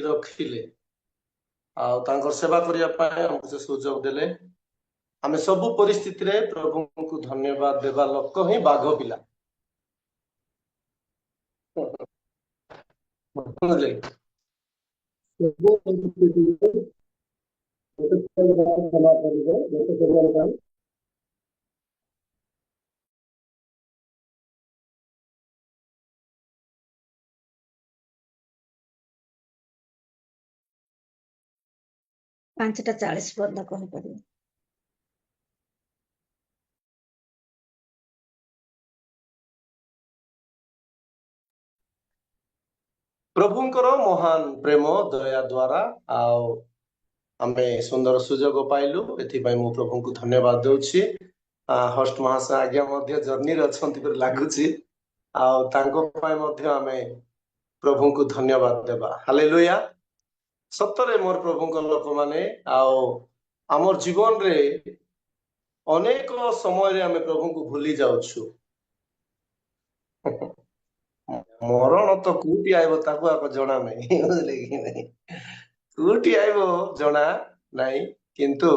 ରଖିଲେ ଆଉ ତାଙ୍କର ସେବା କରିବା ପାଇଁ ଆମକୁ ସେ ସୁଯୋଗ ଦେଲେ। ଆମେ ସବୁ ପରିସ୍ଥିତିରେ ପ୍ରଭୁଙ୍କୁ ଧନ୍ୟବାଦ ଦେବା ଲୋକ ହିଁ ବାଘ ପିଲା, ବୁଝିଲେ? ସବୁ ପରିସ୍ଥିତିରେ ଗୋଟେ ସେବା ପାଇଁ। 5:40 ପର୍ଯ୍ୟନ୍ତ କହିପାରିବେ। ପ୍ରଭୁଙ୍କର ମହାନ ପ୍ରେମ ଦୟା ଦ୍ଵାରା ଆଉ ଆମେ ସୁନ୍ଦର ସୁଯୋଗ ପାଇଲୁ, ଏଥିପାଇଁ ମୁଁ ପ୍ରଭୁଙ୍କୁ ଧନ୍ୟବାଦ ଦଉଛି। ହୋଷ୍ଟ ମହାଶୟ ଆଜ୍ଞା ମଧ୍ୟ ଜର୍ଣ୍ଣିରେ ଅଛନ୍ତି ପରି ଲାଗୁଛି, ଆଉ ତାଙ୍କ ପାଇଁ ମଧ୍ୟ ଆମେ ପ୍ରଭୁଙ୍କୁ ଧନ୍ୟବାଦ ଦେବା। ହାଲେଲୁୟା। ସତରେ ମୋର ପ୍ରଭୁଙ୍କ ଲୋକମାନେ, ଆଉ ଆମର ଜୀବନରେ ଅନେକ ସମୟରେ ଆମେ ପ୍ରଭୁଙ୍କୁ ଭୁଲି ଯାଉଛୁ। ମରଣ ତ କୋଉଠି ଆଇବ ତାକୁ ଆଗ ଜଣା ନାହିଁ, ବୁଝିଲେ କି ନାଇଁ? କୋଉଠି ଆଇବ ଜଣା ନାହିଁ, କିନ୍ତୁ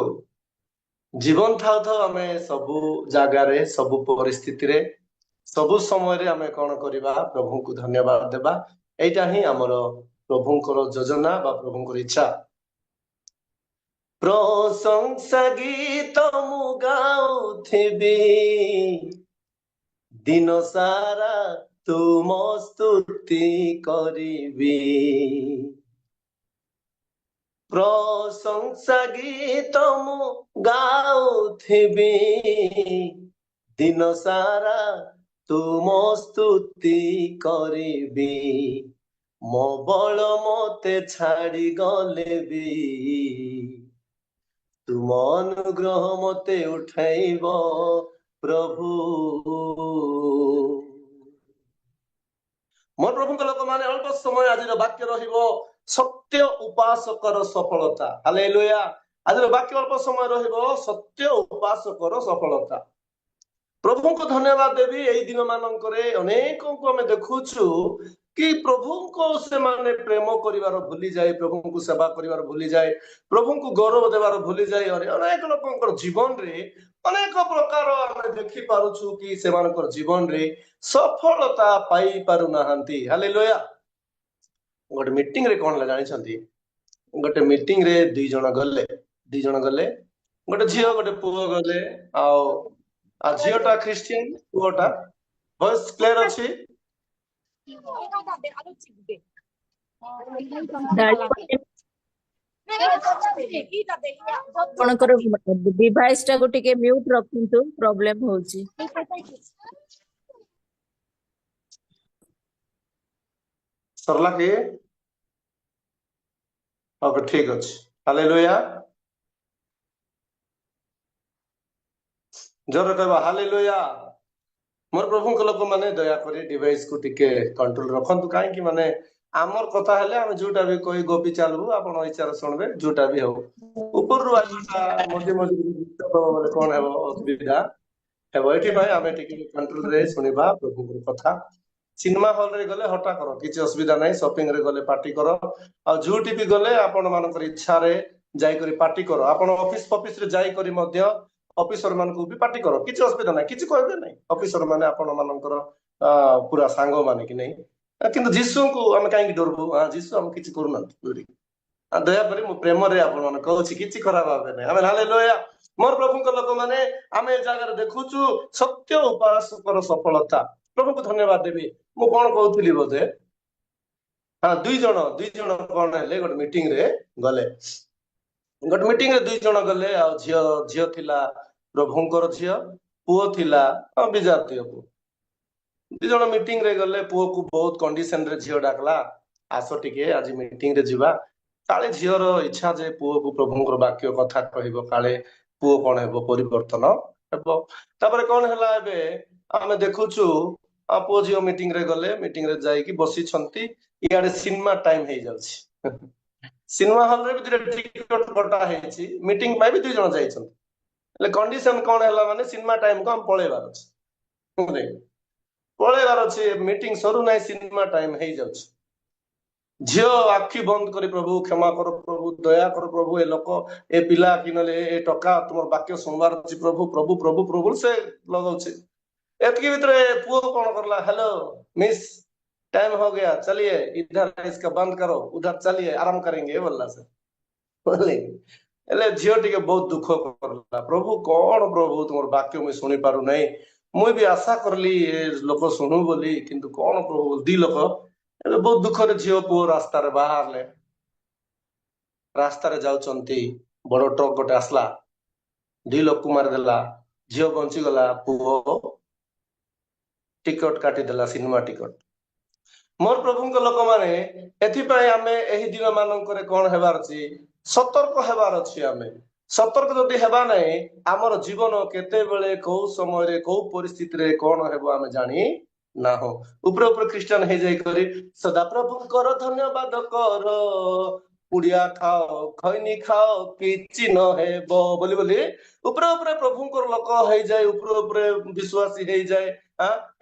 ଜୀବନ ଥାଉ ଥାଉ ଆମେ ସବୁ ଜାଗାରେ, ସବୁ ପରିସ୍ଥିତିରେ, ସବୁ ସମୟରେ ଆମେ କଣ କରିବା? ପ୍ରଭୁଙ୍କୁ ଧନ୍ୟବାଦ ଦେବା। ଏଇଟା ହିଁ ଆମର ପ୍ରଭୁଙ୍କର ଯୋଜନା ବା ପ୍ରଭୁଙ୍କର ଇଚ୍ଛା। ପ୍ରଶଂସା ଗୀତ ମୁଁ ଗାଉଥିବି ଦିନ ସାରା, ତୁମ ସ୍ତୁତି କରିବି। ପ୍ରଶଂସା ଗୀତ ମୁଁ ଗାଉଥିବି ଦିନ ସାରା, ତୁମ ସ୍ତୁତି କରିବି। ମୋ ବଳ ମତେ ଛାଡି ଗଲେ ବି ତୁମ ଅନୁଗ୍ରହ ମତେ ଉଠାଇବ ପ୍ରଭୁ। ମୋର ପ୍ରଭୁଙ୍କ ଲୋକମାନେ, ଅଳ୍ପ ସମୟ ଆଜିର ବାକ୍ୟ ରହିବ ସତ୍ୟ ଉପାସକର ସଫଳତା। ହାଲେଲୁୟା। ଆଜିର ବାକ୍ୟ ଅଳ୍ପ ସମୟ ରହିବ ସତ୍ୟ ଉପାସକର ସଫଳତା। ପ୍ରଭୁଙ୍କୁ ଧନ୍ୟବାଦ ଦେବି, ଏଇ ଦିନ ମାନଙ୍କରେ ଅନେକଙ୍କୁ ଆମେ ଦେଖୁଛୁ କି ପ୍ରଭୁଙ୍କୁ ସେମାନେ ପ୍ରେମ କରିବାର ଭୁଲି ଯାଏ, ପ୍ରଭୁଙ୍କୁ ସେବା କରିବାର ଭୁଲି ଯାଏ, ପ୍ରଭୁଙ୍କୁ ଗୌରବ ଦେବାର ଭୁଲି ଯାଏ। ଅନେକ ଲୋକଙ୍କର ଜୀବନରେ ଅନେକ ପ୍ରକାର ଆମେ ଦେଖି ପାରୁଛୁ କି ସେମାନଙ୍କର ଜୀବନରେ ସଫଳତା ପାଇ ପାରୁନାହାନ୍ତି। ହାଲେଲୁୟା। ଗୋଟେ ମିଟିଂ ରେ କଣ ହେଲା ଜାଣିଛନ୍ତି? ଗୋଟେ ମିଟିଂ ରେ ଦୁଇ ଜଣ ଗଲେ, ଦି ଜଣ ଗଲେ, ଗୋଟେ ଝିଅ ଗୋଟେ ପୁଅ ଗଲେ। ଆଉ ଝିଅଟା ଖ୍ରୀଷ୍ଟିଆନ, ପୁଅଟା। ଭଏସ କ୍ଲିୟର ଅଛି? ଆପଣଙ୍କର ଡିଭାଇସ ଟାକୁ ଟିକେ ମ୍ୟୁଟ ରଖନ୍ତୁ, ପ୍ରୋବ୍ଲେମ ହଉଛି। ସରିଲା କି? ଓକେ, ଠିକ ଅଛି। ହାଲେଲୁୟା। ଜୋରରେ କହିବା ହାଲେଲୁୟା। ମୋର ପ୍ରଭୁଙ୍କ ଲୋକମାନେ, ଦୟାକରି ଡିଭାଇସ କୁ ଟିକେ କଣ୍ଟ୍ରୋଲ ରଖନ୍ତୁ। କାହିଁକି ମାନେ ଆମର କଥା ହେଲେ ଆମେ ଯୋଉଟା ବି କହି ଗପି ଚାଲିବୁ, ଆପଣ ଇଚ୍ଛାରେ ଶୁଣିବେ, ଯୋଉଟା ବି ହଉ। ଉପରରୁ ଆସିବା ମଝି ମଝିରେ ବୋଲେ କଣ ହେବ? ଅସୁବିଧା ହେବ। ଏଥିପାଇଁ ଆମେ ଟିକେ କଣ୍ଟ୍ରୋଲରେ ଶୁଣିବା ପ୍ରଭୁଙ୍କର କଥା। ସିନେମା ହଲ ରେ ଗଲେ ହଟା କର, କିଛି ଅସୁବିଧା ନାହିଁ। ସପିଂ ରେ ଗଲେ ପାର୍ଟି କର, ଆଉ ଯୋଉଠି ବି ଗଲେ ଆପଣ ମାନଙ୍କର ଇଚ୍ଛାରେ ଯାଇକରି ପାର୍ଟି କର। ଆପଣ ଅଫିସ ଫଫିସ ରେ ଯାଇକରି ମଧ୍ୟ ଅଫିସର ମାନଙ୍କୁ ବି ପାର୍ଟି କର, କିଛି ଅସୁବିଧା ନାହିଁ, କିଛି କହିବେ ନାହିଁ। ଅଫିସର ମାନେ ଆପଣ ମାନଙ୍କର ପୁରା ସାଙ୍ଗ ମାନେ କି ନାହିଁ? କିନ୍ତୁ ଯୀଶୁଙ୍କୁ ଆମେ କାହିଁକି ଡରବୁ? ଯୀଶୁ ଆମେ କିଛି କରୁନାହାନ୍ତି। ଦୟାକରି ମୁଁ ପ୍ରେମରେ ଆପଣ ମାନେ କହୁଛି, କିଛି ଖରାପ ଭାବେ ନାହିଁ। ଆମେ ହାଲେଲୁୟା। ମୋର ପ୍ରଭୁଙ୍କ ଲୋକମାନେ, ଆମେ ଏ ଜାଗାରେ ଦେଖୁଛୁ ସତ୍ୟ ଉପାସକର ସଫଳତା। ପ୍ରଭୁଙ୍କୁ ଧନ୍ୟବାଦ ଦେବି। ମୁଁ କଣ କହୁଥିଲି ବୋଧେ? ହଁ, ଦୁଇ ଜଣ କଣ ହେଲେ, ଗୋଟେ ମିଟିଂ ରେ ଗଲେ। ଗୋଟେ ମିଟିଂ ରେ ଦୁଇ ଜଣ ଗଲେ। ଆଉ ଝିଅ ଥିଲା ପ୍ରଭୁଙ୍କର ଝିଅ, ପୁଅ ଥିଲା ବିଜାତୀୟ ପୁଅ। ଦି ଜଣ ମିଟିଂ ରେ ଗଲେ। ପୁଅକୁ ବହୁତ କଣ୍ଡିସନ ରେ ଝିଅ ଡାକଲା, ଆସ ଟିକେ ଆଜି ମିଟିଂ ରେ ଯିବା। କାଳେ ଝିଅର ଇଚ୍ଛା ଯେ ପୁଅକୁ ପ୍ରଭୁଙ୍କର ବାକ୍ୟ କଥା କହିବ, କାଳେ ପୁଅ କଣ ହେବ, ପରିବର୍ତ୍ତନ ହେବ। ତାପରେ କଣ ହେଲା? ଏବେ ଆମେ ଦେଖୁଛୁ ପୁଅ ଝିଅ ମିଟିଂ ରେ ଗଲେ। ମିଟିଂ ରେ ଯାଇକି ବସିଛନ୍ତି, ଇଆଡେ ସିନେମା ଟାଇମ ହେଇଯାଉଛି। ସିନେମା ହଲ ରେ ବି ଦିଟା ଟିକଟ କଟା ହେଇଛି, ମିଟିଂ ପାଇଁ ବି ଦୁଇ ଜଣ ଯାଇଛନ୍ତି। ହେଲେ କଣ୍ଡିସନ କଣ ହେଲା ମାନେ ସିନେମା ଟାଇମ କୁ ଆମେ ପଳେଇବାର ଅଛି, ପଳେଇବାର ଅଛି। ମିଟିଂ ସରୁନାହିଁ, ସିନେମା ଟାଇମ ହେଇଯାଉଛି। ଝିଅ ଆଖି ବନ୍ଦ କରି, ପ୍ରଭୁ କ୍ଷମା କର, ପ୍ରଭୁ ଦୟା କର, ପ୍ରଭୁ ଏ ଲୋକ, ଏ ପିଲା କି ନହେଲେ ଏ ଟକା ତୁମର ବାକ୍ୟ ଶୁଣିବାର ଅଛି, ପ୍ରଭୁ ପ୍ରଭୁ ପ୍ରଭୁ ପ୍ରଭୁ ସେ ଲଗାଉଛି। ଏତିକି ଭିତରେ ପୁଅ କଣ କଲା? हेलो मिस, टाइम हो गया, चलिए इधर, इसका बंद करो, उधर चलिए, आराम करेंगे ବୋଲିଲା ସେ। ବୁଝିଲେ? ହେଲେ ଝିଅ ଟିକେ ବହୁତ ଦୁଃଖ କଲା। ପ୍ରଭୁ, କଣ ପ୍ରଭୁ, ତୁମର ବାକ୍ୟ ମୁଇଁ ଶୁଣି ପାରୁନାହିଁ। ମୁଇଁ ବି ଆଶା କରଲି ଏ ଲୋକ ଶୁଣୁ ବୋଲି, କିନ୍ତୁ କଣ ପ୍ରଭୁ? ଦି ଲୋକ ଏବେ ବହୁତ ଦୁଃଖରେ ଝିଅ ପୁଅ ରାସ୍ତାରେ ବାହାରିଲେ। ରାସ୍ତାରେ ଯାଉଛନ୍ତି, ବଡ ଟ୍ରକ୍ ଗୋଟେ ଆସିଲା, ଦି ଲୋକକୁ ମାରିଦେଲା। ଝିଅ ବଞ୍ଚିଗଲା, ପୁଅ ଟିକଟ କାଟିଦେଲା, ସିନେମା ଟିକଟ। ମୋର ପ୍ରଭୁଙ୍କ ଲୋକମାନେ, ଏଥିପାଇଁ ଆମେ ଏହି ଦିନ ମାନଙ୍କରେ କଣ ହେବାର ଅଛି? ସତର୍କ ହେବାର ଅଛି। ଆମେ ସତର୍କ ଯଦି ହେବା ନାହିଁ, ଆମର ଜୀବନ କେତେବେଳେ, କୋଉ ସମୟରେ, କୋଉ ପରିସ୍ଥିତିରେ କଣ ହେବ ଆମେ ଜାଣି ନାହୁଁ। ଉପରେ ଉପରେ ଖ୍ରୀଷ୍ଟିଆନ ହେଇଯାଇ କରି ସଦା ପ୍ରଭୁଙ୍କର ଧନ୍ୟବାଦ କର, ପୁଡିଆ ଖାଅ, ଖଇନି ଖାଅ, କିଛି ନ ହେବ ବୋଲି ବୋଲି ଉପରେ ଉପରେ ପ୍ରଭୁଙ୍କର ଲୋକ ହେଇଯାଏ, ଉପରେ ଉପରେ ବିଶ୍ୱାସୀ ହେଇଯାଏ।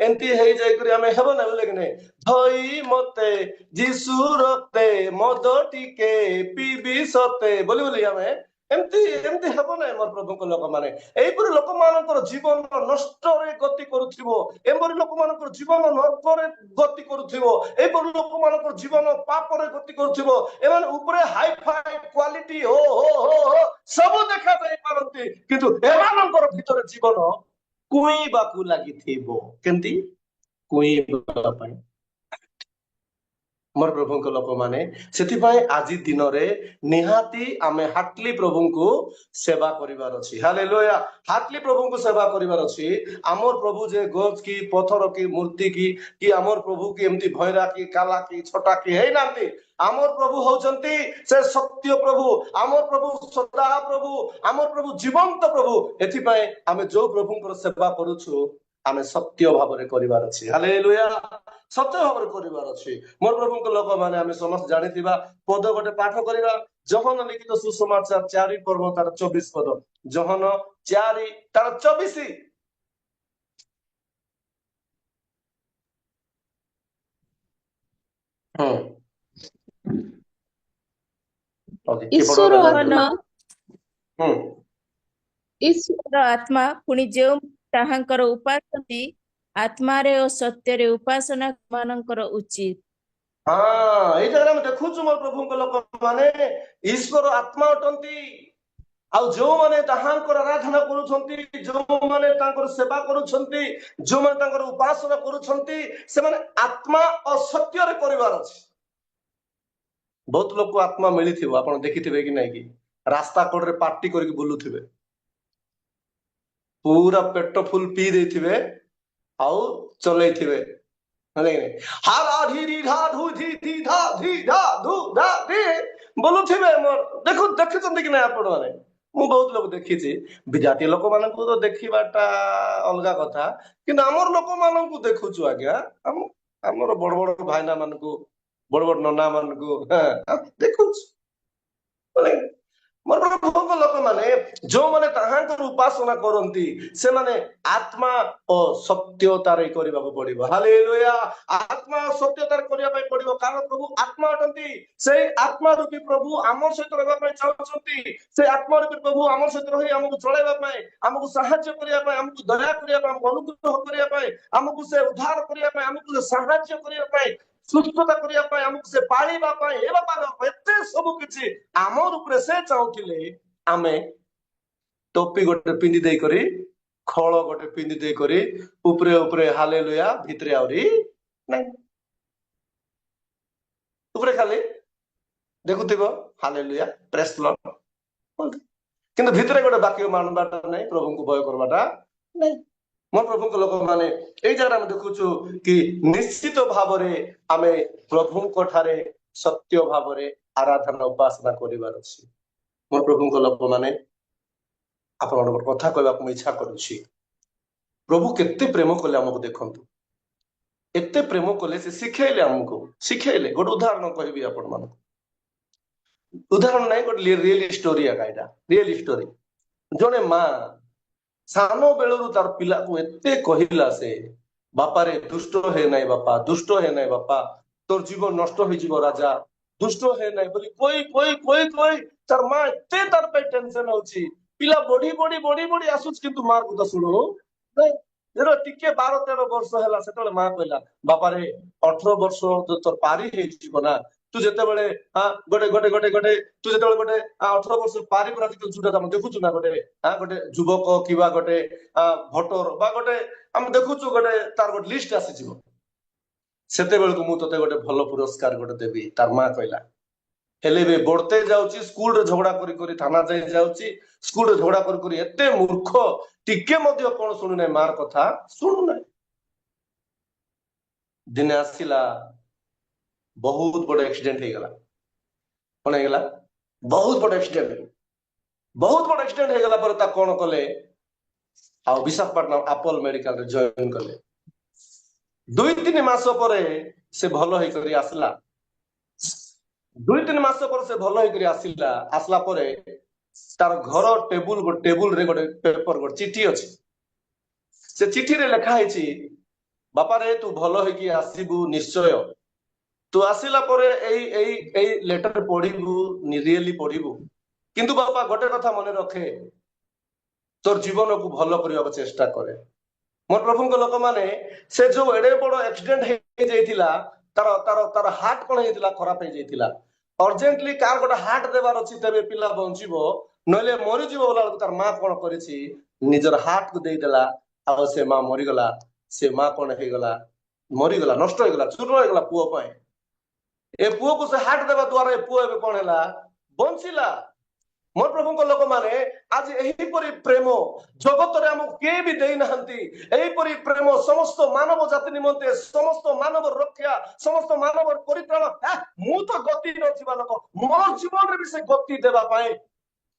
ଏମିତି ହେଇଯାଇ କରି ଆମେ ହେବ ନା ବୋଲେ କି ନାଇଁ? ଧୋଇ ମତେ ଯୀଶୁ ରକ୍ତେ, ମଦ ଟିକେ ପିବି ସତେ ବୋଲି ବୋଲି ଆମେ ଏମିତି ଏମିତି ହେବ ନାହିଁ। ମୋର ପ୍ରଭୁଙ୍କ ଲୋକମାନେ, ଏଇପରି ଲୋକମାନଙ୍କର ଜୀବନ ନଷ୍ଟରେ ଗତି କରୁଥିବ, ଏପରି ଲୋକମାନଙ୍କର ଜୀବନ ନର୍କରେ ଗତି କରୁଥିବ, ଏପରି ଲୋକମାନଙ୍କର ଜୀବନ ପାପରେ ଗତି କରୁଥିବ। ଏମାନେ ଉପରେ ହାଇ ଫାଇ କ୍ୱାଲିଟି ହୋ ହୋ ହୋ ହୋ ସବୁ ଦେଖା ଯାଇ ପାରନ୍ତି, କିନ୍ତୁ ଏମାନଙ୍କର ଭିତରେ ଜୀବନ କୁଇବାକୁ ଲାଗିଥିବ। କେମିତି କୁଇବା ପାଇଁ? ମୋର ପ୍ରଭୁଙ୍କ ଲୋକମାନେ, ସେଥିପାଇଁ ଆଜି ଦିନରେ ନିହାତି ଆମେ ହାର୍ଟଲି ପ୍ରଭୁଙ୍କୁ ସେବା କରିବାର ଅଛି। ହାଲେଲୁୟା। ହାର୍ଟଲି ପ୍ରଭୁଙ୍କୁ ସେବା କରିବାର ଅଛି। ଆମର ପ୍ରଭୁ ଯେ ଗଛ କି ପଥର କି ମୂର୍ତ୍ତି କି ଆମର ପ୍ରଭୁ କି ଏମିତି ଭୈରା କି କାଲା କି ଛଟା କି ହେଇନାହାନ୍ତି। ଆମର ପ୍ରଭୁ ହଉଛନ୍ତି ସେ ସତ୍ୟ ପ୍ରଭୁ, ଆମର ପ୍ରଭୁ ସଦା ପ୍ରଭୁ, ଆମର ପ୍ରଭୁ ଜୀବନ୍ତ ପ୍ରଭୁ। ଏଥିପାଇଁ ଆମେ ଯୋଉ ପ୍ରଭୁଙ୍କର ସେବା କରୁଛୁ, ଆମେ ସତ୍ୟ ଭାବରେ କରିବାର ଅଛି। ହାଲେଲୁୟା। ସତ୍ୟ ଭାବରେ କରିବାର ଅଛି। ମୋର ପ୍ରଭୁଙ୍କ ଲୋକମାନେ, ଆମେ ସମସ୍ତେ ଜାଣିଥିବା ପଦ ଗୋଟେ ପାଠ କରିବା। ଯୋହନ ଲିଖିତ ସୁସମାଚାର 4 ପର୍ବ ତାର 24 ପଦ। ଯୋହନ 4 ତାର 24। ହୁଁ, ଓକେ, କିଏ ଈଶ୍ୱର ପଢିବ? ଆତ୍ମା। ଈଶ୍ୱର ଆତ୍ମା, ପୁଣି ଯେଉଁ ତାହାଙ୍କର ଉପାସନ୍ତି, ଆତ୍ମାରେ ଓ ସତ୍ୟରେ ଉପାସନା ମାନଙ୍କର ଉଚିତ। ହଁ, ଏଇ ଜାଗାରେ ଆମେ ଦେଖୁଛୁ ମୋର ପ୍ରଭୁଙ୍କ ଲୋକମାନେ, ଈଶ୍ୱର ଆତ୍ମା ଅଟନ୍ତି। ଆଉ ଯୋଉମାନେ ତାହାଙ୍କର ଆରାଧନା କରୁଛନ୍ତି, ଯୋଉମାନେ ତାଙ୍କର ସେବା କରୁଛନ୍ତି, ଯୋଉମାନେ ତାଙ୍କର ଉପାସନା କରୁଛନ୍ତି, ସେମାନେ ଆତ୍ମା ଓ ସତ୍ୟରେ କରିବାର ଅଛି। ବହୁତ ଲୋକ ଆତ୍ମା ମିଳିଥିବ, ଆପଣ ଦେଖିଥିବେ କି ନାଇଁ କି, ରାସ୍ତା କଡରେ ପାର୍ଟି କରିକି ବୁଲୁଥିବେ, ପୁରା ପେଟ ଫୁଲ ପିଇ ଦେଇଥିବେ ଆଉ ଚଲେଇଥିବେ, ହେଲା କି ନାଇଁ? ହା ଧି ରି ଧା ଧୁ ଧି ଧି ଧା ଧି ଧା ଧୁ ଧା ଧି ବୋଲୁଥିବେ। ମୋର ଦେଖୁଛନ୍ତି କି ନାଇଁ ଆପଣ ମାନେ? ମୁଁ ବହୁତ ଲୋକ ଦେଖିଛି। ବିଜାତୀୟ ଲୋକମାନଙ୍କୁ ତ ଦେଖିବାଟା ଅଲଗା କଥା, କିନ୍ତୁ ଆମର ଲୋକମାନଙ୍କୁ ଦେଖୁଛୁ ଆଜ୍ଞା। ଆମର ବଡ ବଡ ଭାଇନା ମାନଙ୍କୁ, ବଡ ବଡ ନନା ମାନଙ୍କୁ ଦେଖୁଛୁ। ମୋର ପ୍ରଭୁଙ୍କ ଲୋକମାନେ, ଯୋଉମାନେ ତାହାଙ୍କର ଉପାସନା କରନ୍ତି, ସେମାନେ ଆତ୍ମା ଓ ସତ୍ୟତାରେ କରିବାକୁ ପଡିବ। ହାଲେଲୁୟା। ଆତ୍ମା ଓ ସତ୍ୟତାରେ କରିବା ପାଇଁ ପଡିବ, କାରଣ ପ୍ରଭୁ ଆତ୍ମା ଅଟନ୍ତି। ସେଇ ଆତ୍ମା ରୂପୀ ପ୍ରଭୁ ଆମ ସହିତ ରହିବା ପାଇଁ ଚାହୁଁଛନ୍ତି। ସେ ଆତ୍ମା ରୂପୀ ପ୍ରଭୁ ଆମ ସହିତ ରହି ଆମକୁ ଚଳାଇବା ପାଇଁ, ଆମକୁ ସାହାଯ୍ୟ କରିବା ପାଇଁ, ଆମକୁ ଦୟା କରିବା ପାଇଁ, ଆମକୁ ଅନୁଗ୍ରହ କରିବା ପାଇଁ, ଆମକୁ ସେ ଉଦ୍ଧାର କରିବା ପାଇଁ, ଆମକୁ ସେ ସାହାଯ୍ୟ କରିବା ପାଇଁ, ସୁସ୍ଥତା କରିବା ପାଇଁ, ଆମକୁ ସେ ପାଳିବା ପାଇଁ, ହେବା ପାଇଁ, ଏତେ ସବୁ କିଛି ଆମ ଉପରେ ସେ ଚାହୁଁଥିଲେ। ଆମେ ଟୋପି ଗୋଟେ ପିନ୍ଧି ଦେଇ କରି, ଖଳ ଗୋଟେ ପିନ୍ଧି ଦେଇ କରି, ଉପରେ ଉପରେ ହାଲେଲୁୟା, ଭିତରେ ଆହୁରି ନାଇଁ। ଉପରେ ଖାଲି ଦେଖୁଥିବ ହାଲେଲୁୟା, ପ୍ରେସ୍ ଲର୍ଡ, କିନ୍ତୁ ଭିତରେ ଗୋଟେ ବାକ୍ୟ ମାନବାଟା ନାଇଁ, ପ୍ରଭୁଙ୍କୁ ଭୟ କରିବାଟା ନାଇଁ। ମୋ ପ୍ରଭୁଙ୍କ ଲୋକମାନେ, ଏଇ ଜାଗାରେ ଆମେ ଦେଖୁଛୁ କି ନିଶ୍ଚିତ ଭାବରେ ଆମେ ପ୍ରଭୁଙ୍କ ଠାରେ ସତ୍ୟ ଭାବରେ ଆରାଧନା ଉପାସନା କରିବାର ଅଛି। ମୋ ପ୍ରଭୁଙ୍କ ଲୋକମାନେ, ଆପଣଙ୍କ କଥା କହିବାକୁ ମୁଁ ଇଚ୍ଛା କରୁଛି। ପ୍ରଭୁ କେତେ ପ୍ରେମ କଲେ ଆମକୁ ଦେଖନ୍ତୁ, ଏତେ ପ୍ରେମ କଲେ, ସେ ଶିଖେଇଲେ ଆମକୁ, ଶିଖେଇଲେ। ଗୋଟେ ଉଦାହରଣ କହିବି ଆପଣ ମାନଙ୍କୁ, ଉଦାହରଣ ନାହିଁ, ଗୋଟେ ରିଏଲ ଷ୍ଟୋରି ଏକା, ଏଇଟା ରିଏଲ ଷ୍ଟୋରି। ଜଣେ ମା ସାନ ବେଳରୁ ତାର ପିଲାକୁ ଏତେ କହିଲା ସେ, ବାପାରେ ଦୁଷ୍ଟ ହେ ନାଇଁ ବାପା, ଦୁଷ୍ଟ ହେ ନାଇଁ ବାପା, ତୋର ଜୀବନ ନଷ୍ଟ ହେଇଯିବ ରାଜା। ଦୁଷ୍ଟ ହେ ନାହିଁ ବୋଲି କହି କହି କହି କହି ତାର ମା ଏତେ ତାର ପାଇଁ ଟେନସନ ହଉଛି। ପିଲା ବଢି ବଢି ବଢି ବଢି ଆସୁଛି, କିନ୍ତୁ ମା କଥା ଶୁଣୁ ନାଇଁ। ଯେତେବେଳେ ଟିକେ 12-13 ବର୍ଷ ହେଲା, ସେତେବେଳେ ମା କହିଲା, ବାପାରେ, 18 ବର୍ଷ ତୋର ପାରି ହେଇଯିବ ନା, ତୁ ଯେତେବେଳେ ଗୋଟେ ଗୋଟେ ଗୋଟେ ଗୋଟେ ତୁ ଯେତେବେଳେ ଗୋଟେ 18 ବର୍ଷ ପାରି ପୁରା ଯୋଉଟା ଆମେ ଦେଖୁଛୁ ନା, ଗୋଟେ ଗୋଟେ ଯୁବକ କିମ୍ବା ଗୋଟେ ଭୋଟର ବା ଗୋଟେ ଆମେ ଦେଖୁଛୁ ଗୋଟେ ତାର ଗୋଟେ ଲିଷ୍ଟ ଆସିଯିବ, ସେତେବେଳକୁ ମୁଁ ତତେ ଗୋଟେ ଭଲ ପୁରସ୍କାର ଗୋଟେ ଦେବି, ତାର ମା କହିଲା। ହେଲେ ଏବେ ବଢତେ ଯାଉଛି, ସ୍କୁଲରେ ଝଗଡା କରି କରି ଥାନା ଯାଇ ଯାଉଛି। ସ୍କୁଲରେ ଝଗଡା କରି କରି ଏତେ ମୂର୍ଖ, ଟିକେ ମଧ୍ୟ କଣ ଶୁଣୁନାହିଁ, ମାର କଥା ଶୁଣୁନାହିଁ। ଦିନେ ଆସିଲା, ବହୁତ ବଡ ଆକ୍ସିଡେଣ୍ଟ ହେଇଗଲା। କଣ ହେଇଗଲା? ବହୁତ ବଡ ଆକ୍ସିଡେଣ୍ଟ। ବହୁତ ବଡ ଆକ୍ସିଡେଣ୍ଟ ହେଇଗଲା ପରେ ତାକୁ କଣ କଲେ ଆଉ ବିଶାଖାପାଟଣା ଆପୋଲୋ ମେଡିକାଲରେ ଜଏନ କଲେ। 2-3 ମାସ ପରେ ସେ ଭଲ ହେଇକରି ଆସିଲା। 2-3 ମାସ ପରେ ସେ ଭଲ ହେଇକରି ଆସିଲା। ଆସିଲା ପରେ ତାର ଘର ଟେବୁଲ ଟେବୁଲରେ ଗୋଟେ ପେପର, ଗୋଟେ ଚିଠି ଅଛି। ସେ ଚିଠିରେ ଲେଖା ହେଇଛି, ବାପାରେ, ତୁ ଭଲ ହେଇକି ଆସିବୁ ନିଶ୍ଚୟ। ତୁ ଆସିଲା ପରେ ଏଇ ଏଇ ଏଇ ଲେଟର ପଢିବୁ, ରିଏଲି ପଢିବୁ। କିନ୍ତୁ ବାପା, ଗୋଟେ କଥା ମନେ ରଖେ, ତୋର ଜୀବନକୁ ଭଲ କରିବାକୁ ଚେଷ୍ଟା କରେ। ମୋର ପ୍ରଭୁଙ୍କ ଲୋକମାନେ, ସେ ଯୋଉ ଏଡେ ବଡ ଆକ୍ସିଡେଣ୍ଟ ହେଇଯାଇଥିଲା, ତାର ତାର ତାର ହାର୍ଟ କଣ ହେଇଯାଇଥିଲା? ଖରାପ ହେଇଯାଇଥିଲା। ଅର୍ଜେଣ୍ଟଲି କାହାର ଗୋଟେ ହାର୍ଟ ଦେବାର ଅଛି, ତେବେ ପିଲା ବଞ୍ଚିବ, ନହେଲେ ମରିଯିବ ବୋଲା ବେଳକୁ ତାର ମା କଣ କରିଛି? ନିଜର ହାର୍ଟକୁ ଦେଇଦେଲା ଆଉ ସେ ମା ମରିଗଲା। ସେ ମା କଣ ହେଇଗଲା? ମରିଗଲା, ନଷ୍ଟ ହେଇଗଲା, ଚୂର୍ଣ୍ଣ ହେଇଗଲା ପୁଅ ପାଇଁ। ଏ ପୁଅକୁ ସେ ହାର୍ଟ ଦେବା ଦ୍ଵାରା ଏ ପୁଅ ଏବେ କଣ ହେଲା? ବଞ୍ଚିଲା। ମୋର ପ୍ରଭୁଙ୍କ ଲୋକମାନେ, ଆଜି ଏହିପରି ପ୍ରେମ ଜଗତରେ ଆମକୁ କେହି ବି ଦେଇନାହାନ୍ତି। ଏହିପରି ପ୍ରେମ ସମସ୍ତ ମାନବ ଜାତି ନିମନ୍ତେ, ସମସ୍ତ ମାନବ ରକ୍ଷା, ସମସ୍ତ ମାନବ ପରିତ୍ରାଣ। ମୁଁ ତ ଗତି ନଥିବା ଲୋକ, ମୋ ଜୀବନରେ ବି ସେ ଗତି ଦେବା ପାଇଁ,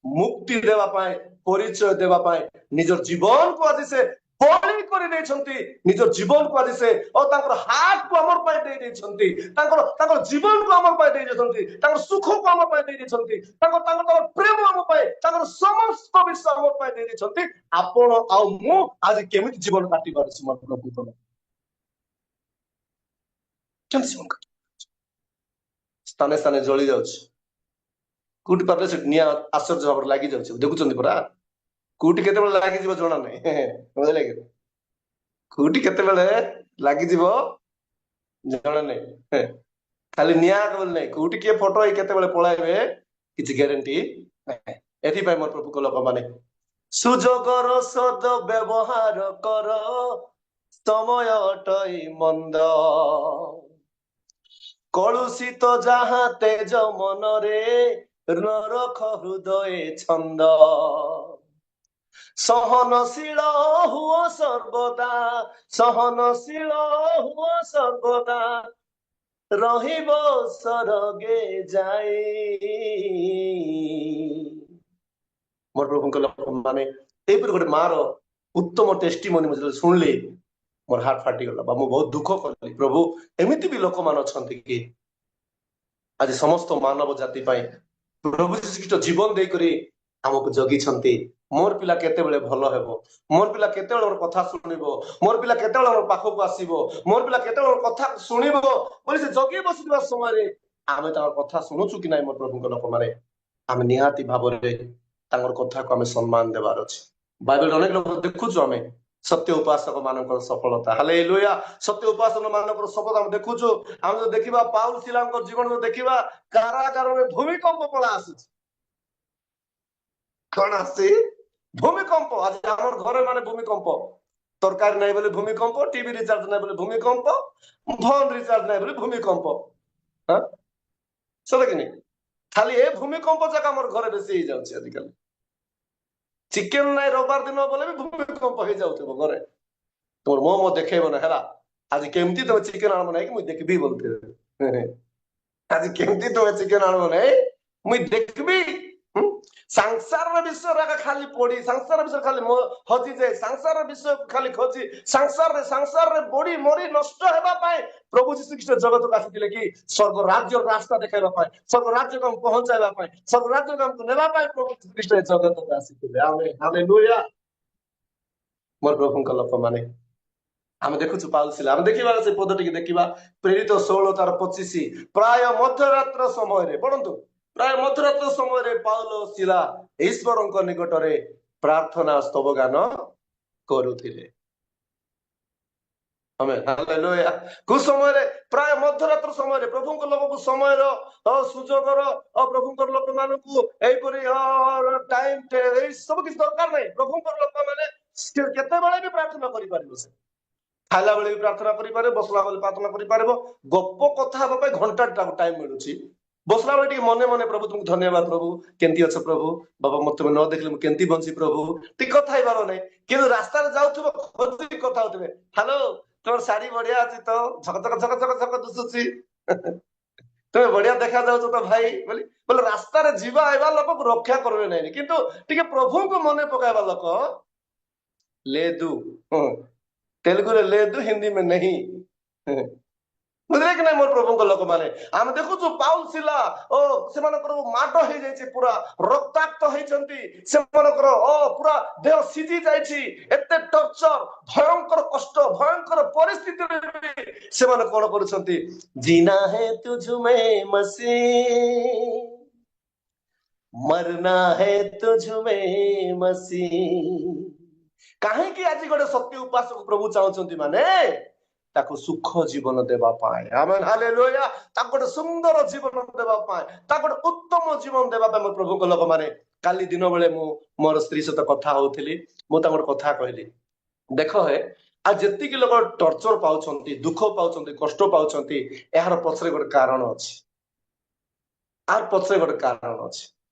ମୁକ୍ତି ଦେବା ପାଇଁ, ପରିଚୟ ଦେବା ପାଇଁ ନିଜର ଜୀବନକୁ ଆଜି ସେ ବଳି କରି ଦେଇଛନ୍ତି। ନିଜ ଜୀବନକୁ ଆଜି ସେ ଓ ତାଙ୍କର ହାର୍ଟକୁ ଆମର ପାଇଁ ଦେଇ ଦେଇଛନ୍ତି। ତାଙ୍କର ତାଙ୍କର ଜୀବନକୁ ଆମର ପାଇଁ ଦେଇ ଦେଇଛନ୍ତି। ତାଙ୍କର ସୁଖକୁ ଆମ ପାଇଁ ଦେଇ ଦେଇଛନ୍ତି। ତାଙ୍କର ତାଙ୍କର ତାଙ୍କର ପ୍ରେମ ଆମ ପାଇଁ, ତାଙ୍କର ସମସ୍ତ ବିଷୟ ଆମ ପାଇଁ ଦେଇ ଦେଇଛନ୍ତି। ଆପଣ ଆଉ ମୁଁ ଆଜି କେମିତି ଜୀବନ କାଟି ପାରୁଛି? ମୋର ପ୍ରଭୁ, କେମିତି ଜୀବନ କାଟି? ସ୍ଥାନେ ସ୍ଥାନେ ଜଳି ଯାଉଛି। କୋଉଠି ପାରିଲେ ସେଠି ନିଆଁ ଆଶ୍ଚର୍ଯ୍ୟ ଭାବରେ ଲାଗି ଯାଉଛି। ଦେଖୁଛନ୍ତି ପରା, କୋଉଠି କେତେବେଳେ ଲାଗିଯିବ ଜଣା ନାହିଁ, ବୁଝିଲେ କି? କୋଉଠି କେତେବେଳେ ଲାଗିଯିବ ଜଣା ନାହିଁ। ଖାଲି ନିଆଁ ବୋଲି ନାହିଁ, କୋଉଠି କିଏ ଫଟୋ ହେଇ କେତେବେଳେ ପଳାଇବେ କିଛି ଗ୍ୟାରେଣ୍ଟି ନାହିଁ। ଏଥିପାଇଁ ମୋର ପ୍ରଭୁଙ୍କ ଲୋକମାନେ, ସୁଯୋଗର ସଦ ବ୍ୟବହାର କର, ସମୟ ଅଟଇ ମନ୍ଦ। କଳୁଷିତ ଯାହା ତେଜ ମନରେ ନ ରଖ ହୃଦୟ ଛନ୍ଦ। ସହନଶୀଳ ହୁଅ ସର୍ବଦା, ସହନଶୀଳ ହୁଅ ସର୍ବଦା, ରହିବ ସରଗେ ଯାଇ। ମୋର ପ୍ରଭୁଙ୍କ ଲୋକମାନେ, ଏଇପରି ଗୋଟେ ମାର ଉତ୍ତମ ଟେଷ୍ଟିମନି ମୁଁ ଯେତେବେଳେ ଶୁଣିଲି, ମୋର ହାର୍ଟ ଫାଟିଗଲା ବା ମୁଁ ବହୁତ ଦୁଃଖ କଲି। ପ୍ରଭୁ, ଏମିତି ବି ଲୋକମାନେ ଅଛନ୍ତି କି ଆଜି ସମସ୍ତ ମାନବ ଜାତି ପାଇଁ ପ୍ରଭୁ ଯୀଶୁ ଖ୍ରୀଷ୍ଟ ଜୀବନ ଦେଇକରି ଆମକୁ ଜଗିଛନ୍ତି। ମୋର ପିଲା କେତେବେଳେ ଭଲ ହେବ? ମୋର ପିଲା କେତେବେଳେ ମୋର କଥା ଶୁଣିବ? ମୋର ପିଲା କେତେବେଳେ ମୋର ପାଖକୁ ଆସିବ? ମୋର ପିଲା କେତେବେଳେ ମୋର କଥା ଶୁଣିବ ବୋଲି ସେ ଜଗି ବସିଥିବା ସମୟରେ ଆମେ ତାଙ୍କର କଥା ଶୁଣୁଛୁ କି ନାହିଁ? ମୋର ପ୍ରଭୁଙ୍କ ଲୋକମାନେ, ଆମେ ନିହାତି ଭାବରେ ତାଙ୍କର କଥାକୁ ଆମେ ସମ୍ମାନ ଦେବାର ଅଛି। ବାଇବେଲ ଅନେକ ଲୋକ ଦେଖୁଛୁ ଆମେ, ସତ୍ୟ ଉପାସକ ମାନଙ୍କର ସଫଳତା। ହାଲେଲୁୟା। ସତ୍ୟ ଉପାସକ ମାନଙ୍କର ସଫଳତା ଆମେ ଦେଖୁଛୁ। ଆମେ ଯଦି ଦେଖିବା, ପାଉଲ ଶିଲାଙ୍କ ଜୀବନ ଦେଖିବା, କାରାଗାରରେ ଭୂମିକମ୍ପ ପଳା ଆସୁଛି। କଣ ଆସୁଛି? ଭୂମିକମ୍ପ। ଆଜି ଆମର ଘରେ ମାନେ ଭୂମିକମ୍ପ, ତରକାରୀ ନାହିଁ ବୋଲି ଭୂମିକମ୍ପ, ଟିଭି ରିଚାର୍ଜ ନାହିଁ ବୋଲି ଭୂମିକମ୍ପ, ଫୋନ ରିଚାର୍ଜ ନାହିଁ ବୋଲି ଭୂମିକମ୍ପ। ହଁ, ସତ କି ନାଇଁ? ଖାଲି ଏ ଭୂମିକମ୍ପ ଯାକ ଆମର ଘରେ ବେଶୀ ହେଇଯାଉଛି ଆଜିକାଲି। ଚିକେନ ନାଇଁ ରବିବାର ଦିନ ବୋଲେ ବି ଭୂମିକମ୍ପ ହେଇଯାଉଥିବ ଘରେ। ତମର ମୋ ମୋ ଦେଖେଇବ ନା ହେଲା, ଆଜି କେମିତି ତମେ ଚିକେନ ଆଣିବ ନାହିଁ କି ମୁଇଁ ଦେଖିବି ବୋଲୁଥିବେ। ଆଜି କେମିତି ତମେ ଚିକେନ ଆଣିବ ନାହିଁ, ମୁଇଁ ଦେଖିବି। ସଂସାରର ବିଷୟରେ ଏକା ଖାଲି ପଡି, ସଂସାର ବିଷୟ ଖାଲି ହଜିଯାଏ, ସଂସାର ବିଷୟ ଖାଲି ଖୋଜି ସଂସାରରେ ସଂସାରରେ ବଢି ମରି ନଷ୍ଟ ହେବା ପାଇଁ ପ୍ରଭୁ ଯୀଶୁ ଖ୍ରୀଷ୍ଟ ଜଗତକୁ ଆସିଥିଲେ କି ସ୍ୱର୍ଗ ରାଜ୍ୟର ରାସ୍ତା ଦେଖାଇବା ପାଇଁ, ସ୍ୱର୍ଗ ରାଜ୍ୟକୁ ଆମକୁ ପହଞ୍ଚାଇବା ପାଇଁ, ସ୍ୱର୍ଗ ରାଜ୍ୟକୁ ଆମକୁ ନେବା ପାଇଁ ପ୍ରଭୁ ଯୀଶୁ ଖ୍ରୀଷ୍ଟ ଏ ଜଗତକୁ ଆସିଥିଲେ। ଆମେ ହାଲେଲୁୟା। ମୋର ପ୍ରଭୁଙ୍କ ଲୋକମାନେ, ଆମେ ଦେଖୁଛୁ ପାଉଲ ଶିଲା, ଆମେ ଦେଖିବା ସେ ପଦ ଟିକେ ଦେଖିବା। ପ୍ରେରିତ 16 ତାର 25। ପ୍ରାୟ ମଧ୍ୟରାତ୍ର ସମୟରେ, ପଢନ୍ତୁ, ପ୍ରାୟ ମଧ୍ୟରାତ୍ର ସମୟରେ ପାଉଲ ଶିଲା ଈଶ୍ୱରଙ୍କ ନିକଟରେ ପ୍ରାର୍ଥନା ସ୍ତବଗାନ କରୁଥିଲେ। ହାଲେଲୁୟା। କୋଉ ସମୟରେ? ପ୍ରାୟ ମଧ୍ୟରାତ୍ର ସମୟରେ। ପ୍ରଭୁଙ୍କ ଲୋକକୁ ସମୟର ସୁଯୋଗର, ପ୍ରଭୁଙ୍କର ଲୋକମାନଙ୍କୁ ଏଇପରି ଟାଇମ ଏଇ ସବୁ କିଛି ଦରକାର ନାହିଁ। ପ୍ରଭୁଙ୍କର ଲୋକମାନେ କେତେବେଳେ ବି ପ୍ରାର୍ଥନା କରିପାରିବ। ସେ ଖାଇଲା ବେଳେ ବି ପ୍ରାର୍ଥନା କରିପାରିବ, ବସିଲା ବେଳେ ପ୍ରାର୍ଥନା କରିପାରିବ। ଗପ କଥା ହେବା ପାଇଁ ଘଣ୍ଟା ଟାଇମ ମିଳୁଛି। ବସିଲା ବେଳେ ଟିକେ ମନେ ମନେ, ପ୍ରଭୁ ତୁମକୁ ଧନ୍ୟବାଦ, ପ୍ରଭୁ କେମିତି ଅଛ, ପ୍ରଭୁ ବାବା ମତେ ତୁମେ ନ ଦେଖିଲେ ମୁଁ କେମିତି ବଞ୍ଚି ପ୍ରଭୁ, ଟିକେ କଥା ହେଇପାର ନାହିଁ। କିନ୍ତୁ ରାସ୍ତାରେ ଯାଉଥିବ, ଖୋଜିକି କଥା ହଉଥିବେ, ହ୍ୟାଲୋ, ତୋର ଶାଢୀ ବଢିଆ ଅଛି ତ, ଝକ ଝକ ଝକ ଝକ ଝକ ଦିଶୁଛି, ତୁମେ ବଢିଆ ଦେଖା ଯାଉଛ ତ ଭାଇ ବୋଲି ବୋଲେ ରାସ୍ତାରେ ଯିବା ଆଇବା ଲୋକକୁ ରକ୍ଷା କରିବେ ନାହିଁ, କିନ୍ତୁ ଟିକେ ପ୍ରଭୁଙ୍କୁ ମନେ ପକାଇବା ଲୋକ లేదు। ତେଲୁଗୁରେ లేదు, ହିନ୍ଦୀ ମେ ନାହିଁ। ବୁଝିଲେ କି ନାଇଁ ମୋର ପ୍ରଭୁଙ୍କ ଲୋକମାନେ? ଆମେ ଦେଖୁଛୁ ପାଉଲ ଶିଲା ଓ ସେମାନଙ୍କର ମାଡ ହେଇଯାଇଛି, ପୁରା ରକ୍ତାକ୍ତ ହେଇଛନ୍ତି, ସେମାନଙ୍କର ପୁରା ଦେହ ସିଝି ଯାଇଛି। ଏତେ ଟର୍ଚର, ଭୟଙ୍କର କଷ୍ଟ, ଭୟଙ୍କର ପରିସ୍ଥିତିରେ ବି ସେମାନେ କଣ କରୁଛନ୍ତି? जीना है तुझ में मसीह, मरना है तुझ में मसीह। କାହିଁକି ଆଜି ଗୋଟେ ସତ୍ୟ ଉପାସକ ପ୍ରଭୁ ଚାହୁଁଛନ୍ତି? ମାନେ ତାକୁ ସୁଖ ଜୀବନ ଦେବା ପାଇଁ। ଆମେନ୍, ହାଲେଲୁୟା। ତାକୁ ଗୋଟେ ସୁନ୍ଦର ଜୀବନ ଦେବା ପାଇଁ, ତାକୁ ଗୋଟେ ଉତ୍ତମ ଜୀବନ ଦେବା ପାଇଁ। ମୋ ପ୍ରଭୁଙ୍କ ଲୋକମାନେ, କାଲି ଦିନ ବେଳେ ମୁଁ ମୋର ସ୍ତ୍ରୀ ସହିତ କଥା ହଉଥିଲି। ମୁଁ ତାଙ୍କୁ ଗୋଟେ କଥା କହିଲି, ଦେଖ ହେ, ଆଉ ଯେତିକି ଲୋକ ଟର୍ଚର ପାଉଛନ୍ତି, ଦୁଃଖ ପାଉଛନ୍ତି, କଷ୍ଟ ପାଉଛନ୍ତି, ଏହାର ପଛରେ ଗୋଟେ କାରଣ ଅଛି। ଆର ପଛରେ ଗୋଟେ କାରଣ ଅଛି।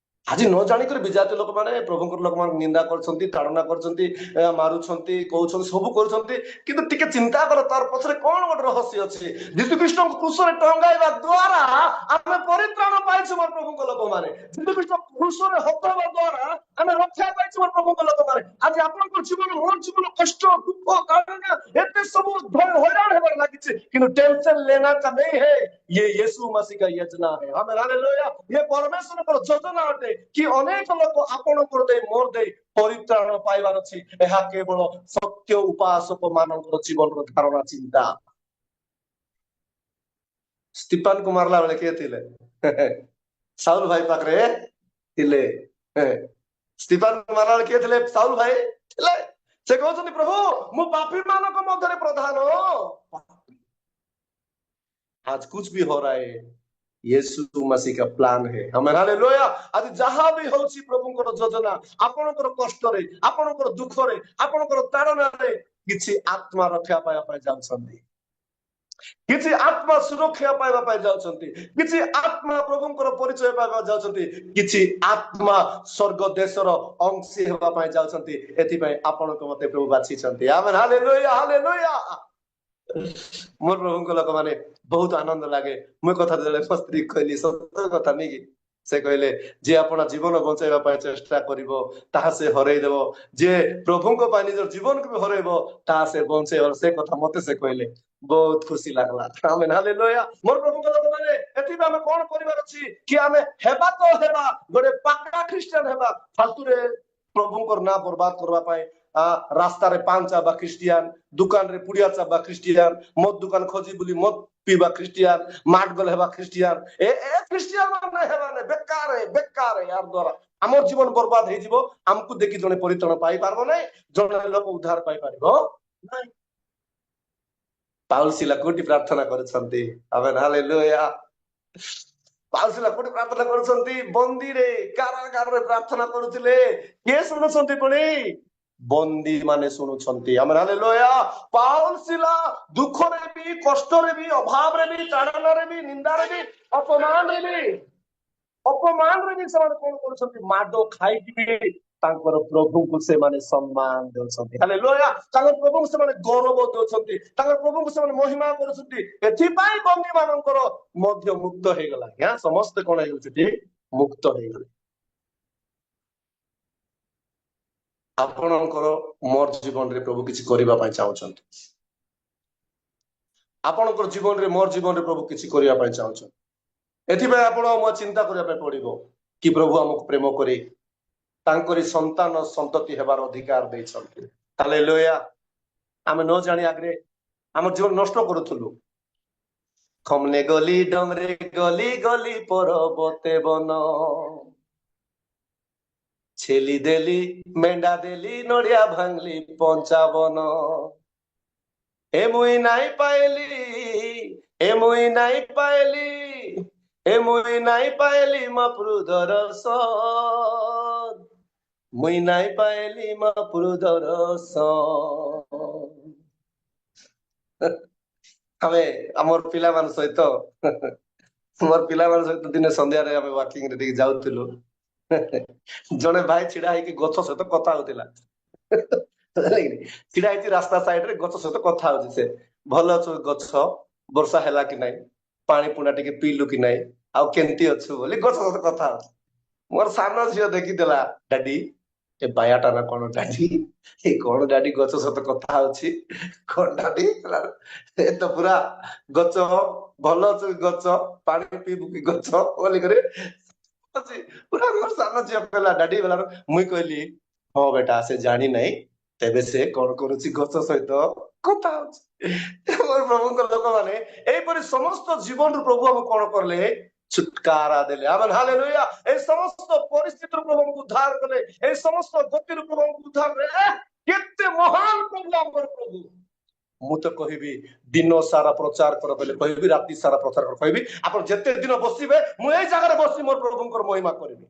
ଆଜି ନ ଜାଣିକରି ବିଜାତି ଲୋକମାନେ ପ୍ରଭୁଙ୍କର ଲୋକମାନଙ୍କୁ ନିନ୍ଦା କରୁଛନ୍ତି, ତାଡ଼ନା କରୁଛନ୍ତି, ମାରୁଛନ୍ତି, କହୁଛନ୍ତି, ସବୁ କରୁଛନ୍ତି। କିନ୍ତୁ ଟିକେ ଚିନ୍ତା କର, ତାର ପଛରେ କଣ ଗୋଟେ ରହସ୍ୟ ଅଛି। ଯୀଶୁ ଖ୍ରୀଷ୍ଟଙ୍କୁ କ୍ରୁଶରେ ଟଙ୍ଗାଇବା ଦ୍ଵାରା ଆମେ ପରିତ୍ରାଣ ପାଇଛୁ। ମୋର ପ୍ରଭୁଙ୍କ ଲୋକମାନେ, ଯୀଶୁ ଖ୍ରୀଷ୍ଟ କ୍ରୁଶରେ ହତ ହେବା ଦ୍ଵାରା ଆମେ ରକ୍ଷା ପାଇଛୁ। ମୋର ପ୍ରଭୁଙ୍କ ଲୋକମାନେ, ଆଜି ଆପଣଙ୍କ ଜୀବନ, ମୋର ଜୀବନ କଷ୍ଟ, ଦୁଃଖ, ତାଡ଼ନା, ଏତେ ସବୁ ହଇରାଣ ହେବାରେ ଲାଗିଛି, କିନ୍ତୁ ଟେନସନ लेना का नहीं है। ये यीशु मसीह का योजना है। आमेन, हालेलुया। ये ପରମେଶ୍ୱରଙ୍କର ଯୋଜନା ଅଟେ କି ଅନେକ ଲୋକ ଆପଣଙ୍କର ଦେଇ ମୋର ଦେଇ ପରିତ୍ରାଣ ପାଇବାର ଅଛି। ଏହା କେବଳ ସତ୍ୟ ଉପାସକ ମାନଙ୍କର ଜୀବନର ଧାରଣା, ଚିନ୍ତା। ସ୍ତିଫାନକୁ ମାରିଲା ବେଳେ କିଏ ଥିଲେ? ସାଉଲ ଭାଇ ପାଖରେ ଥିଲେ। ସ୍ତିଫାନକୁ ମାରିଲା ବେଳେ କିଏ ଥିଲେ? ସାଉଲ ଭାଇ ଥିଲେ। ସେ କହୁଛନ୍ତି, ପ୍ରଭୁ, ମୁଁ ପାପୀ ମାନଙ୍କ ମଧ୍ୟରେ ପ୍ରଧାନ। आज कुछ भी हो रहा है, यीशु मसीह का प्लान है। आमेन, हालेलुया। ଆଜି ଯାହା ବି ହଉଛି, ପ୍ରଭୁଙ୍କର ଯୋଜନା। ଆପଣଙ୍କର କଷ୍ଟରେ, ଆପଣଙ୍କର ଦୁଃଖରେ, ଆପଣଙ୍କର ତାଡ଼ନାରେ କିଛି ଆତ୍ମା ରକ୍ଷା ପାଇବା ପାଇଁ ଯାଉଛନ୍ତି, କିଛି ଆତ୍ମା ସୁରକ୍ଷା ପାଇବା ପାଇଁ ଯାଉଛନ୍ତି, କିଛି ଆତ୍ମା ପ୍ରଭୁଙ୍କର ପରିଚୟ ପାଇବା ଯାଉଛନ୍ତି, କିଛି ଆତ୍ମା ସ୍ୱର୍ଗ ଦେଶର ଅଂଶୀ ହେବା ପାଇଁ ଯାଉଛନ୍ତି। ଏଥିପାଇଁ ଆପଣଙ୍କୁ ମତେ ପ୍ରଭୁ ବାଛିଛନ୍ତି। ଆମେନ୍, ହାଲେଲୁୟା, ହାଲେଲୁୟା। ମୋର ପ୍ରଭୁଙ୍କ ଲୋକମାନେ, ବହୁତ ଆନନ୍ଦ ଲାଗେ। ମୁଁ କଥା ଯେତେବେଳେ ମୋ ସ୍ତ୍ରୀ କହିଲି, ସତ କଥା ନାଇଁ? ସେ କହିଲେ, ଯିଏ ଆପଣା ଜୀବନ ବଞ୍ଚାଇବା ପାଇଁ ଚେଷ୍ଟା କରିବ, ତାହା ସେ ହରେଇ ଦେବ। ଯିଏ ପ୍ରଭୁଙ୍କ ପାଇଁ ନିଜର ଜୀବନକୁ ବି ହରେଇବ, ତାହା ସେ ବଞ୍ଚେଇବ। ସେ କଥା ମତେ ସେ କହିଲେ, ବହୁତ ଖୁସି ଲାଗିଲା। ଆମେନ୍, ହାଲେଲୁୟା। ମୋର ପ୍ରଭୁଙ୍କ ଲୋକମାନେ, ଏଥିପାଇଁ ଆମେ କଣ କରିବାର ଅଛି କି ଆମେ ହେବା ତ ହେବା, ଗୋଟେ ପାକା ଖ୍ରୀଷ୍ଟିଆନ ହେବା। ଫାଲତୁରେ ପ୍ରଭୁଙ୍କର ନାଁ ବର୍ବାଦ କରିବା ପାଇଁ ରାସ୍ତାରେ ପାନ ଚାବା ଖ୍ରୀଷ୍ଟିଆନ, ଦୋକାନରେ ପୁଡିଆ ଚାବା ଖ୍ରୀଷ୍ଟିଆନ, ମଦ ଦୋକାନ ଖୋଜି ବୁଲି ମଦ ପିଇବା ଖ୍ରୀଷ୍ଟିଆନ, ମାଟ ଗଲେ ହେବା ଖ୍ରୀଷ୍ଟିଆନ, ଏ ଏ ଖ୍ରୀଷ୍ଟିଆନ ମାନେ ହେବା ନାଇଁ। ବେକାର, ବେକାର। ୟାର ଦ୍ଵାରା ଆମର ଜୀବନ ବର୍ବାଦ ହେଇଯିବ। ଆମକୁ ଦେଖି ଜଣେ ପରିତ୍ରାଣ ପାଇପାରିବ ନାହିଁ, ଜଣେ ଲୋକ ଉଦ୍ଧାର ପାଇପାରିବ ନାହିଁ। ପାଉଲ ଶିଲା କୋଉଠି ପ୍ରାର୍ଥନା କରୁଛନ୍ତି? ଆମେନ୍, ହାଲେଲୁୟା। ପାଉଲ ଶିଲା କୋଉଠି ପ୍ରାର୍ଥନା କରୁଛନ୍ତି? ବନ୍ଦୀରେ, କାରାଗାରରେ ପ୍ରାର୍ଥନା କରୁଥିଲେ। କିଏ ଶୁଣୁଛନ୍ତି ପୁଣି? ବନ୍ଦୀ ମାନେ ଶୁଣୁଛନ୍ତି। ଆମେନ୍, ହାଲେଲୁୟା। ପାଉଲ ଶିଲା ଦୁଃଖରେ ବି, କଷ୍ଟରେ ବି, ଅଭାବରେ ବି, ତାଡ଼ନାରେ ବି, ନିନ୍ଦାରେ ବି, ଅପମାନରେ ବି, ଅପମାନରେ ବି ସେମାନେ କଣ କରୁଛନ୍ତି? ମାଡ ଖାଇକି ବି ତାଙ୍କର ପ୍ରଭୁଙ୍କୁ ସେମାନେ ସମ୍ମାନ ଦେଉଛନ୍ତି। ହାଲେଲୁୟା। ତାଙ୍କର ପ୍ରଭୁଙ୍କୁ ସେମାନେ ଗୌରବ ଦେଉଛନ୍ତି, ତାଙ୍କର ପ୍ରଭୁଙ୍କୁ ସେମାନେ ମହିମା କରୁଛନ୍ତି। ଏଥିପାଇଁ ବନ୍ଦୀ ମାନଙ୍କର ମଧ୍ୟ ମୁକ୍ତ ହେଇଗଲା ଆଜ୍ଞା। ସମସ୍ତେ କଣ ହେଇଗଲେ ସେଠି? ମୁକ୍ତ ହେଇଗଲେ। ଆପଣଙ୍କର ମୋର ଜୀବନରେ ପ୍ରଭୁ କିଛି କରିବା ପାଇଁ ଚାହୁଁଛନ୍ତି। ଆପଣଙ୍କର ଜୀବନରେ, ମୋର ଜୀବନରେ ପ୍ରଭୁ କିଛି କରିବା ପାଇଁ ଚାହୁଁଛନ୍ତି। ଏଥିପାଇଁ ଆପଣ ମୋ ଚିନ୍ତା କରିବା ପାଇଁ ପଡିବ କି ପ୍ରଭୁ ଆମକୁ ପ୍ରେମ କରି ତାଙ୍କରି ସନ୍ତାନ ସନ୍ତତି ହେବାର ଅଧିକାର ଦେଇଛନ୍ତି। ହାଲେଲୁୟା। ଆମେ ନ ଜାଣି ଆଗରେ ଆମ ଜୀବନ ନଷ୍ଟ କରୁଥିଲୁ। ଖମନେ ଗଲି ଡମରେ ଗଲି ଗଲି ପର୍ବତେ ବନ, ଛେଲି ଦେଲି ମେଣ୍ଢା ଦେଲି ନଡିଆ ଭାଙ୍ଗଲି 55, ଏ ମୁଇଁ ନାଇଁ ପାଇଲି, ଏ ମୁଇଁ ନାଇଁ ପାଇଲି, ଏ ମୁଇଁ ନାଇଁ ପାଇଲି ମପ୍ରୁ ଦରଶନ, ମୁଇଁ ନାଇଁ ପାଇଲି ମପ୍ରୁ ଦରଶନ। ଆମେ ଆମର ପିଲାମାନଙ୍କ ସହିତ, ମୋର ପିଲାମାନଙ୍କ ସହିତ ଦିନେ ସନ୍ଧ୍ୟାରେ ଆମେ ୱାକିଂ ରେ ଟିକେ ଯାଉଥିଲୁ। ଜଣେ ଭାଇ ଛିଡା ହେଇକି ଗଛ ସହିତ କଥା ହଉଥିଲା। ଛିଡା ହେଇଛି ରାସ୍ତା ସାଇଡ ରେ, ଗଛ ସହିତ କଥା ହଉଛି ସେ। ଭଲ ଅଛୁ ଗଛ, ବର୍ଷା ହେଲା କି ନାଇଁ, ପାଣି ପୁଣା ଟିକେ ପିଇଲୁ କି ନାଇଁ, ଆଉ କେମିତି ଅଛୁ ବୋଲି ଗଛ ସହିତ କଥା ହଉଛି। ମୋର ସାନ ଝିଅ ଦେଖିଦେଲା, ଡାଡି ଏ ବାୟାଟା ନା କଣ, ଡାଡି ଏ କଣ, ଡାଡି ଗଛ ସହିତ କଥା ହଉଛି କଣ ଡାଡି? ଏ ତ ପୁରା ଗଛ ଭଲ ଅଛୁ ଗଛ, ପାଣି ପିଇବୁ କି ଗଛ ବୋଲିକରି ପୁରା ମୋର ସାନ ଝିଅ କହିଲା ଡାଡି ବୋଲା। ମୁଇଁ କହିଲି ହଁ ବେଟା, ସେ ଜାଣି ନାହିଁ ତେବେ ସେ କଣ କରୁଛି, ଗଛ ସହିତ କଥା ହଉଛି। ମୋର ପ୍ରଭୁଙ୍କ ଲୋକମାନେ, ଏଇପରି ସମସ୍ତ ଜୀବନରୁ ପ୍ରଭୁ ଆମକୁ କଣ କଲେ? ଛୁଟକାରା ଦେଲେ। ଆମେ ହାଲେଲୁୟା। ଏଇ ସମସ୍ତ ପରିସ୍ଥିତିରୁ ପ୍ରଭୁ ଆମକୁ ଉଦ୍ଧାର କଲେ, ଏଇ ସମସ୍ତ ଗତିରୁ ପ୍ରଭୁ ଆମକୁ ଉଦ୍ଧାର କଲେ। କେତେ ମହାନ ପ୍ରଭୁ ଆମର ପ୍ରଭୁ। ମୁଁ ତ କହିବି ଦିନ ସାରା ପ୍ରଚାର କର କହିଲେ କହିବି, ରାତି ସାରା ପ୍ରଚାର କର କହିବି, ଆପଣ ଯେତେ ଦିନ ବସିବେ ମୁଁ ଏଇ ଜାଗାରେ ବସି ମୋର ପ୍ରଭୁଙ୍କର ମହିମା କରିବି।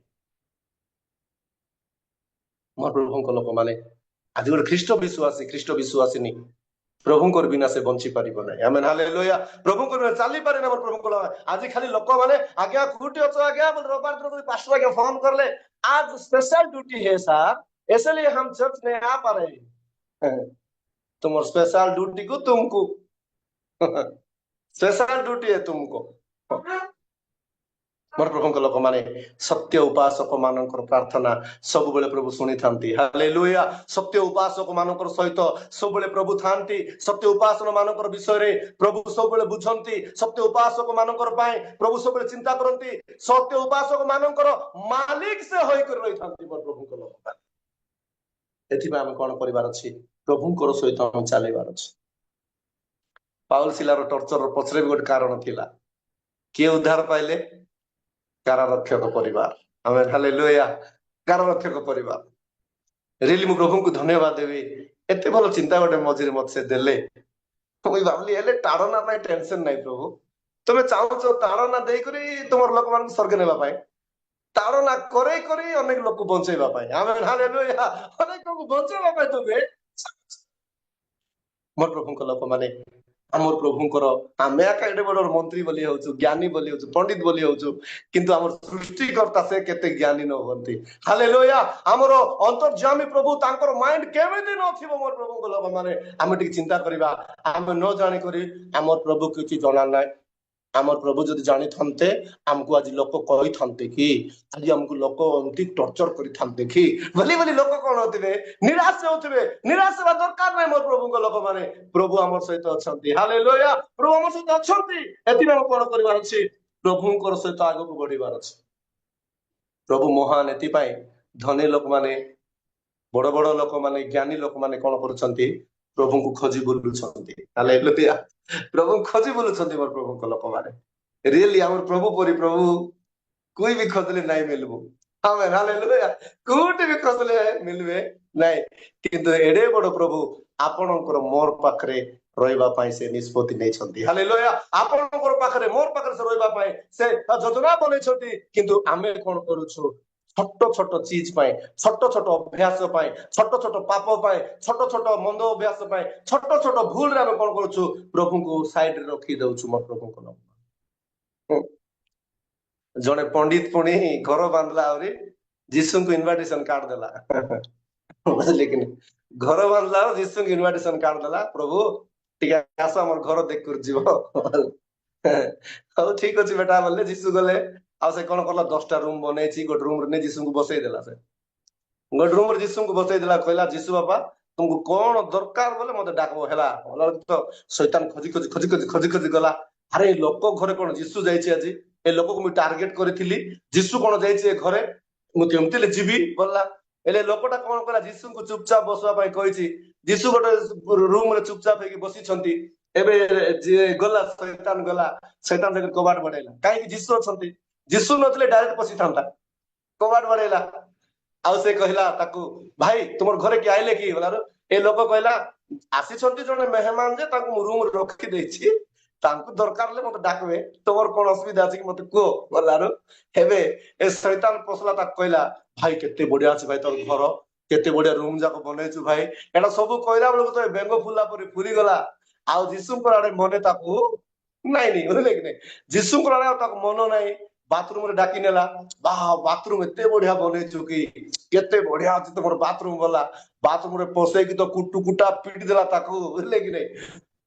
ମୋର ପ୍ରଭୁଙ୍କ ଲୋକମାନେ, ଆଜି ଗୋଟେ ଖ୍ରୀଷ୍ଟ ବିଶ୍ୱାସୀ, ଖ୍ରୀଷ୍ଟ ବିଶ୍ୱାସିନୀ ପ୍ରଭୁଙ୍କର ବିନା ସେ ବଞ୍ଚି ପାରିବ ନାହିଁ। ଆମେ ହାଲେଲୁୟା। ପ୍ରଭୁଙ୍କର ବିନା ଚାଲିପାରେ ନା ମୋର ପ୍ରଭୁଙ୍କ। ଆଜି ଖାଲି ଲୋକମାନେ ଆଜ୍ଞା କୋଉଠି ଅଛ ଆଜ୍ଞା, ରବିବାର ଦିନ ଯଦି ପାଷ୍ଟର ଆଜ୍ଞା ଫୋନ କଲେ, आज स्पेशल ड्यूटी है सर, इसलिए हम चर्च नहीं आ पा रहे। तुम स्पेशल ड्यूटी को, तुमको स्पेशल ड्यूटी है तुमको। ମୋର ପ୍ରଭୁଙ୍କ ଲୋକମାନେ, ସତ୍ୟ ଉପାସକ ମାନଙ୍କର ପ୍ରାର୍ଥନା ସବୁବେଳେ ପ୍ରଭୁ ଶୁଣିଥାନ୍ତି। ହାଲେଲୁୟା। ସତ୍ୟ ଉପାସକ ମାନଙ୍କର ସହିତ ସବୁବେଳେ ପ୍ରଭୁ ଥାନ୍ତି। ସତ୍ୟ ଉପାସନ ମାନଙ୍କର ବିଷୟରେ ପ୍ରଭୁ ସବୁବେଳେ ବୁଝନ୍ତି। ସତ୍ୟ ଉପାସକ ମାନଙ୍କର ପାଇଁ ପ୍ରଭୁ ସବୁବେଳେ ଚିନ୍ତା କରନ୍ତି। ସତ୍ୟ ଉପାସକ ମାନଙ୍କର ମାଲିକ ସେ ହୋଇକରି ରହିଥାନ୍ତି ମୋର ପ୍ରଭୁଙ୍କ ଲୋକମାନେ। ଏଥିପାଇଁ ଆମେ କଣ କରିବାର ଅଛି? ପ୍ରଭୁଙ୍କର ସହିତ ଆମେ ଚାଲିବାର ଅଛି। ପାଉଲ ଶିଲାର ଟର୍ଚର ପଛରେ ବି ଗୋଟେ କାରଣ ଥିଲା। କିଏ ଉଦ୍ଧାର ପାଇଲେ? କାରାରକ୍ଷକ ପରିବାର। ଆମେ ହାଲେଲୁୟା। କାରାରକ୍ଷକ ପରିବାର। ରିଏଲି ମୁଁ ପ୍ରଭୁଙ୍କୁ ଧନ୍ୟବାଦ ଦେବି, ଏତେ ଭଲ ଚିନ୍ତା ଗୋଟେ ମଝିରେ ମତେ ସେ ଦେଲେ। ମୁଁ ଭାବିଲି ହେଲେ ତାଡ଼ନା ପାଇଁ ଟେନସନ ନାହିଁ ପ୍ରଭୁ, ତୁମେ ଚାହୁଁଛ ତାଡ଼ନା ଦେଇକରି ତୁମର ଲୋକମାନଙ୍କୁ ସ୍ୱର୍ଗ ନେବା ପାଇଁ, ତାଡ଼ନା କରେଇ କରି ଅନେକ ଲୋକ ବଞ୍ଚେଇବା ପାଇଁ। ଆମେ ହାଲେଲୁୟା। ଅନେକ ଲୋକକୁ ବଞ୍ଚେଇବା ପାଇଁ ତୁମେ। ମୋର ପ୍ରଭୁଙ୍କ ଲୋକମାନେ, ଆମର ପ୍ରଭୁଙ୍କର ଆମେ ଏକା ଏଡେ ବଡ ମନ୍ତ୍ରୀ ବୋଲି ହଉଛୁ, ଜ୍ଞାନୀ ବୋଲି ହଉଛୁ, ପଣ୍ଡିତ ବୋଲି ହଉଛୁ, କିନ୍ତୁ ଆମର ସୃଷ୍ଟିକର୍ତ୍ତା ସେ କେତେ ଜ୍ଞାନୀ ନ ହୁଅନ୍ତି? ହାଲେଲୁୟା। ଆମର ଅନ୍ତର୍ଯାମୀ ପ୍ରଭୁ, ତାଙ୍କର ମାଇଣ୍ଡ କେମିତି ନଥିବ? ମୋର ପ୍ରଭୁଙ୍କ ଲୋକମାନେ, ଆମେ ଟିକେ ଚିନ୍ତା କରିବା। ଆମେ ନ ଜାଣିକରି ଆମର ପ୍ରଭୁ କିଛି ଜଣା ନାହିଁ। ଆମର ପ୍ରଭୁ ଯଦି ଜାଣିଥାନ୍ତେ, ଆମକୁ ଆଜି ଲୋକ କହିଥାନ୍ତେ କି? ଆଜି ଆମକୁ ଲୋକ ଏମିତି ଟର୍ଚର କରିଥାନ୍ତେ କି ବୋଲି ବୋଲି ଲୋକ କଣ ହଉଥିବେ? ନିରାଶ ହଉଥିବେ। ନିରାଶ ହେବା ଦରକାର ନାହିଁ ମୋର ପ୍ରଭୁଙ୍କ ଲୋକମାନେ। ପ୍ରଭୁ ଆମର ସହିତ ଅଛନ୍ତି। ହାଲେଲୁୟା। ପ୍ରଭୁ ଆମ ସହିତ ଅଛନ୍ତି। ଏଥିପାଇଁ ଆମେ କଣ କରିବାର ଅଛି? ପ୍ରଭୁଙ୍କର ସହିତ ଆଗକୁ ବଢିବାର ଅଛି। ପ୍ରଭୁ ମହାନ। ଏଥିପାଇଁ ଧନୀ ଲୋକମାନେ, ବଡ ବଡ ଲୋକମାନେ, ଜ୍ଞାନୀ ଲୋକମାନେ କଣ କରୁଛନ୍ତି? ପ୍ରଭୁଙ୍କୁ ଖୋଜି ବୁଲୁଛନ୍ତି। ହାଲେଲୁୟା। ପ୍ରଭୁଙ୍କୁ ଖୋଜି ବୁଲୁଛନ୍ତି ମୋର ପ୍ରଭୁଙ୍କ ଲୋକମାନେ। ରିଏଲି ଆମର ପ୍ରଭୁ ପରି ପ୍ରଭୁ कोई ବି ଖୋଜିଲେ ନାଇଁ ମିଳିବ। ଆମେ ହାଲେଲୁୟା। କୋଉଠି ବି ଖୋଜିଲେ ମିଳିବେ ନାଇଁ, କିନ୍ତୁ ଏଡେ ବଡ ପ୍ରଭୁ ଆପଣଙ୍କର ମୋର ପାଖରେ ରହିବା ପାଇଁ ସେ ନିଷ୍ପତ୍ତି ନେଇଛନ୍ତି। ହାଲେଲୁୟା। ଆପଣଙ୍କର ପାଖରେ, ମୋର ପାଖରେ ସେ ରହିବା ପାଇଁ ସେ ଯୋଜନା ବନେଇଛନ୍ତି। କିନ୍ତୁ ଆମେ କଣ କରୁଛୁ? ଛୋଟ ଛୋଟ ଚିଜ ପାଇଁ, ଛୋଟ ଛୋଟ ଅଭ୍ୟାସ ପାଇଁ, ଛୋଟ ଛୋଟ ପାପ ପାଇଁ, ଛୋଟ ଛୋଟ ମନ୍ଦ ଅଭ୍ୟାସ ପାଇଁ, ଛୋଟ ଛୋଟ ଭୁଲରେ ଆମେ କଣ କରୁଛୁ? ପ୍ରଭୁଙ୍କୁ ସାଇଡରେ ରଖି ଦଉଛୁ। ମୋ ପ୍ରଭୁଙ୍କ ନାମ। ଜଣେ ପଣ୍ଡିତ ପୁଣି ଘର ବାନ୍ଧିଲା, ଆହୁରି ଯୀଶୁଙ୍କୁ ଇନଭାଇଟେସନ କାର୍ଡ ଦେଲା। ବୁଝିଲେ କି? ଘର ବାନ୍ଧିଲା, ଯୀଶୁଙ୍କୁ ଇନଭାଇଟେସନ କାର୍ଡ ଦେଲା, ପ୍ରଭୁ ଟିକେ ଆସ, ଆମର ଘର ଦେଖିକରି ଯିବ। ହଉ ଠିକ ଅଛି ବେଟା ବୋଲେ ଯୀଶୁ ଗଲେ। ଆଉ ସେ କଣ କଲା? 10ଟା ରୁମ ବନେଇଛି, ଗୋଟେ ରୁମରେ ନେଇ ଯୀଶୁଙ୍କୁ ବସେଇ ଦେଲା। ସେ ଗୋଟେ ରୁମରେ ଯୀଶୁଙ୍କୁ ବସେଇ ଦେଲା, କହିଲା ଯୀଶୁ ବାପା, ତୁମକୁ କଣ ଦରକାର ବୋଲେ ମତେ ଡାକବ ହେଲା। ତ ଶୈତାନ ଖୋଜି ଖୋଜି ଖୋଜି ଖୋଜି ଖୋଜି ଖୋଜି ଗଲା। ଆରେ, ଲୋକ ଘରେ କଣ ଯୀଶୁ ଯାଇଛି ଆଜି? ଏ ଲୋକକୁ ମୁଁ ଟାର୍ଗେଟ କରିଥିଲି, ଯୀଶୁ କଣ ଯାଇଛି ଏ ଘରେ? ମୁଁ କେମିତି ହେଲେ ଯିବି ବୋଲା। ହେଲେ ଲୋକଟା କଣ କଲା? ଯୀଶୁଙ୍କୁ ଚୁପଚାପ ବସିବା ପାଇଁ କହିଛି। ଯୀଶୁ ଗୋଟେ ରୁମରେ ଚୁପଚାପ ହେଇକି ବସିଛନ୍ତି। ଏବେ ଯିଏ ଗଲା ଶୈତାନ ଗଲା, ଶୈତାନ ଦେଖି କବାଟ ବଢେଇଲା। କାହିଁକି? ଯୀଶୁ ଅଛନ୍ତି। ଯୀଶୁ ନଥିଲେ ଡାଇରେକ୍ଟ ପଶିଥାନ୍ତା। କବାଟ ବଢେଇଲା ଆଉ ସେ କହିଲା ତାକୁ, ଭାଇ ତୁମର ଘରେ କିଏ ଆଇଲେ କି? ବୋଲାରୁ ଏ ଲୋକ କହିଲା, ଆସିଛନ୍ତି ଜଣେ ମେହମାନ ଯେ ତାଙ୍କୁ ମୁଁ ରୁମ ରଖିଦେଇଛି, ତାଙ୍କୁ ଦରକାର ହେଲେ ମତେ ଡାକବେ, ତମର କଣ ଅସୁବିଧା ଅଛି କି ମତେ କୁହ। ବୋଲାରୁ ଏବେ ଏ ଶୈତାନ ପଶିଲା, ତାକୁ କହିଲା, ଭାଇ କେତେ ବଢିଆ ଅଛି ଭାଇ ତୋର ଘର, କେତେ ବଢିଆ ରୁମ ଯାକ ବନେଇଛୁ ଭାଇ। ଏଟା ସବୁ କହିଲା ବେଳକୁ ତ ବେଙ୍ଗ ଫୁଲା ପରି ଫୁଲିଗଲା। ଆଉ ଯୀଶୁଙ୍କର ଆଡେ ମନେ ତାକୁ ନାଇଁ ନାଇଁ, ବୁଝିଲେ କି ନାଇଁ? ଯୀଶୁଙ୍କର ଆଡେ ଆଉ ତାକୁ ମନ ନାହିଁ। ବାଥରୁମ ରେ ଡାକି ନେଲା, ବା ବାଥରୁମ ଏତେ ବଢିଆ ବନେଇଛୁ କି, କେତେ ବଢିଆ ଅଛି ତମର ବାଥରୁମ। ଗଲା ବାଥରୁମ ରେ ପଶେଇକି ତ କୁଟୁ କୁଟା ପିଟି ଦେଲା ତାକୁ, ବୁଝିଲେ କି ନାଇଁ?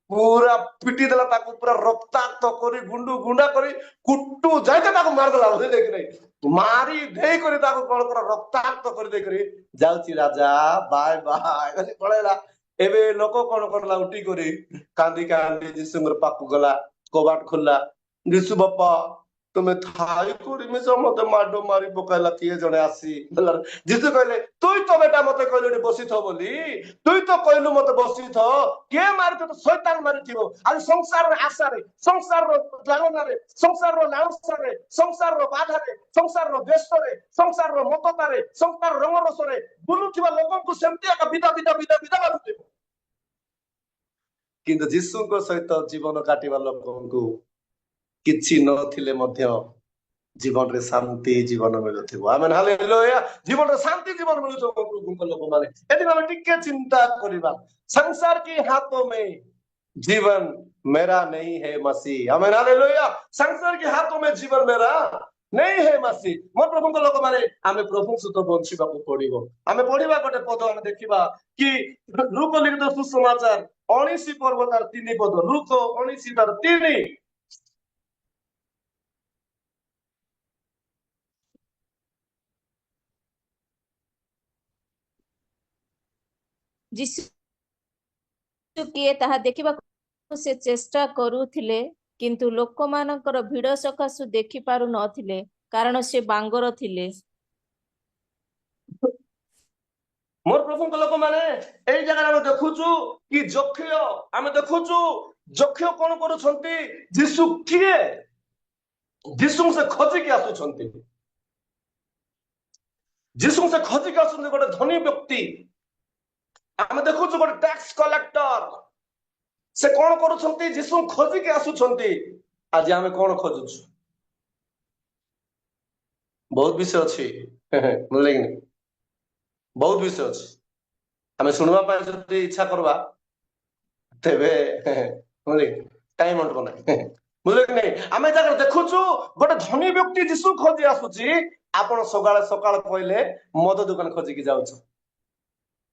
ପୁରା ପିଟି ଦେଲା ତାକୁ, ପୁରା ରକ୍ତାକ୍ତ କରି ଗୁଣ୍ଡୁ ଗୁଣ୍ଡା କରି କୁଟୁ ଯାଇତେ ତାକୁ ମାରିଦେଲା, ବୁଝିଲେ କି ନାଇଁ? ମାରି ଦେଇକରି ତାକୁ କଣ କର ରକ୍ତାକ୍ତ କରିଦେଇକରି ଯାଉଛି ରାଜା, ବାଏ ବାଏ ବୋଲି ପଳେଇଲା। ଏବେ ଲୋକ କଣ କଲା, ଉଠି କରି କାନ୍ଦି କାନ୍ଦି ଯୀଶୁଙ୍କର ପାଖକୁ ଗଲା, କବାଟ ଖୋଲିଲା। ଯୀଶୁ ବାପା, ତୁମେ ଥାଇ କରି ମିଶ ମତେ ମାଡ ମାରି ପକାଇଲା କିଏ ଜଣେ ଆସି। ଯୀଶୁ କହିଲେ, ତୁଇ ତ ବେଟା ମତେ କହିଲୁ ଏଠି ବସିଥ ବୋଲି, ତୁଇ ତ କହିଲୁ ମତେ ବସିଥ, କିଏ ମାରିଥିବ? ଶୈତାନ ମାରିଥିବ। ଆଜି ସଂସାରର ଆଶାରେ, ସଂସାରର ଲାଳନାରେ, ସଂସାରର ଲାଳସାରେ, ସଂସାରର ବାଧାରେ, ସଂସାରର ବ୍ୟସ୍ତରେ, ସଂସାରର ମତତାରେ, ସଂସାର ରଙ୍ଗରସରେ ବୁଲୁଥିବା ଲୋକଙ୍କୁ ସେମିତି ଏକା ବିଦା ବିଦା ବିଦା ବିଦା ମାରୁଥିବ। କିନ୍ତୁ ଯୀଶୁଙ୍କ ସହିତ ଜୀବନ କାଟିବା ଲୋକଙ୍କୁ କିଛି ନଥିଲେ ମଧ୍ୟ ଜୀବନରେ ଶାନ୍ତି ଜୀବନ ମିଳୁଥିବ। ଆମେ ହାଲେଲୁୟା, ଜୀବନରେ ଶାନ୍ତି ଜୀବନ ମିଳୁଥିବ ପ୍ରଭୁଙ୍କ ଲୋକମାନେ। ଏଥିପାଇଁ ଆମେ ଟିକେ ଚିନ୍ତା କରିବା। संसार के हाथों में जीवन मेरा नहीं है मसीह। Amen hallelujah. संसार के हाथों में जीवन मेरा नहीं है ମसीह। ମୋ ପ୍ରଭୁଙ୍କ ଲୋକମାନେ, ଆମେ ପ୍ରଭୁଙ୍କ ସହିତ ବଞ୍ଚିବାକୁ ପଡିବ। ଆମେ ପଢିବା ଗୋଟେ ପଦ, ଆମେ ଦେଖିବା କି ଲୂକ ଲିଖିତ ସୁସମାଚାର 19 ପର୍ବ ତାର 3 ପଦ। ଲୂକ 19 ତାର 3। ଯୀଶୁ କିଏ ତାହା ଦେଖିବାକୁ ସେ ଚେଷ୍ଟା କରୁଥିଲେ, କିନ୍ତୁ ଲୋକମାନଙ୍କର ଭିଡ ସକାଶୁ ଦେଖି ପାରୁ ନଥିଲେ, କାରଣ ସେ ବାଙ୍ଗର ଥିଲେ। ମୋର ପ୍ରଭୁଙ୍କ ଲୋକମାନେ, ଏଇ ଜାଗାରେ ଆମେ ଦେଖୁଛୁ କି ଯକ୍ଷ, ଆମେ ଦେଖୁଛୁ ଯକ୍ଷ କଣ କରୁଛନ୍ତି, ଯୀଶୁ କିଏ, ଯୀଶୁଙ୍କୁ ସେ ଖୋଜିକି ଆସୁଛନ୍ତି। ଯୀଶୁଙ୍କୁ ସେ ଖୋଜିକି ଆସୁଛନ୍ତି ଗୋଟେ ଧନୀ ବ୍ୟକ୍ତି। ଆମେ ଦେଖୁଛୁ ଗୋଟେ ଟ୍ୟାକ୍ସ କଲେକ୍ଟର, ସେ କଣ କରୁଛନ୍ତି, ଯୀଶୁଙ୍କୁ ଖୋଜିକି ଆସୁଛନ୍ତି। ଆଜି ଆମେ କଣ ଖୋଜୁଛୁ? ବହୁତ ବିଷୟ ଅଛି, ବୁଝିଲେ କି ନାଇଁ? ବହୁତ ବିଷୟ ଅଛି। ଆମେ ଶୁଣିବା ପାଇଁ ଯଦି ଇଚ୍ଛା କରିବା ତେବେ ବୁଝିଲେ ଟାଇମ ଅଣ୍ଟିବ ନାହିଁ, ବୁଝିଲେ କି ନାଇଁ? ଆମେ ଜାଗାରେ ଦେଖୁଛୁ ଗୋଟେ ଧନୀ ବ୍ୟକ୍ତି ଯୀଶୁ ଖୋଜି ଆସୁଛି। ଆପଣ ସକାଳେ ସକାଳ କହିଲେ ମଦ ଦୋକାନ ଖୋଜିକି ଯାଉଛୁ,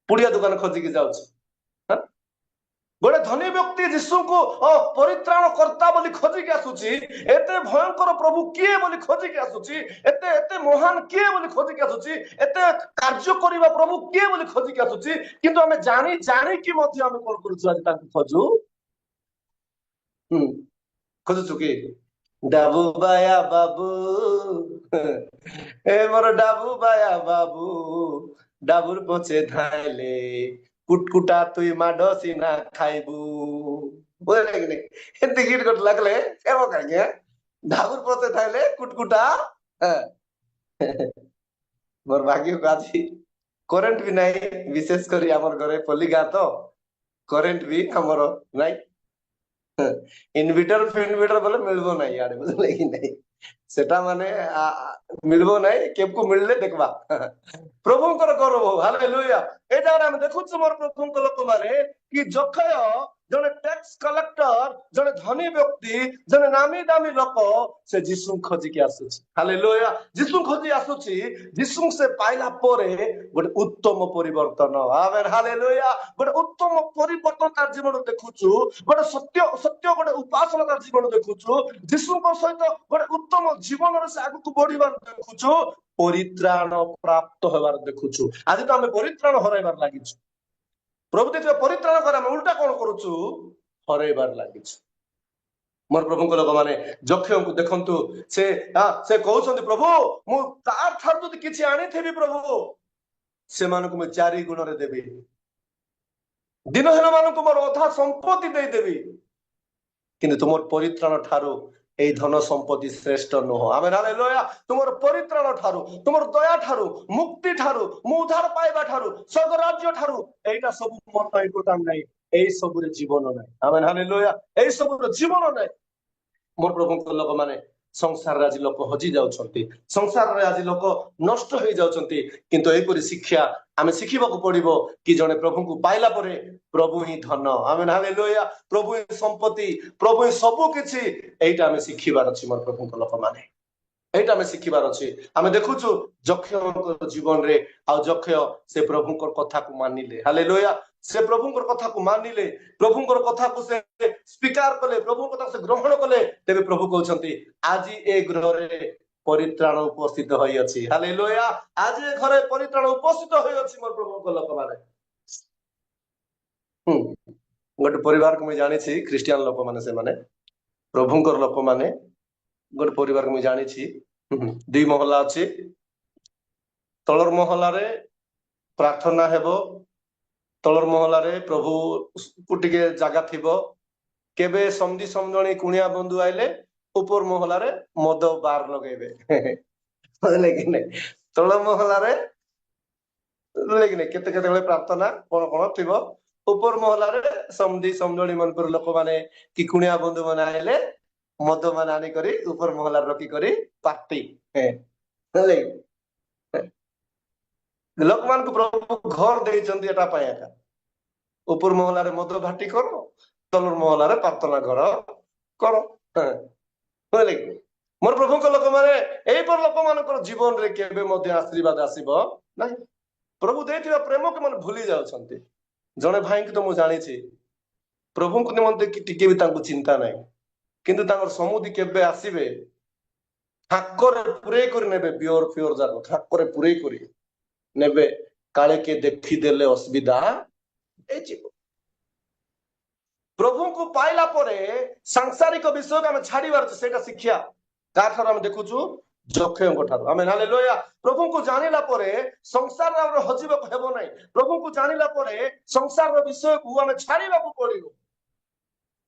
ପୁଡିଆ ଦୋକାନ ଖୋଜିକି ଯାଉଛୁ। ଗୋଟେ ଧନୀ ବ୍ୟକ୍ତି ଯୀଶୁଙ୍କୁ ପରିତ୍ରାଣ କର୍ତ୍ତା ବୋଲି ଖୋଜିକି ଆସୁଛି, ଏତେ ଭୟଙ୍କର ପ୍ରଭୁ କିଏ ବୋଲି ଖୋଜିକି ଆସୁଛି, ଏତେ ଏତେ ମହାନ କିଏ ବୋଲି ଖୋଜିକି ଆସୁଛି, ଏତେ କାର୍ଯ୍ୟ କରିବା ପ୍ରଭୁ କିଏ ବୋଲି ଖୋଜିକି ଆସୁଛି। କିନ୍ତୁ ଆମେ ଜାଣି ଜାଣିକି ମଧ୍ୟ ଆମେ କଣ କରୁଛୁ, ଆଜି ତାଙ୍କୁ ଖୋଜୁ ଖୋଜୁଛୁ କି? ଡାବୁ ବାୟା ବାବୁ, ଏ ମୋର ଡାବୁ ବାୟା ବାବୁ, ଡାବୁର ପଛେ ଧାଇଲେ କୁଟକୁଟା ତୁଇ ମାଡ ସିନା ଖାଇବୁ। ବୁଝିଲେ କି ନାଇଁ? ଏମିତି ଗୀତ ଗୋଟେ ଲାଗିଲେ ହେବ କାହିଁକି? ଡାବୁର ପଛେ ଧାଇଲେ କୁଟକୁଟା। ମୋର ଭାଗ୍ୟକୁ ଆଜି କରେଣ୍ଟ ବି ନାହିଁ, ବିଶେଷ କରି ଆମର ଘରେ ପଲ୍ଲୀ ଗାଁ ତ କରେଣ୍ଟ ବି ଆମର ନାଇଁ। ଇନଭର୍ଟର ଫିନଭର୍ଟର ବୋଲେ ମିଳିବ ନାହିଁ ଇଆଡେ, ବୁଝିଲେ କି ନାଇଁ? ସେଟା ମାନେ ମିଳିବ ନାହିଁ, କେବକୁ ମିଳିଲେ ଦେଖବା। ପ୍ରଭୁଙ୍କର ଗୌରବ ହଉ, ହାଲେଲୁୟା। ଏ ଜାଗାରେ ଆମେ ଦେଖୁଛୁ ମୋର ପ୍ରଭୁଙ୍କ ଲୋକମାନେ କି ଯକ୍ଷ ଜଣେ ଟ୍ୟାକ୍ସ କଲେକ୍ଟର, ଜଣେ ଧନୀ ବ୍ୟକ୍ତି, ଜଣେ ନାମୀ ଦାମୀ ଲୋକ, ସେ ଯୀଶୁଙ୍କୁ ଖୋଜିକି ଆସୁଛି। ହାଲେଲୁୟା। ଯୀଶୁଙ୍କୁ ଖୋଜି ଆସୁଛି। ଯୀଶୁଙ୍କୁ ସେ ପାଇଲା ପରେ ଗୋଟେ ଉତ୍ତମ ପରିବର୍ତ୍ତନ। ଆମେନ୍ ହାଲେଲୁୟା। ଗୋଟେ ଉତ୍ତମ ପରିବର୍ତ୍ତନ ତାର ଜୀବନ ଦେଖୁଛୁ, ଗୋଟେ ସତ୍ୟ ସତ୍ୟ ଗୋଟେ ଉପାସନା ତାର ଜୀବନ ଦେଖୁଛୁ, ଯୀଶୁଙ୍କ ସହିତ ଗୋଟେ ଉତ୍ତମ ଜୀବନରେ ସେ ଆଗକୁ ବଢିବାର ଦେଖୁଛୁ, ପରିତ୍ରାଣ ପ୍ରାପ୍ତ ହେବାର ଦେଖୁଛୁ। ଆଜି ତ ଆମେ ପରିତ୍ରାଣ ହରାଇବାର ଲାଗିଛୁ। ପ୍ରଭୁ ଦେଇଥିବା ପରିତ୍ରାଣ କରି ଆମେ ଉଲ୍ଟା କଣ କରୁଛୁ, ହରାଇବାର ଲାଗିଛୁ। ମୋର ପ୍ରଭୁଙ୍କ ଲୋକମାନେ, ଯକ୍ଷଙ୍କୁ ଦେଖନ୍ତୁ, ସେ କହୁଛନ୍ତି ପ୍ରଭୁ ମୁଁ ତାର ଠାରୁ ଯଦି କିଛି ଆଣିଥିବି ପ୍ରଭୁ, ସେମାନଙ୍କୁ ମୁଁ 4 ଗୁଣରେ ଦେବି, ଦିନହୀନ ମାନଙ୍କୁ ମୋର ଅଧା ସମ୍ପତ୍ତି ଦେଇଦେବି। କିନ୍ତୁ ତୁମର ପରିତ୍ରାଣ ଠାରୁ ଏଇ ଧନ ସମ୍ପତ୍ତି ଶ୍ରେଷ୍ଠ ନୁହଁ। ଆମେ ହାଲେଲୁୟା। ତୁମର ପରିତ୍ରାଣ ଠାରୁ, ତୁମର ଦୟା ଠାରୁ, ମୁକ୍ତି ଠାରୁ, ମୁଁ ଉଦ୍ଧାର ପାଇବା ଠାରୁ, ସ୍ୱର୍ଗ ରାଜ୍ୟ ଠାରୁ ଏଇଟା ସବୁ ମୋର ପାଇଁ ଇମ୍ପୋର୍ଟାଣ୍ଟ ନାହିଁ। ଏଇ ସବୁରେ ଜୀବନ ନାହିଁ। ଆମେ ହାଲେଲୁୟା। ଏଇ ସବୁର ଜୀବନ ନାହିଁ। ମୋର ପ୍ରଭୁଙ୍କ ଲୋକମାନେ, ସଂସାରରେ ଆଜି ଲୋକ ହଜି ଯାଉଛନ୍ତି, ସଂସାରରେ ଆଜି ଲୋକ ନଷ୍ଟ ହେଇଯାଉଛନ୍ତି। କିନ୍ତୁ ଏହିପରି ଶିକ୍ଷା ଆମେ ଶିଖିବାକୁ ପଡିବ କି ଜଣେ ପ୍ରଭୁଙ୍କୁ ପାଇଲା ପରେ ପ୍ରଭୁ ହିଁ ଧନ। ଆମେ ହାଲେଲୁୟା। ପ୍ରଭୁ ହିଁ ସମ୍ପତ୍ତି, ପ୍ରଭୁ ହିଁ ସବୁ କିଛି। ଏଇଟା ଆମେ ଶିଖିବାର ଅଛି ମୋର ପ୍ରଭୁଙ୍କ ଲୋକମାନେ, ଏଇଟା ଆମେ ଶିଖିବାର ଅଛି। ଆମେ ଦେଖୁଛୁ ଯକ୍ଷଙ୍କ ଜୀବନରେ, ଆଉ ଯକ୍ଷ ସେ ପ୍ରଭୁଙ୍କର କଥାକୁ ମାନିଲେ। ହାଲେଲୁୟା। ସେ ପ୍ରଭୁଙ୍କର କଥାକୁ ମାନିଲେ, ପ୍ରଭୁଙ୍କର କଥାକୁ ସେ ସ୍ୱୀକାର କଲେ, ପ୍ରଭୁଙ୍କ କଥାକୁ ସେ ଗ୍ରହଣ କଲେ। ତେବେ ପ୍ରଭୁ କହୁଛନ୍ତି, ଆଜି ଏ ଗୃହରେ ପରିତ୍ରାଣ ଉପସ୍ଥିତ ହୋଇଅଛି। ହାଲେଲୁୟା। ଆଜି ଏ ଘରେ ପରିତ୍ରାଣ ଉପସ୍ଥିତ ହୋଇଅଛି ମୋର ପ୍ରଭୁଙ୍କ ଲୋକମାନେ। ଗୋଟେ ପରିବାରକୁ ମୁଁ ଜାଣିଛି, ଖ୍ରୀଷ୍ଟିଆନ ଲୋକମାନେ, ସେମାନେ ପ୍ରଭୁଙ୍କର ଲୋକମାନେ। ଗୋଟେ ପରିବାରକୁ ମୁଁ ଜାଣିଛି, ଦି ମହଲା ଅଛି। ତଳର ମହଲାରେ ପ୍ରାର୍ଥନା ହେବ, ତଳର ମହଲାରେ ପ୍ରଭୁକୁ ଟିକେ ଜାଗା ଥିବ। କେବେ ସମଧି ସମଜଣୀ କୁଣିଆ ବନ୍ଧୁ ଆଇଲେ ଉପର ମହଲାରେ ମଦ ବାର ଲଗେଇବେ, ବୁଝିଲେ କି ନାଇଁ? ତଳ ମହଲାରେ, ବୁଝିଲେ କି ନାଇଁ, କେତେ କେତେବେଳେ ପ୍ରାର୍ଥନା କଣ କଣ ଥିବ। ଉପର ମହଲାରେ ସମଧି ସମଜଣୀ ମାନଙ୍କର ଲୋକମାନେ କି କୁଣିଆ ବନ୍ଧୁ ମାନେ ଆଇଲେ ମଦ ମାନେ ଆଣିକରି ଉପର ମହଲାରେ ରଖିକରି ପାର୍ଟି, ବୁଝିଲେ କି? ଲୋକମାନଙ୍କୁ ପ୍ରଭୁ ଘର ଦେଇଛନ୍ତି ଏଟା ପାଇଁ ଏକା। ଉପର ମହଲାରେ ମଦ ଭାଟି କର, ତଳର ମହଲାରେ ପ୍ରାର୍ଥନା ଘର କର, ବୁଝିଲେ କି? ମୋର ପ୍ରଭୁଙ୍କ ଲୋକମାନେ, ଏଇପରି ଲୋକମାନଙ୍କର ଜୀବନରେ କେବେ ମଧ୍ୟ ଆଶୀର୍ବାଦ ଆସିବ ନାହିଁ। ପ୍ରଭୁ ଦେଇଥିବା ପ୍ରେମକୁ ମାନେ ଭୁଲି ଯାଉଛନ୍ତି। ଜଣେ ଭାଇଙ୍କୁ ତ ମୁଁ ଜାଣିଛି, ପ୍ରଭୁଙ୍କ ନିମନ୍ତେ ଟିକେ ବି ତାଙ୍କୁ ଚିନ୍ତା ନାହିଁ, କିନ୍ତୁ ତାଙ୍କର ସମୁଦି କେବେ ଆସିବେ, ଥାକରେ ପୁରେଇ କରି ନେବେ, ବିୟର ଫିଅର ଯାକ ଥାକରେ ପୁରେଇ କରି ନେବେ, କାଳେ କିଏ ଦେଖିଦେଲେ ଅସୁବିଧା ହେଇଯିବ। ପ୍ରଭୁଙ୍କୁ ପାଇଲା ପରେ ସାଂସାରିକ ବିଷୟକୁ ଆମେ ଛାଡିବାର ଅଛି। ସେଇଟା ଶିକ୍ଷା କାହାଠାରୁ ଆମେ ଦେଖୁଛୁ? ଯକ୍ଷଙ୍କ ଠାରୁ ଆମେ। ହାଲେଲୁୟା। ପ୍ରଭୁଙ୍କୁ ଜାଣିଲା ପରେ ସଂସାରରେ ଆମର ହଜିବାକୁ ହେବ ନାହିଁ। ପ୍ରଭୁଙ୍କୁ ଜାଣିଲା ପରେ ସଂସାରର ବିଷୟକୁ ଆମେ ଛାଡିବାକୁ ପଡିବ।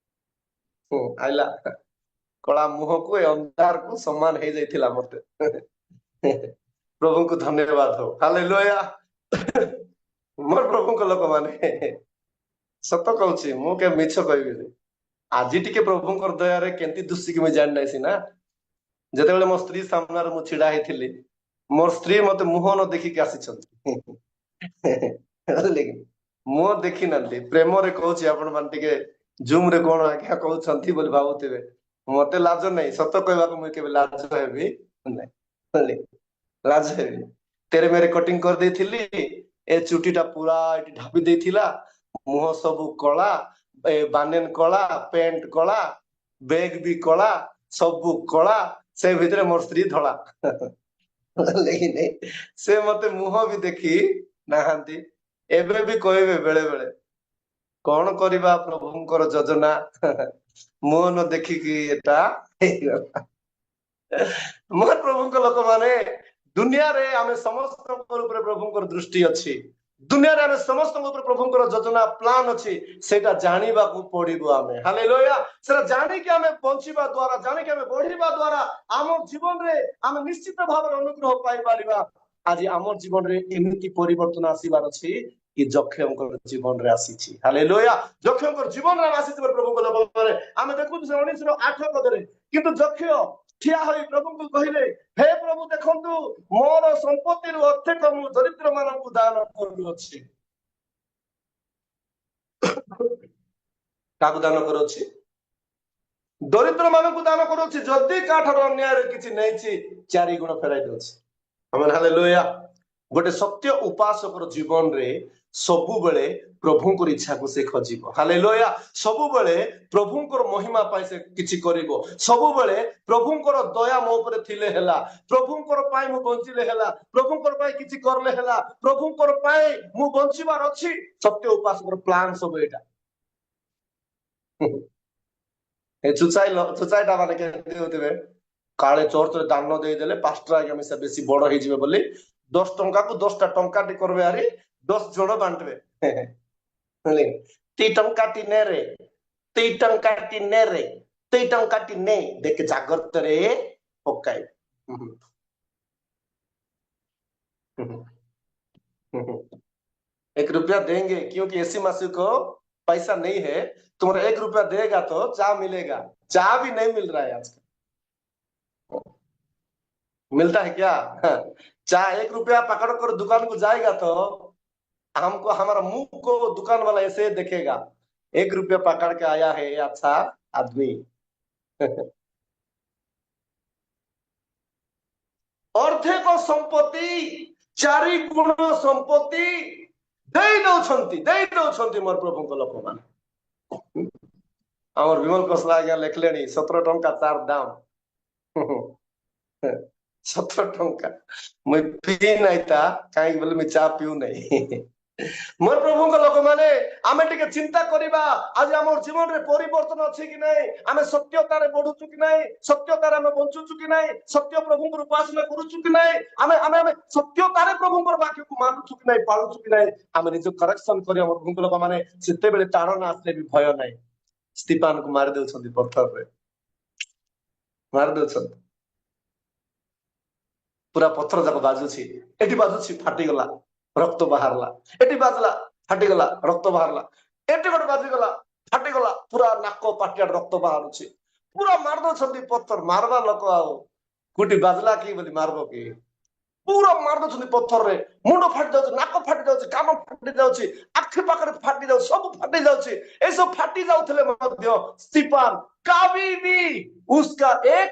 ଆଇଲା କଳା ମୁହଁକୁ ଏ ଅନ୍ଧାରକୁ ସମାନ ହେଇଯାଇଥିଲା ମତେ। ପ୍ରଭୁଙ୍କୁ ଧନ୍ୟବାଦ ହଉ। ହାଲେଲୁୟା। ମୋର ପ୍ରଭୁଙ୍କ ଲୋକମାନେ, ସତ କହୁଛି, ମୁଁ କେବେ ମିଛ କହିବିନି। ଆଜି ଟିକେ ପ୍ରଭୁଙ୍କର ଦୟାରେ କେମିତି ଦୁଷିକି ମୁଁ ଜାଣିନାହିଁ ସିନା, ଯେତେବେଳେ ମୋ ସ୍ତ୍ରୀ ସାମ୍ନାରେ ମୁଁ ଛିଡା ହେଇଥିଲି, ମୋର ସ୍ତ୍ରୀ ମତେ ମୁହଁ ନ ଦେଖିକି ଆସିଛନ୍ତି, ବୁଝିଲେ କି? ମୁହଁ ଦେଖି ନାହାନ୍ତି। ପ୍ରେମରେ କହୁଛି, ଆପଣ ମାନେ ଟିକେ ଜୁମ ରେ କଣ ଆଜ୍ଞା କହୁଛନ୍ତି ବୋଲି ଭାବୁଥିବେ। ମତେ ଲାଜ ନାହିଁ, ସତ କହିବାକୁ ମୁଁ କେବେ ଲାଜ ହେବି ନାହିଁ, ବୁଝିଲେ? ଲାଜ ହେବି। ତେରେ ମେରେ କଟିଂ କରିଦେଇଥିଲି, ଏ ଚୁଟି ଟା ପୁରା ଏଠି ଢାପି ଦେଇଥିଲା, ମୁହଁ ସବୁ କଳା, ଏ ବାନେନ କଳା, ପ୍ୟାଣ୍ଟ କଳା, ବେଗ ବି କଳା, ସବୁ କଳା। ସେ ଭିତରେ ମୋର ସ୍ତ୍ରୀ ଧଳା। ସେ ମତେ ମୁହଁ ବି ଦେଖି ନାହାନ୍ତି। ଏବେ ବି କହିବେ ବେଳେ ବେଳେ, କଣ କରିବା, ପ୍ରଭୁଙ୍କର ଯୋଜନା, ମୁହଁ ନ ଦେଖିକି ଏଟା ହେଇଗଲା। ମୋର ପ୍ରଭୁଙ୍କ ଲୋକମାନେ, ଦୁନିଆରେ ଆମେ ସମସ୍ତଙ୍କ ଉପରେ ପ୍ରଭୁଙ୍କର ଦୃଷ୍ଟି ଅଛି। ଦୁନିଆରେ ଆମେ ସମସ୍ତଙ୍କ ଉପରେ ପ୍ରଭୁଙ୍କର ଯୋଜନା ପ୍ଲାନ ଅଛି। ସେଇଟା ଜାଣିବାକୁ ପଡିବ ଆମେ। ହାଲେଲୁୟା। ସେଟା ଜାଣିକି ଆମେ ବଞ୍ଚିବା ଦ୍ଵାରା, ଜାଣିକି ଆମେ ବଢିବା ଦ୍ଵାରା ଆମ ଜୀବନରେ ଆମେ ନିଶ୍ଚିତ ଭାବରେ ଅନୁଗ୍ରହ ପାଇପାରିବା। ଆଜି ଆମ ଜୀବନରେ ଏମିତି ପରିବର୍ତ୍ତନ ଆସିବାର ଅଛି କି ଯକ୍ଷଙ୍କର ଜୀବନରେ ଆସିଛି। ହାଲେଲୁୟା। ଯକ୍ଷଙ୍କର ଜୀବନରେ ଆମେ ଆସିଥିବା ପ୍ରଭୁଙ୍କ ଲୋକମାନେ, ଆମେ ଦେଖୁଛୁ ସେ 19ର 8 ପଦରେ, କିନ୍ତୁ ଯକ୍ଷ ଠିଆ ହୋଇ ପ୍ରଭୁଙ୍କୁ କହିଲେ, ହେ ପ୍ରଭୁ, ଦେଖନ୍ତୁ, ମୋର ସମ୍ପତ୍ତିରୁ ଅର୍ଦ୍ଧେକ ମୁଁ ଦରିଦ୍ର ମାନଙ୍କୁ ଦାନ କରୁଅଛି। କାହାକୁ ଦାନ କରୁଅଛି? ଦରିଦ୍ର ମାନଙ୍କୁ ଦାନ କରୁଅଛି। ଯଦି କାହାଠାରୁ ଅନ୍ୟାୟରେ କିଛି ନେଇଛି, ଚାରି ଗୁଣ ଫେରାଇ ଦଉଛି। ଆମେ ହାଲେଲୁୟା। ଗୋଟେ ସତ୍ୟ ଉପାସକର ଜୀବନରେ ସବୁବେଳେ ପ୍ରଭୁଙ୍କର ଇଚ୍ଛାକୁ ସେ ଖୋଜିବ। ହାଲେଲୁୟା। ସବୁବେଳେ ପ୍ରଭୁଙ୍କର ମହିମା ପାଇଁ ସେ କିଛି କରିବ। ସବୁବେଳେ ପ୍ରଭୁଙ୍କର ଦୟା ମୋ ଉପରେ ଥିଲେ ହେଲା, ପ୍ରଭୁଙ୍କର ପାଇଁ ମୁଁ ବଞ୍ଚିଲେ ହେଲା, ପ୍ରଭୁଙ୍କର ପାଇଁ କିଛି କରିଲେ ହେଲା, ପ୍ରଭୁଙ୍କର ପାଇଁ ମୁଁ ବଞ୍ଚିବାର ଅଛି। ସତ୍ୟ ଉପାସକର ପ୍ଲାନ ସବୁ ଏଇଟା। ଏ ଚୁଚାଇ ଚୁଚାଇଟା ମାନେ କେମିତି ହଉଥିବେ, କାଳେ ଚର୍ଚ୍ଚରେ ଦାନ ଦେଇଦେଲେ ପାଷ୍ଟର ଆଜ୍ଞା ମିଶା ବେଶୀ ବଡ ହେଇଯିବେ ବୋଲି 10 ଟଙ୍କାକୁ 10ଟା ଟଙ୍କାଟି କରିବେ, ଆରେ 10 ଜଣ ବାଣ୍ଟିବେ, ତି ଟଙ୍କାଟି ନେରେ। ଦୁଇ ଟଙ୍କାଟି ନେ ରେ, ଦୁଇ ଟଙ୍କାଟି ନେ, ଦେଖେ ଜାଗ୍ରତରେ ପକାଇ। 1 रुपया देंगे क्योंकि ऐसी मासी को पैसा नहीं है, तुम्हारा 1 रुपया देगा तो चा मिलेगा। चा भी नहीं मिल रहा है आजकल, मिलता है क्या? चा 1 रुपया पकड़ कर दुकान को जाएगा तो हमको हमारा मुंह को दुकान वाला ऐसे देखेगा, 1 रुपया पकड़ के आया है अच्छा आदमी। ଅର୍ଦ୍ଧେକ ସମ୍ପତ୍ତି, 4 ଗୁଣ ସମ୍ପତ୍ତି ଦେଇ ଦଉଛନ୍ତି, ଦେଇ ଦଉଛନ୍ତି ମୋର ପ୍ରଭୁଙ୍କ ଲୋକମାନେ। ଆମର ବିମଲ କୋଶଲା ଆଜ୍ଞା ଲେଖିଲେଣି 17 ଟଙ୍କା ତାର ଦାମ। 17 ଟଙ୍କା ମୁଇଁ ପିଇ ନାଇଁ ତା, କାହିଁକି ବୋଲେ ମୁଇଁ ଚା ପିଉ ନାଇଁ। ମୋର ପ୍ରଭୁଙ୍କ ଲୋକମାନେ, ଆମେ ଟିକେ ଚିନ୍ତା କରିବା ଆଜି ଆମ ଜୀବନରେ ପରିବର୍ତ୍ତନ ଅଛି କି ନାଇଁ, ଆମେ ସତ୍ୟତାରେ ବଢୁଛୁ କି ନାଇଁ, ସତ୍ୟତାରେ ଆମେ ବଞ୍ଚୁଛୁ କି ନାଇଁ, ସତ୍ୟ ପ୍ରଭୁଙ୍କର ଉପାସନା କରୁଛୁ କି ନାଇଁ, ଆମେ ଆମେ ଆମେ ସତ୍ୟତାରେ ପ୍ରଭୁଙ୍କର ବାକ୍ୟକୁ ମାନୁଛୁ କି ନାଇଁ, ପାଳୁଛୁ କି ନାଇଁ। ଆମେ ନିଜ କରେକ୍ସନ କରିବା ମୋର ପ୍ରଭୁଙ୍କ ଲୋକମାନେ। ସେତେବେଳେ ତାଡ଼ନା ଆସିଲେ ବି ଭୟ ନାହିଁ। ସ୍ତିଫାନକୁ ମାରି ଦଉଛନ୍ତି ପଥରରେ, ମାରି ଦଉଛନ୍ତି, ପୁରା ପଥର ଯାକ ବାଜୁଛି, ଏଠି ବାଜୁଛି ଫାଟିଗଲା, ରକ୍ତ ବାହାରିଲା, ଏଠି ବାଜିଲା ଫାଟିଗଲା, ରକ୍ତ ବାହାରିଲା, ଏଠି ଗୋଟେ ବାଜିଗଲା ଫାଟିଗଲା, ପୁରା ନାକ ପାଟିଆଡେ ରକ୍ତ ବାହାରୁଛି, ପୁରା ମାରି ଦଉଛନ୍ତି ପଥର। ମାରବା ଲୋକ ଆଉ କୋଉଠି ବାଜିଲା କି ବୋଲି ମାରବ କି, ପୁରା ମାରି ଦଉଛନ୍ତି ପଥରରେ, ମୁଣ୍ଡ ଫାଟି ଯାଉଛି, ନାକ ଫାଟି ଯାଉଛି, କାନ ଫାଟି ଯାଉଛି, ଆଖି ପାଖରେ ଫାଟି ଯାଉଛି, ସବୁ ଫାଟି ଯାଉଛି। ଏସବୁ ଫାଟି ଯାଉଥିଲେ ମଧ୍ୟ ସ୍ତିଫାନ कभी भी उसका एक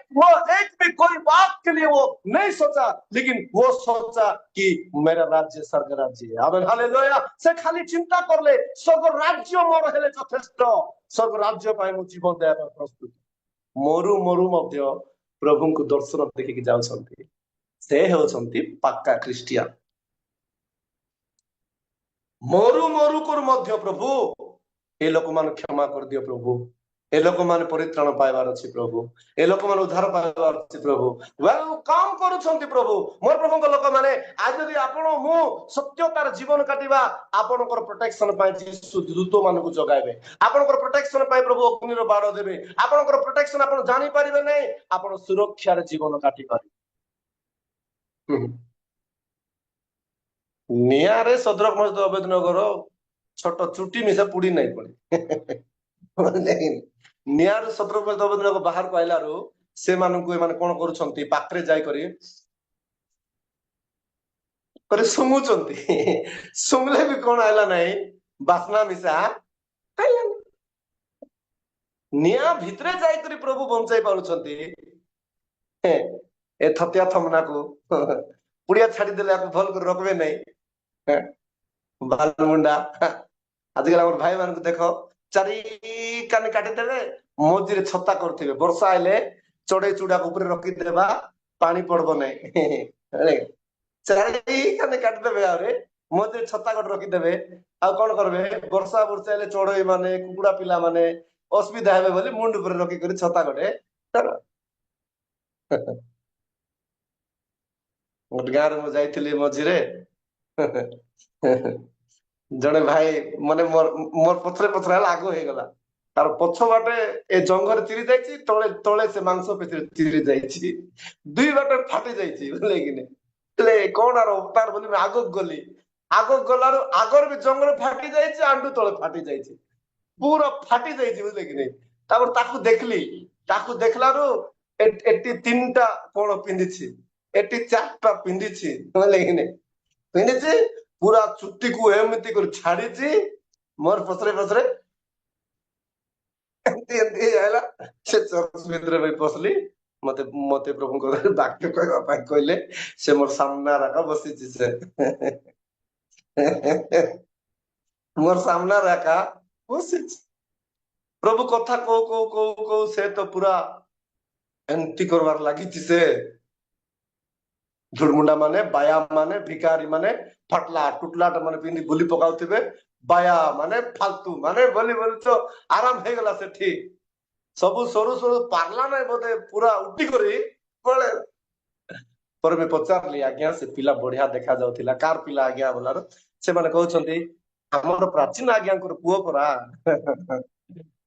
एक भी कोई बात के लिए वो नहीं सोचा, लेकिन वो सोचा कि मेरा राज्य स्वर्ग राज्य है। आमेन, हालेलुया। से खाली चिंता कर ले, स्वर्ग राज्य मोर हेले ଯଥେଷ୍ଟ, ସ୍ୱର୍ଗ ରାଜ୍ୟ ପାଇଁ ମୁଁ ଜୀବନ ଦେବା ପାଇଁ ପ୍ରସ୍ତୁତ। ମରୁ ମରୁ ମଧ୍ୟ ପ୍ରଭୁଙ୍କୁ ଦର୍ଶନ ଦେଖିକି ଯାଉଛନ୍ତି। ସେ ହେଉଛନ୍ତି ପାକ୍କା ଖ୍ରୀଷ୍ଟିଆନ। ମରୁ ମରୁ କରୁ ମଧ୍ୟ ପ୍ରଭୁ ଏ ଲୋକମାନଙ୍କୁ କ୍ଷମା କରିଦିଅ ପ୍ରଭୁ, ଏ ଲୋକମାନେ ପରିତ୍ରାଣ ପାଇବାର ଅଛି ପ୍ରଭୁ, ଏ ଲୋକମାନେ ଉଦ୍ଧାର ପାଇବାର ଅଛି ପ୍ରଭୁ। Welcome କରୁଛନ୍ତି ପ୍ରଭୁ। ମୋର ପ୍ରଭୁଙ୍କ ଲୋକମାନେ, ଆଜି ଯଦି ଆପଣ ମୁଁ ସତ୍ୟତାର ଜୀବନ କାଟିବା, ଆପଣଙ୍କର ପ୍ରୋଟେକ୍ସନ ପାଇଁ ଯୀଶୁ ଦୂତ ମାନଙ୍କୁ ଯୋଗାଇବେ, ଆପଣଙ୍କର ପ୍ରୋଟେକ୍ସନ ପାଇଁ ପ୍ରଭୁ ଅଗ୍ନିର ବାଡ଼ ଦେବେ, ଆପଣଙ୍କର ପ୍ରୋଟେକ୍ସନ ଆପଣ ଜାଣିପାରିବେ ନାହିଁ, ଆପଣ ସୁରକ୍ଷାରେ ଜୀବନ କାଟି ପାରିବେ। ନିଆଁରେ ଶଦ୍ରକ ମୈଶକ ଅବେଦନଗୋର ଛୋଟ ଚୁଟି ମିଶା ପୁଡି ନାହିଁ ପଡେ। ନିଆଁରୁ ଶଦ୍ରକ ମୈଶକ ଅବେଦନଗୋ ବାହାରକୁ ଆଇଲାରୁ ସେମାନଙ୍କୁ ଏମାନେ କଣ କରୁଛନ୍ତି, ପାଖରେ ଯାଇକରି କରି ଶୁଙ୍ଗୁଛନ୍ତି। ଶୁଙ୍ଗୁଲେ ବି କଣ ଆଇଲା ନାହିଁ, ବାସ୍ନା ମିଶା ଆଇଲାନି। ନିଆଁ ଭିତରେ ଯାଇକରି ପ୍ରଭୁ ବଞ୍ଚାଇ ପାରୁଛନ୍ତି। ଏ ଥତିଆ ଥମନାକୁ ପୁଡିଆ ଛାଡିଦେଲେ ଆକୁ ଭଲ କରି ରଖିବେ ନାହିଁ। ବାଲମୁଣ୍ଡା ଆଜିକାଲି ଆମର ଭାଇ ମାନଙ୍କୁ ଦେଖ, ଚାରି କାନି କାଟିଦେବେ, ମଝିରେ ଛତା କରୁଥିବେ, ବର୍ଷା ହେଲେ ଚଢେଇ ଚୁଡାକୁ ଉପରେ ରଖିଦେବା, ପାଣି ପଡିବ ନାହିଁ। ଚାରି କାନି କାଟିଦେବେ, ଆହୁରି ମଝିରେ ଛତା ଗୋଟେ ରଖିଦେବେ। ଆଉ କଣ କରିବେ, ବର୍ଷା ବର୍ଷା ହେଲେ ଚଢେଇ ମାନେ କୁକୁଡା ପିଲା ମାନେ ଅସୁବିଧା ହେବେ ବୋଲି ମୁଣ୍ଡ ଉପରେ ରଖିକରି ଛତା ଗୋଟେ। ଗୋଟେ ଗାଁରେ ମୁଁ ଯାଇଥିଲି ମଝିରେ, ଜଣେ ଭାଇ ମାନେ ମୋର ପଛରେ ପଛରେ ହେଲା ଆଗ ହେଇଗଲା, ତାର ପଛ ବାଟେ ଏ ଜଙ୍ଗରେ ଚିରି ଯାଇଛି, ତଳେ ତଳେ ସେ ମାଂସ ପେଶୀରେ ଚିରି ଯାଇଛି, ଦୁଇ ବାଟେ ଫାଟି ଯାଇଛି, ବୁଝିଲେ କି ନାଇଁ। ହେଲେ କଣ ଆର ଅବତାର ବୋଲି ମୁଁ ଆଗକୁ ଗଲି, ଆଗକୁ ଗଲାରୁ ଆଗରେ ବି ଜଙ୍ଗଲ ଫାଟି ଯାଇଛି, ଆଣ୍ଡୁ ତଳେ ଫାଟି ଯାଇଛି, ପୁରା ଫାଟି ଯାଇଛି, ବୁଝିଲେ କି ନାଇଁ। ତାପରେ ତାକୁ ଦେଖିଲି, ତାକୁ ଦେଖିଲାରୁ ଏଠି 3ଟା କଣ ପିନ୍ଧିଛି, ଏଠି 4ଟା ପିନ୍ଧିଛି, ବୁଝିଲେ କି ନାଇଁ, ପିନ୍ଧିଛି ପୁରା ଚୁଟିକୁ ଏମିତି କରି ଛାଡିଛି, ମୋର ପଛରେ ପଛରେ ଏମିତି ଏମିତି ହେଲା। ସେ ଚର୍ଚ୍ଚ ଭିତରେ ଭାଇ ପଶିଲି, ମତେ ପ୍ରଭୁଙ୍କ ବାକ୍ୟ କହିବା ପାଇଁ କହିଲେ, ସେ ମୋର ସାମ୍ନାରେ ଏକା ବସିଛି, ସେ ମୋର ସାମ୍ନାରେ ଏକା ବସିଛି। ପ୍ରଭୁ କଥା କହୁ କହୁ କହୁ କହୁ ସେ ତ ପୁରା ଏମିତି କରବାର ଲାଗିଛି। ସେ ଝୁଡମୁଣ୍ଡା ମାନେ, ବାୟା ମାନେ, ଭିକାରୀ ମାନେ ଫଟଲା ଟୁଟଲାଟା ମାନେ ପିନ୍ଧି ବୁଲି ପକାଉଥିବେ, ବାୟା ମାନେ ଫାଲତୁ ମାନେ ବୋଲି ବୋଲି ତ ଆରାମ ହେଇଗଲା। ସେଠି ସବୁ ସରୁ ସରୁ ପାରିଲା ନାଇଁ ବୋଧେ, ପୁରା ଉଠି କରି ପଳେ। ପରେ ମୁଁ ପଚାରିଲି, ଆଜ୍ଞା ସେ ପିଲା ବଢିଆ ଦେଖା ଯାଉଥିଲା, କାର ପିଲା ଆଜ୍ଞା ବୋଲାର, ସେମାନେ କହୁଛନ୍ତି ଆମର ପ୍ରାଚୀନ ଆଜ୍ଞାଙ୍କର ପୁଅ ପରା।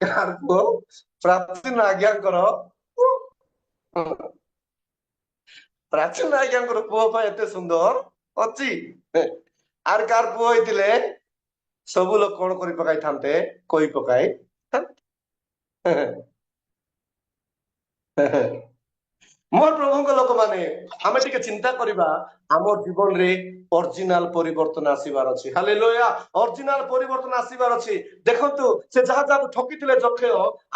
କାହାର ପୁଅ? ପ୍ରାଚୀନ ଆଜ୍ଞାଙ୍କର ପୁଅ। ପ୍ରାଚୀନ ଆଜ୍ଞାଙ୍କର ପୁଅ ପାଇଁ ଏତେ ସୁନ୍ଦର ଅଛି। ଆର କାହାର ପୁଅ ହେଇଥିଲେ ସବୁ ଲୋକ କଣ କରି ପକାଇଥାନ୍ତେ? କହି ପକାଇ। ମୋର ପ୍ରଭୁଙ୍କ ଲୋକମାନେ, ଆମେ ଟିକେ ଚିନ୍ତା କରିବା, ଆମ ଜୀବନରେ ଅରିଜିନାଲ ପରିବର୍ତ୍ତନ ଆସିବାର ଅଛି। ହାଲେଲୁୟା। ଅରିଜିନାଲ ପରିବର୍ତ୍ତନ ଆସିବାର ଅଛି। ଦେଖନ୍ତୁ, ସେ ଯାହା ଯାହାକୁ ଠକିଥିଲେ ଯକ୍ଷ,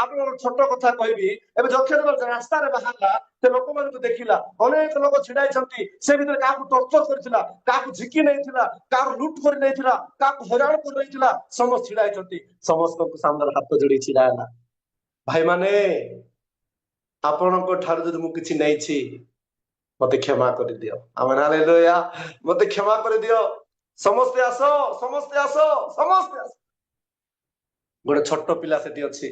ଆପଣଙ୍କର ଛୋଟ କଥା କହିବି। ଏବେ ଯକ୍ଷ ଯେତେବେଳେ ରାସ୍ତାରେ ବାହାରିଲା, ସେ ଲୋକମାନଙ୍କୁ ଦେଖିଲା, ଅନେକ ଲୋକ ଛିଡା ହେଇଛନ୍ତି। ସେ ଭିତରେ କାହାକୁ ଟର୍ଚର କରିଥିଲା, କାହାକୁ ଝିକି ନେଇଥିଲା, କାହାର ଲୁଟ କରି ନେଇଥିଲା, କାହାକୁ ହଇରାଣ କରି ନେଇଥିଲା, ସମସ୍ତେ ଛିଡା ହେଇଛନ୍ତି। ସମସ୍ତଙ୍କୁ ସାମ୍ନାରେ ହାତ ଯୋଡି ଛିଡା ହେଲା। ଭାଇମାନେ, ଆପଣଙ୍କ ଠାରୁ ଯଦି ମୁଁ କିଛି ନେଇଛି, ମତେ କ୍ଷମା କରିଦିଅ। ଆମେ ହାଲେଲୁୟା। ମତେ କ୍ଷମା କରିଦିଅ। ସମସ୍ତେ ଆସ, ସମସ୍ତେ ଆସ, ସମସ୍ତେ ଆସ। ଗୋଟେ ଛୋଟ ପିଲା ସେଠି ଅଛି,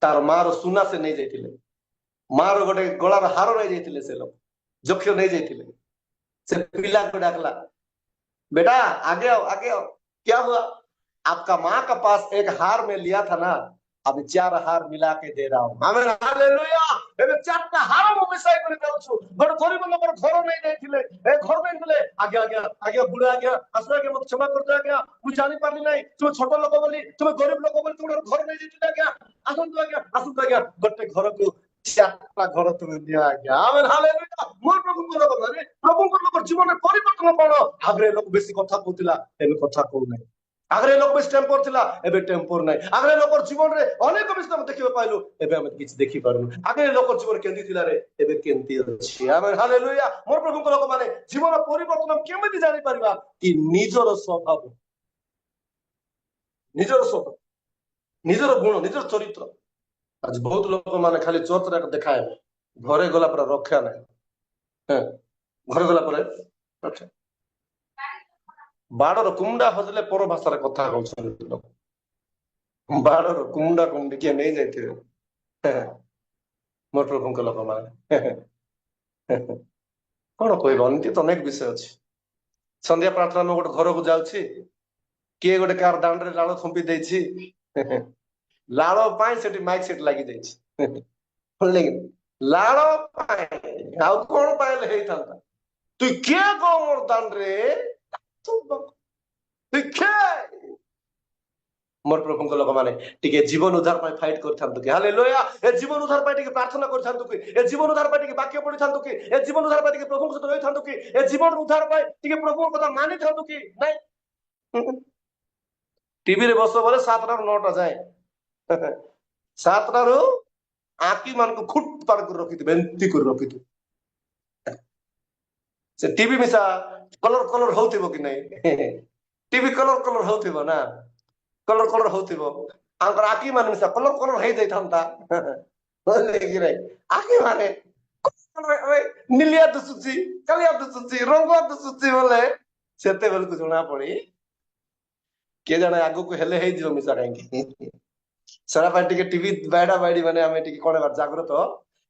ତାର ମାର ସୁନା ସେ ନେଇ ଯାଇଥିଲେ, ମାର ଗୋଟେ ଗଳାର ହାର ନେଇ ଯାଇଥିଲେ, ସେ ଲୋକ ଯକ୍ଷ ନେଇ ଯାଇଥିଲେ। ସେ ପିଲାକୁ ଡାକଲା, "बेटा, आगे आओ, आगे आओ। क्या हुआ?" "आपका माँ का पास एक हार में लिया था ना, अभी चार हार मिला के दे रहा हूं।" ଆମେ ହାଲେଲୁୟା। ଏବେ ଚାରିଟା ହାର ମୁଁ ମିଶାଇ କରି ଦେଉଛୁ। ଗୋଟେ ଗରିବ ଲୋକର ଘର ନେଇ ଯାଇଥିଲେ, ଏ ଘର ନେଇଥିଲେ। "ଆଜ୍ଞା, ଆଜ୍ଞା, ଆଜ୍ଞା, ବୁଢା ଆଜ୍ଞା, ଆସ ଆଜ୍ଞା, ମତେ କ୍ଷମା କରିଦିଅ ଆଜ୍ଞା। ମୁଁ ଜାଣିପାରିଲି ନାହିଁ ତୁମେ ଛୋଟ ଲୋକ ବୋଲି, ତୁମେ ଗରିବ ଲୋକ ବୋଲି ତୁମେ ଘର ନେଇ ଯାଇଥିଲେ। ଆଜ୍ଞା, ଆସନ୍ତୁ ଆଜ୍ଞା, ଆସନ୍ତୁ ଆଜ୍ଞା। ଗୋଟେ ଘରକୁ ଚାରିଟା ଘର ତୁମେ ନିଅ ଆଜ୍ଞା।" ଆମେ ହାଲେଲୁୟା। ମୋର ପ୍ରଭୁଙ୍କ ଲୋକ ମାନେ, ପ୍ରଭୁଙ୍କ ଲୋକ ଜୀବନରେ ପରିବର୍ତ୍ତନ କଣ? ଆଗରେ ଲୋକ ବେଶୀ କଥା କହୁଥିଲା, ଏବେ କଥା କହୁନାହିଁ। ଆଗରେ ଲୋକ ବେଶୀ ଟେମ୍ପର ଥିଲା, ଏବେ ଟେମ୍ପର ନାହିଁ। ଆଗରେ ଲୋକର ଜୀବନରେ ଅନେକ ବିଷୟ ଆମେ ଦେଖିବାକୁ ପାଇଲୁ, ଏବେ ଆମେ କିଛି ଦେଖିପାରୁନୁ। ଆଗରେ ଲୋକର ଜୀବନ କେମିତି ଥିଲା ରେ, ଏବେ କେମିତି ଅଛି? ଆମେ ହାଲେଲୁୟା। ମୋର ପ୍ରଭୁଙ୍କ ଲୋକମାନେ, ଜୀବନ ପରିବର୍ତ୍ତନ କେମିତି ଜାଣିପାରିବା କି? ନିଜର ସ୍ୱଭାବ, ନିଜର ସ୍ୱଭାବ, ନିଜର ଗୁଣ, ନିଜର ଚରିତ୍ର। ଆଜି ବହୁତ ଲୋକମାନେ ଖାଲି ଚର୍ଚ୍ଚରେ ଦେଖାହେବ, ଘରେ ଗଲା ପରେ ରକ୍ଷା ନାହିଁ। ଘରେ ଗଲା ପରେ ରକ୍ଷା। ବାଡର କୁମୁଣ୍ଡା ହଜିଲେ ପର ଭାଷାରେ କଥା କହୁଛନ୍ତି ଲୋକ। ବାଡର କୁମୁଣ୍ଡା କୁମୁଣ୍ଡି କିଏ ନେଇଯାଇଥିବେ। ମୋର ପ୍ରଭୁଙ୍କ ଲୋକମାନେ, କଣ କହିବ? ଏମିତି ତ ଅନେକ ବିଷୟ ଅଛି। ସନ୍ଧ୍ୟା ପ୍ରାର୍ଥନା, ମୁଁ ଗୋଟେ ଘରକୁ ଯାଉଛି, କିଏ ଗୋଟେ କାହାର ଦାଣ୍ଡରେ ଲାଳ ଥୁମ୍ପି ଦେଇଛି। ଲାଳ ପାଇଁ ସେଠି ମାଇକ୍ ସେଟ୍ ଲାଗି ଯାଇଛି, ବୁଝିଲେ କି? ଲାଳ ପାଇଁ, ଆଉ କଣ ପାଇଲେ ହେଇଥାନ୍ତା? "ତୁଇ କିଏ ଗୋ ମୋର ଦାଣ୍ଡରେ, ତୁଇ କିଏ?" ମୋର ପ୍ରଭୁଙ୍କ ଲୋକମାନେ, ଟିକେ ଜୀବନ ଉଦ୍ଧାର ପାଇଁ ଫାଇଟ୍ କରିଥାନ୍ତୁ କି? ହାଲେଲୁୟା। ଏ ଜୀବନ ଉଦ୍ଧାର ପାଇଁ ଟିକେ ପ୍ରାର୍ଥନା କରିଥାନ୍ତୁ କି? ଏ ଜୀବନ ଉଦ୍ଧାର ପାଇଁ ଟିକେ ବାକ୍ୟ ପଢିଥାନ୍ତୁ କି? ଏ ଜୀବନ ଉଦ୍ଧାର ପାଇଁ ଟିକେ ପ୍ରଭୁଙ୍କ ସହିତ ରହିଥାନ୍ତୁ କି? ଏ ଜୀବନ ଉଦ୍ଧାର ପାଇଁ ଟିକେ ପ୍ରଭୁଙ୍କ କଥା ମାନିଥାନ୍ତୁ କି? ନାଇଁ, ଟିଭିରେ ବସ ବୋଲେ 7ଟାରୁ 9ଟା ଯାଏ, 7ଟାରୁ ଆଖି ମାନଙ୍କୁ ଖୁଟ ପାର କରି ରଖିଥିବେ, ଏମିତି କରି ରଖିଥିବେ। ସେ ଟିଭି ମିଶା କଲର କଲର ହଉଥିବ କି ନାଇଁ? ଟିଭି କଲର କଲର ହଉଥିବ ନା? କଲର କଲର ହଉଥିବ। ଆଙ୍କର ଆଖି ମାନେ ମିଶା କଲର କଲର ହେଇଯାଇଥାନ୍ତା, ବୁଝିଲେ କି ନାଇଁ? ଆଖି ମାନେ ନିଲିଆ ଦିଶୁଛି, କାଳିଆ ଦିଶୁଛି, ରଙ୍ଗୁଆ ଦିଶୁଛି ବୋଲେ ସେତେବେଳକୁ ଜଣା ପଡି କିଏ ଜାଣେ ଆଗକୁ ହେଲେ ହେଇଯିବ ମିଶା। କାହିଁକି ସେଟା ପାଇଁ ଟିକେ ଟିଭି ବାଇଡା ବାଇଡି ମାନେ ଆମେ ଟିକେ କଣ ହେବା, ଜାଗ୍ରତ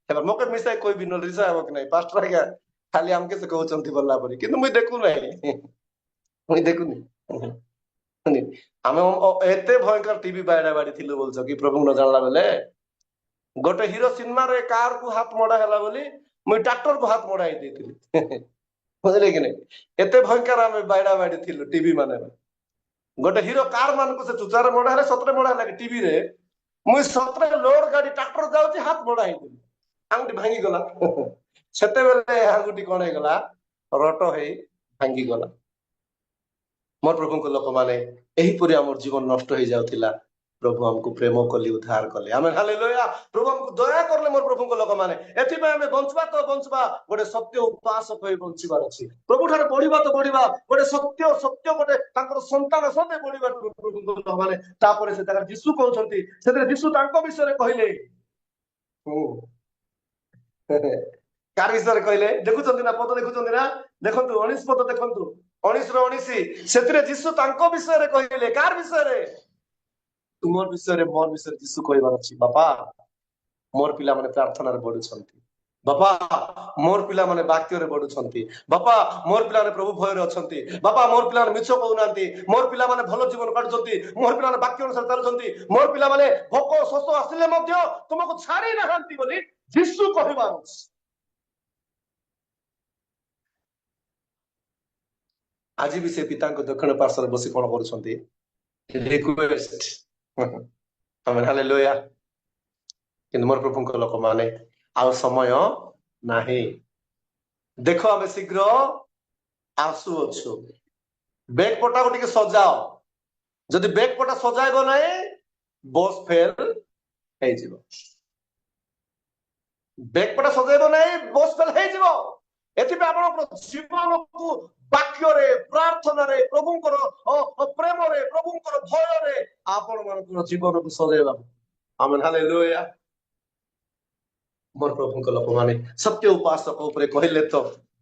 ହେବା। ମକେ ମିଶାଇ କହିବି, ନହେଲେ ରିସା ହେବ କି ନାଇଁ? ପାଷ୍ଟର ଆଜ୍ଞା ଖାଲି ଆମକେ ସେ କହୁଛନ୍ତି ବୋଲା ପରି, କିନ୍ତୁ ମୁଇଁ ଦେଖୁନାହିଁ, ମୁଇଁ ଦେଖୁନି। ଆମେ ଏତେ ଭୟଙ୍କର ଟିଭି ବାଇଡା ବାଡି ଥିଲୁ ବୋଲଛ କି ପ୍ରଭୁ ନ ଜାଣିଲା ବେଲେ। ଗୋଟେ ହିରୋ ସିନେମାରେ କାର କୁ ହାତ ମଡା ହେଲା ବୋଲି ମୁଇଁ ଟ୍ରାକ୍ଟର କୁ ହାତ ମଡା ହେଇଯାଇଥିଲି, ବୁଝିଲେ କି ନାଇଁ? ଏତେ ଭୟଙ୍କର ଆମେ ବାଇଡା ବାଡି ଥିଲୁ ଟିଭି ମାନେ। ଗୋଟେ ହିରୋ କାର ମାନଙ୍କୁ ସେ ଚୁଚାରେ ମଡା ହେଲେ ସତରେ ମଡା ହେଲା କି ଟିଭିରେ, ମୁଇଁ ସତରେ ଲୋଡ ଗାଡି ଟ୍ରାକ୍ଟର ଯାଉଛି, ହାତ ମଡା ହେଇଥିଲି, ଆଙ୍ଗୁଠି ଭାଙ୍ଗିଗଲା। ସେତେବେଳେ ଆଙ୍ଗୁଠି କଣ ହେଇଗଲା? ରଟ ହେଇ ଭାଙ୍ଗିଗଲା। ମୋର ପ୍ରଭୁଙ୍କ ଲୋକମାନେ, ଏହିପରି ଆମର ଜୀବନ ନଷ୍ଟ ହେଇଯାଉଥିଲା। ପ୍ରଭୁ ଆମକୁ ପ୍ରେମ କଲେ, ଉଦ୍ଧାର କଲେ। ଆମେ ହାଲେଲୁୟା। ପ୍ରଭୁ ଆମକୁ ଦୟା କଲେ। ମୋର ପ୍ରଭୁଙ୍କ ଲୋକମାନେ, ଏଥିପାଇଁ ଆମେ ବଞ୍ଚିବା ତ ବଞ୍ଚିବା, ଗୋଟେ ସତ୍ୟ ଉପାସକ ହୋଇ ବଞ୍ଚିବାର ଅଛି। ପ୍ରଭୁ ଠାରେ ବଢିବା ତ ବଢିବା, ଗୋଟେ ସତ୍ୟ ସତ୍ୟ ଗୋଟେ ତାଙ୍କର ସନ୍ତାନ ସତେ ବଢିବା ପ୍ରଭୁଙ୍କ ଲୋକମାନେ। ତାପରେ ସେ ଜାଗାରେ ଯୀଶୁ କହୁଛନ୍ତି, ସେଥିରେ ଯୀଶୁ ତାଙ୍କ ବିଷୟରେ କହିଲେ। କାହାର ବିଷୟରେ କହିଲେ? ଦେଖୁଛନ୍ତି ନା? ପଦ ଦେଖୁଛନ୍ତି ନା? ଦେଖନ୍ତୁ, 19 ପଦ ଦେଖନ୍ତୁ, 19ର 19। ସେଥିରେ ଯୀଶୁ ତାଙ୍କ ବିଷୟରେ କହିଲେ। କାହାର ବିଷୟରେ? ତୁମର ବିଷୟରେ, ମୋର ବିଷୟରେ ଯୀଶୁ କହିବାର ଅଛି। ବାପା, ମୋର ପିଲାମାନେ ପ୍ରାର୍ଥନାରେ ବଢୁଛନ୍ତି। ବାପା, ମୋର ପିଲାମାନେ ବାକ୍ୟରେ ବଢୁଛନ୍ତି। ବାପା, ମୋର ପିଲାମାନେ ପ୍ରଭୁ ଭୟରେ ଅଛନ୍ତି। ବାପା, ମୋର ପିଲାମାନେ ମିଛ କହୁନାହାନ୍ତି। ମୋର ପିଲାମାନେ ଭଲ ଜୀବନ କାଟୁଛନ୍ତି। ମୋର ପିଲାମାନେ ବାକ୍ୟ ଅନୁସାରେ ଚାଲୁଛନ୍ତି। ମୋର ପିଲାମାନେ ଭୋକ ଶୋଷ ଆସିଲେ ମଧ୍ୟ ତୁମକୁ ଛାଡି ନାହାନ୍ତି ବୋଲି ଯୀଶୁ କହିବାର ଅଛି। ଆଜି ବି ସେ ପିତାଙ୍କ ଦକ୍ଷିଣ ପାର୍ଶ୍ୱରେ ବସି କଣ କରୁଛନ୍ତି? ରିକ୍ୱେଷ୍ଟ। ହାଲେଲୁୟା। କିନ୍ତୁ ମୋର ପ୍ରଭୁଙ୍କ ଲୋକମାନେ, ଆଉ ସମୟ ନାହିଁ। ଦେଖ, ଆମେ ଶୀଘ୍ର ଆସୁଅଛୁ। ବେଗ ପଟାକୁ ଟିକେ ସଜାଅ। ଯଦି ବେଗ ପଟା ସଜାଇବ ନାହିଁ, ବସ୍ ଫେଲ ହେଇଯିବ। ବେଗ ପଟା ସଜାଇବ ନାହିଁ, ବସ୍ ଫେଲ ହେଇଯିବ। ଏଥିପାଇଁ ଆପଣଙ୍କର ଜୀବନକୁ ବାକ୍ୟରେ, ପ୍ରାର୍ଥନାରେ, ପ୍ରଭୁଙ୍କର ପ୍ରେମରେ, ପ୍ରଭୁଙ୍କର ଭୟରେ ଆପଣ ମାନଙ୍କର ଜୀବନକୁ ସଜାଇବାକୁ। ଆମେନ୍, ହାଲେଲୁୟା। ମୋର ପ୍ରଭୁଙ୍କ ଲୋକମାନେ, ସତ୍ୟ ଉପାସକ ଉପରେ କହିଲେ ତ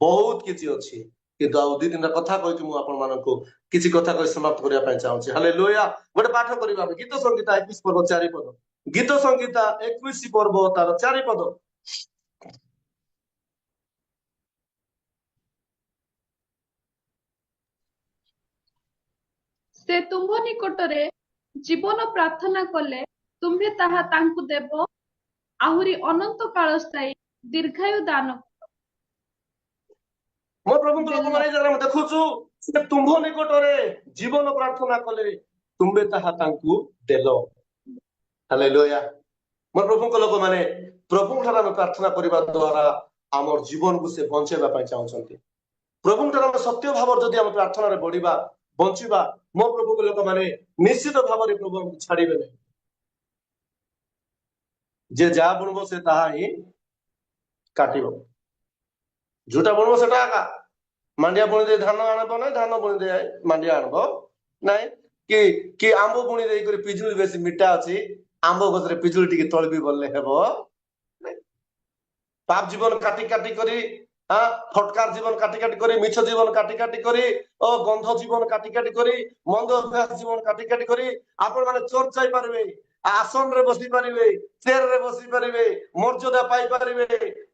ବହୁତ କିଛି ଅଛି, କିନ୍ତୁ ଆଉ ଦି ତିନିଟା କଥା କହିକି ମୁଁ ଆପଣ ମାନଙ୍କୁ କିଛି କଥା କହି ସମାପ୍ତ କରିବା ପାଇଁ ଚାହୁଁଛି। ହାଲେଲୁୟା। ଗୋଟେ ପାଠ କରିବା ଆମେ, ଗୀତ ସଂହିତା 21 ପର୍ବ 4 ପଦ। ଗୀତ ସଂହିତା 21 ପର୍ବ ତାର 4 ପଦ। ସେ ତୁମ୍ଭ ନିକଟରେ ଜୀବନ ପ୍ରାର୍ଥନା କଲେ ତୁମ୍ଭେ ତାହା ତାଙ୍କୁ ଦେବ, ଆହୁରି ଅନନ୍ତ କାଳସ୍ଥାୟୀ ଦୀର୍ଘାୟୁ ଦାନ କର। ମୋ ପ୍ରଭୁଙ୍କ ଲୋକମାନେ, ଏଇ ଜାଗାରେ ଆମେ ଦେଖୁଛୁ, ସେ ତୁମ୍ଭ ନିକଟରେ ଜୀବନ ପ୍ରାର୍ଥନା କଲେ ତୁମ୍ଭେ ତାହା ତାଙ୍କୁ ଦେଲ। ହାଲେଲୁୟା। ମୋ ପ୍ରଭୁଙ୍କ ଲୋକମାନେ, ପ୍ରଭୁଙ୍କ ଠାରେ ଆମେ ପ୍ରାର୍ଥନା କରିବା ଦ୍ଵାରା ଆମର ଜୀବନକୁ ସେ ବଞ୍ଚେଇବା ପାଇଁ ଚାହୁଁଛନ୍ତି। ପ୍ରଭୁଙ୍କ ଠାରେ ଆମେ ସତ୍ୟ ଭାବରେ ଯଦି ଆମେ ପ୍ରାର୍ଥନାରେ ବଢିବା, ବଞ୍ଚିବା, ମୋ ପ୍ରଭୁଙ୍କ ଲୋକମାନେ, ନିଶ୍ଚିତ ଭାବରେ ପ୍ରଭୁ ଆମକୁ ଛାଡିବେ ନାହିଁ। ଯେ ଯାହା ବୁଣିବ ସେ ତାହା ହିଁ କାଟିବ। ଯୋଉଟା ବୁଣିବ ସେଟା ଏକା। ମାଣ୍ଡିଆ ବୁଣି ଦେଇ ଧାନ ଆଣିବ ନାହିଁ, ଧାନ ବୁଣି ଦେଇ ମାଣ୍ଡିଆ ଆଣିବ ନାଇଁ। କି ଆମ୍ବ ବୁଣି ଦେଇକରି ପିଜୁଳି ବେଶୀ ମିଠା ଅଛି, ଆମ୍ବ ଗଛରେ ପିଜୁଳି ଟିକେ ତଳିବି ବୋଲେ ହେବ ନାଇଁ। ପାପ ଜୀବନ କାଟି କାଟି କରି, ଫଟକାର ଜୀବନ କାଟି କାଟି କରି, ମିଛ ଜୀବନ କାଟି କାଟି କରି, ଓ ଗନ୍ଧ ଜୀବନ କାଟି କାଟି କରି, ମନ୍ଦ ଅଭ୍ୟାସ ଜୀବନ କାଟି କାଟି କରି ଆପଣ ମାନେ ଚର୍ଚ୍ଚ ଯାଇପାରିବେ, ଆସନରେ ବସି ପାରିବେ, ଚେୟାରରେ ବସି ପାରିବେ, ମର୍ଯ୍ୟାଦା ପାଇପାରିବେ,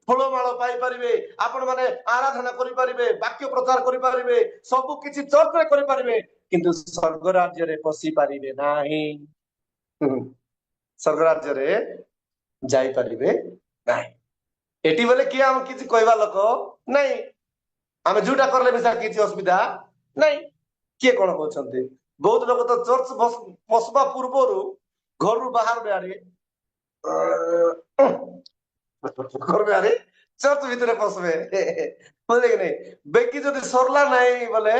ଫୁଲମାଳ ପାଇପାରିବେ, ଆପଣ ମାନେ ଆରାଧନା କରିପାରିବେ, ବାକ୍ୟ ପ୍ରଚାର କରିପାରିବେ, ସବୁ କିଛି ଚର୍ଚ୍ଚରେ କରିପାରିବେ, କିନ୍ତୁ ସ୍ୱର୍ଗ ରାଜ୍ୟରେ ପଶି ପାରିବେ ନାହିଁ, ସ୍ୱର୍ଗ ରାଜ୍ୟରେ ଯାଇପାରିବେ ନାହିଁ। ଏଠି ବୋଲେ କିଏ ଆମ କିଛି କହିବା ଲୋକ ନାଇଁ। ଆମେ ଯୋଉଟା କଲେ ବି ସାର୍ କିଛି ଅସୁବିଧା ନାଇଁ। କିଏ କଣ କହୁଛନ୍ତି? ବହୁତ ଲୋକ ତ ଚର୍ଚ୍ଚ ପଶିବା ପୂର୍ବରୁ ଘରୁ ବାହାରବେ, ଆରେ କରିବେ, ଆରେ ଚର୍ଚ୍ଚ ଭିତରେ ପଶିବେ, ବୁଝିଲେ କି ନାଇଁ? ବେଗି ଯଦି ସରିଲା ନାହିଁ ବୋଲେ,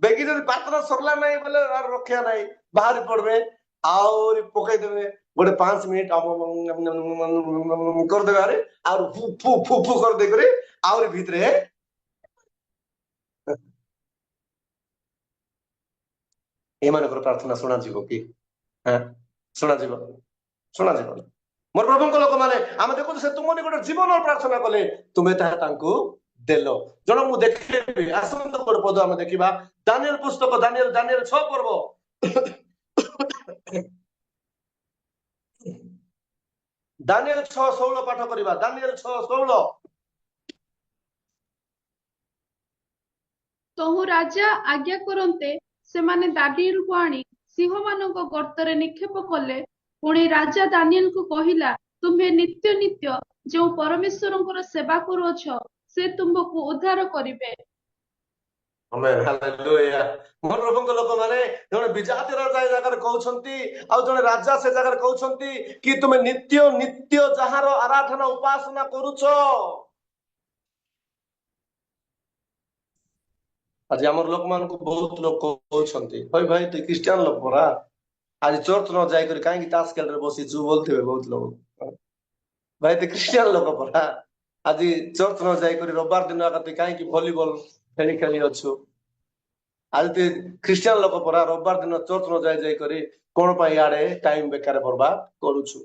ବେଗି ଯଦି ପ୍ରାର୍ଥନା ସରିଲା ନାହିଁ ବୋଲେ ଆଉ ରକ୍ଷା ନାହିଁ, ବାହାରି ପଡିବେ, ଆହୁରି ପକେଇଦେବେ ଗୋଟେ 5 ମିନିଟ କରିଦେବେ, ଆରେ ଆଉ ଫୁ ଫୁ ଫୁ ଫୁ କରିଦେଇକରି ଆହୁରି ଭିତରେ। ଏମାନଙ୍କର ପ୍ରାର୍ଥନା ଶୁଣାଯିବ କି? ହଁ, ଶୁଣାଯିବ, ଶୁଣାଯିବ। ମୋର ପ୍ରଭୁଙ୍କ ଲୋକମାନେ, ଆମେ ଦେଖୁଛୁ ସେ ତୁମ ନିକଟରେ ଜୀବନ ପ୍ରାର୍ଥନା କଲେ ତୁମେ ତାହା ତାଙ୍କୁ ଦେଲ। ଜଣ ମୁଁ ଦେଖିବି, ଆସନ୍ତୁ ଗୋଟେ ପଦ ଆମେ ଦେଖିବା, ଦାନିଏଲ ପୁସ୍ତକ, ଦାନିଏଲ 6 ପର୍ବ, ଦାନିଏଲ 6:16 ପାଠ କରିବା। ଦାନିଏଲ 6:16। ତହୁଁ ରାଜା ଆଜ୍ଞା କରନ୍ତେ ସେମାନେ ଦାନିଏଲକୁ ଆଣି ସିଂହମାନଙ୍କ ଗର୍ତ୍ତରେ ନିକ୍ଷେପ କଲେ। ପୁଣି ରାଜା ଦାନିଏଲକୁ କହିଲା, ତୁମ୍ଭେ ନିତ୍ୟ ନିତ୍ୟ ଯେଉଁ ପରମେଶ୍ୱରଙ୍କର ସେବା କରୁଅଛ, ସେ ତୁମ୍ଭକୁ ଉଦ୍ଧାର କରିବେ। ଆମେନ୍, ହାଲେଲୁୟା। ମୋର ପ୍ରଭୁଙ୍କ ଲୋକମାନେ, ଜଣେ ବିଜାତି ରାଜା ଏ ଜାଗାରେ କହୁଛନ୍ତି, ଆଉ ଜଣେ ରାଜା ସେ ଜାଗାରେ କହୁଛନ୍ତି କି ତୁମେ ନିତ୍ୟ ନିତ୍ୟ ଯାହାର ଆରାଧନା ଉପାସନା କରୁଛ। ଆଜି ଆମର ଲୋକମାନଙ୍କୁ ବହୁତ ଲୋକ କହୁଛନ୍ତି, ଭାଇ ଭାଇ ତୁ ଖ୍ରୀଷ୍ଟିଆନ ଲୋକ ପରା, ଆଜି ଚର୍ଚ୍ଚ ନ ଯାଇକରି କାହିଁକି ତାସ ଖେଳରେ ବସିଛୁ ବୋଲୁଥିବେ ବହୁତ ଲୋକ। ଭାଇ ତୁ ଖ୍ରୀଷ୍ଟିଆନ ଲୋକ ପରା, ଆଜି ଚର୍ଚ୍ଚ ନ ଯାଇକରି ରବିବାର ଦିନ ଏକା ତୁ କାହିଁକି ଭଲିବଲ ଖେଳି ଖେଳି ଅଛୁ? ଆଜି ତୁ ଖ୍ରୀଷ୍ଟିଆନ ଲୋକ ପରା, ରବିବାର ଦିନ ଚର୍ଚ୍ଚ ନ ଯାଇ ଯାଇକରି କଣ ପାଇଁ ଇଆଡେ ଟାଇମ ବେକାର ବର୍ବାଦ କରୁଛୁ?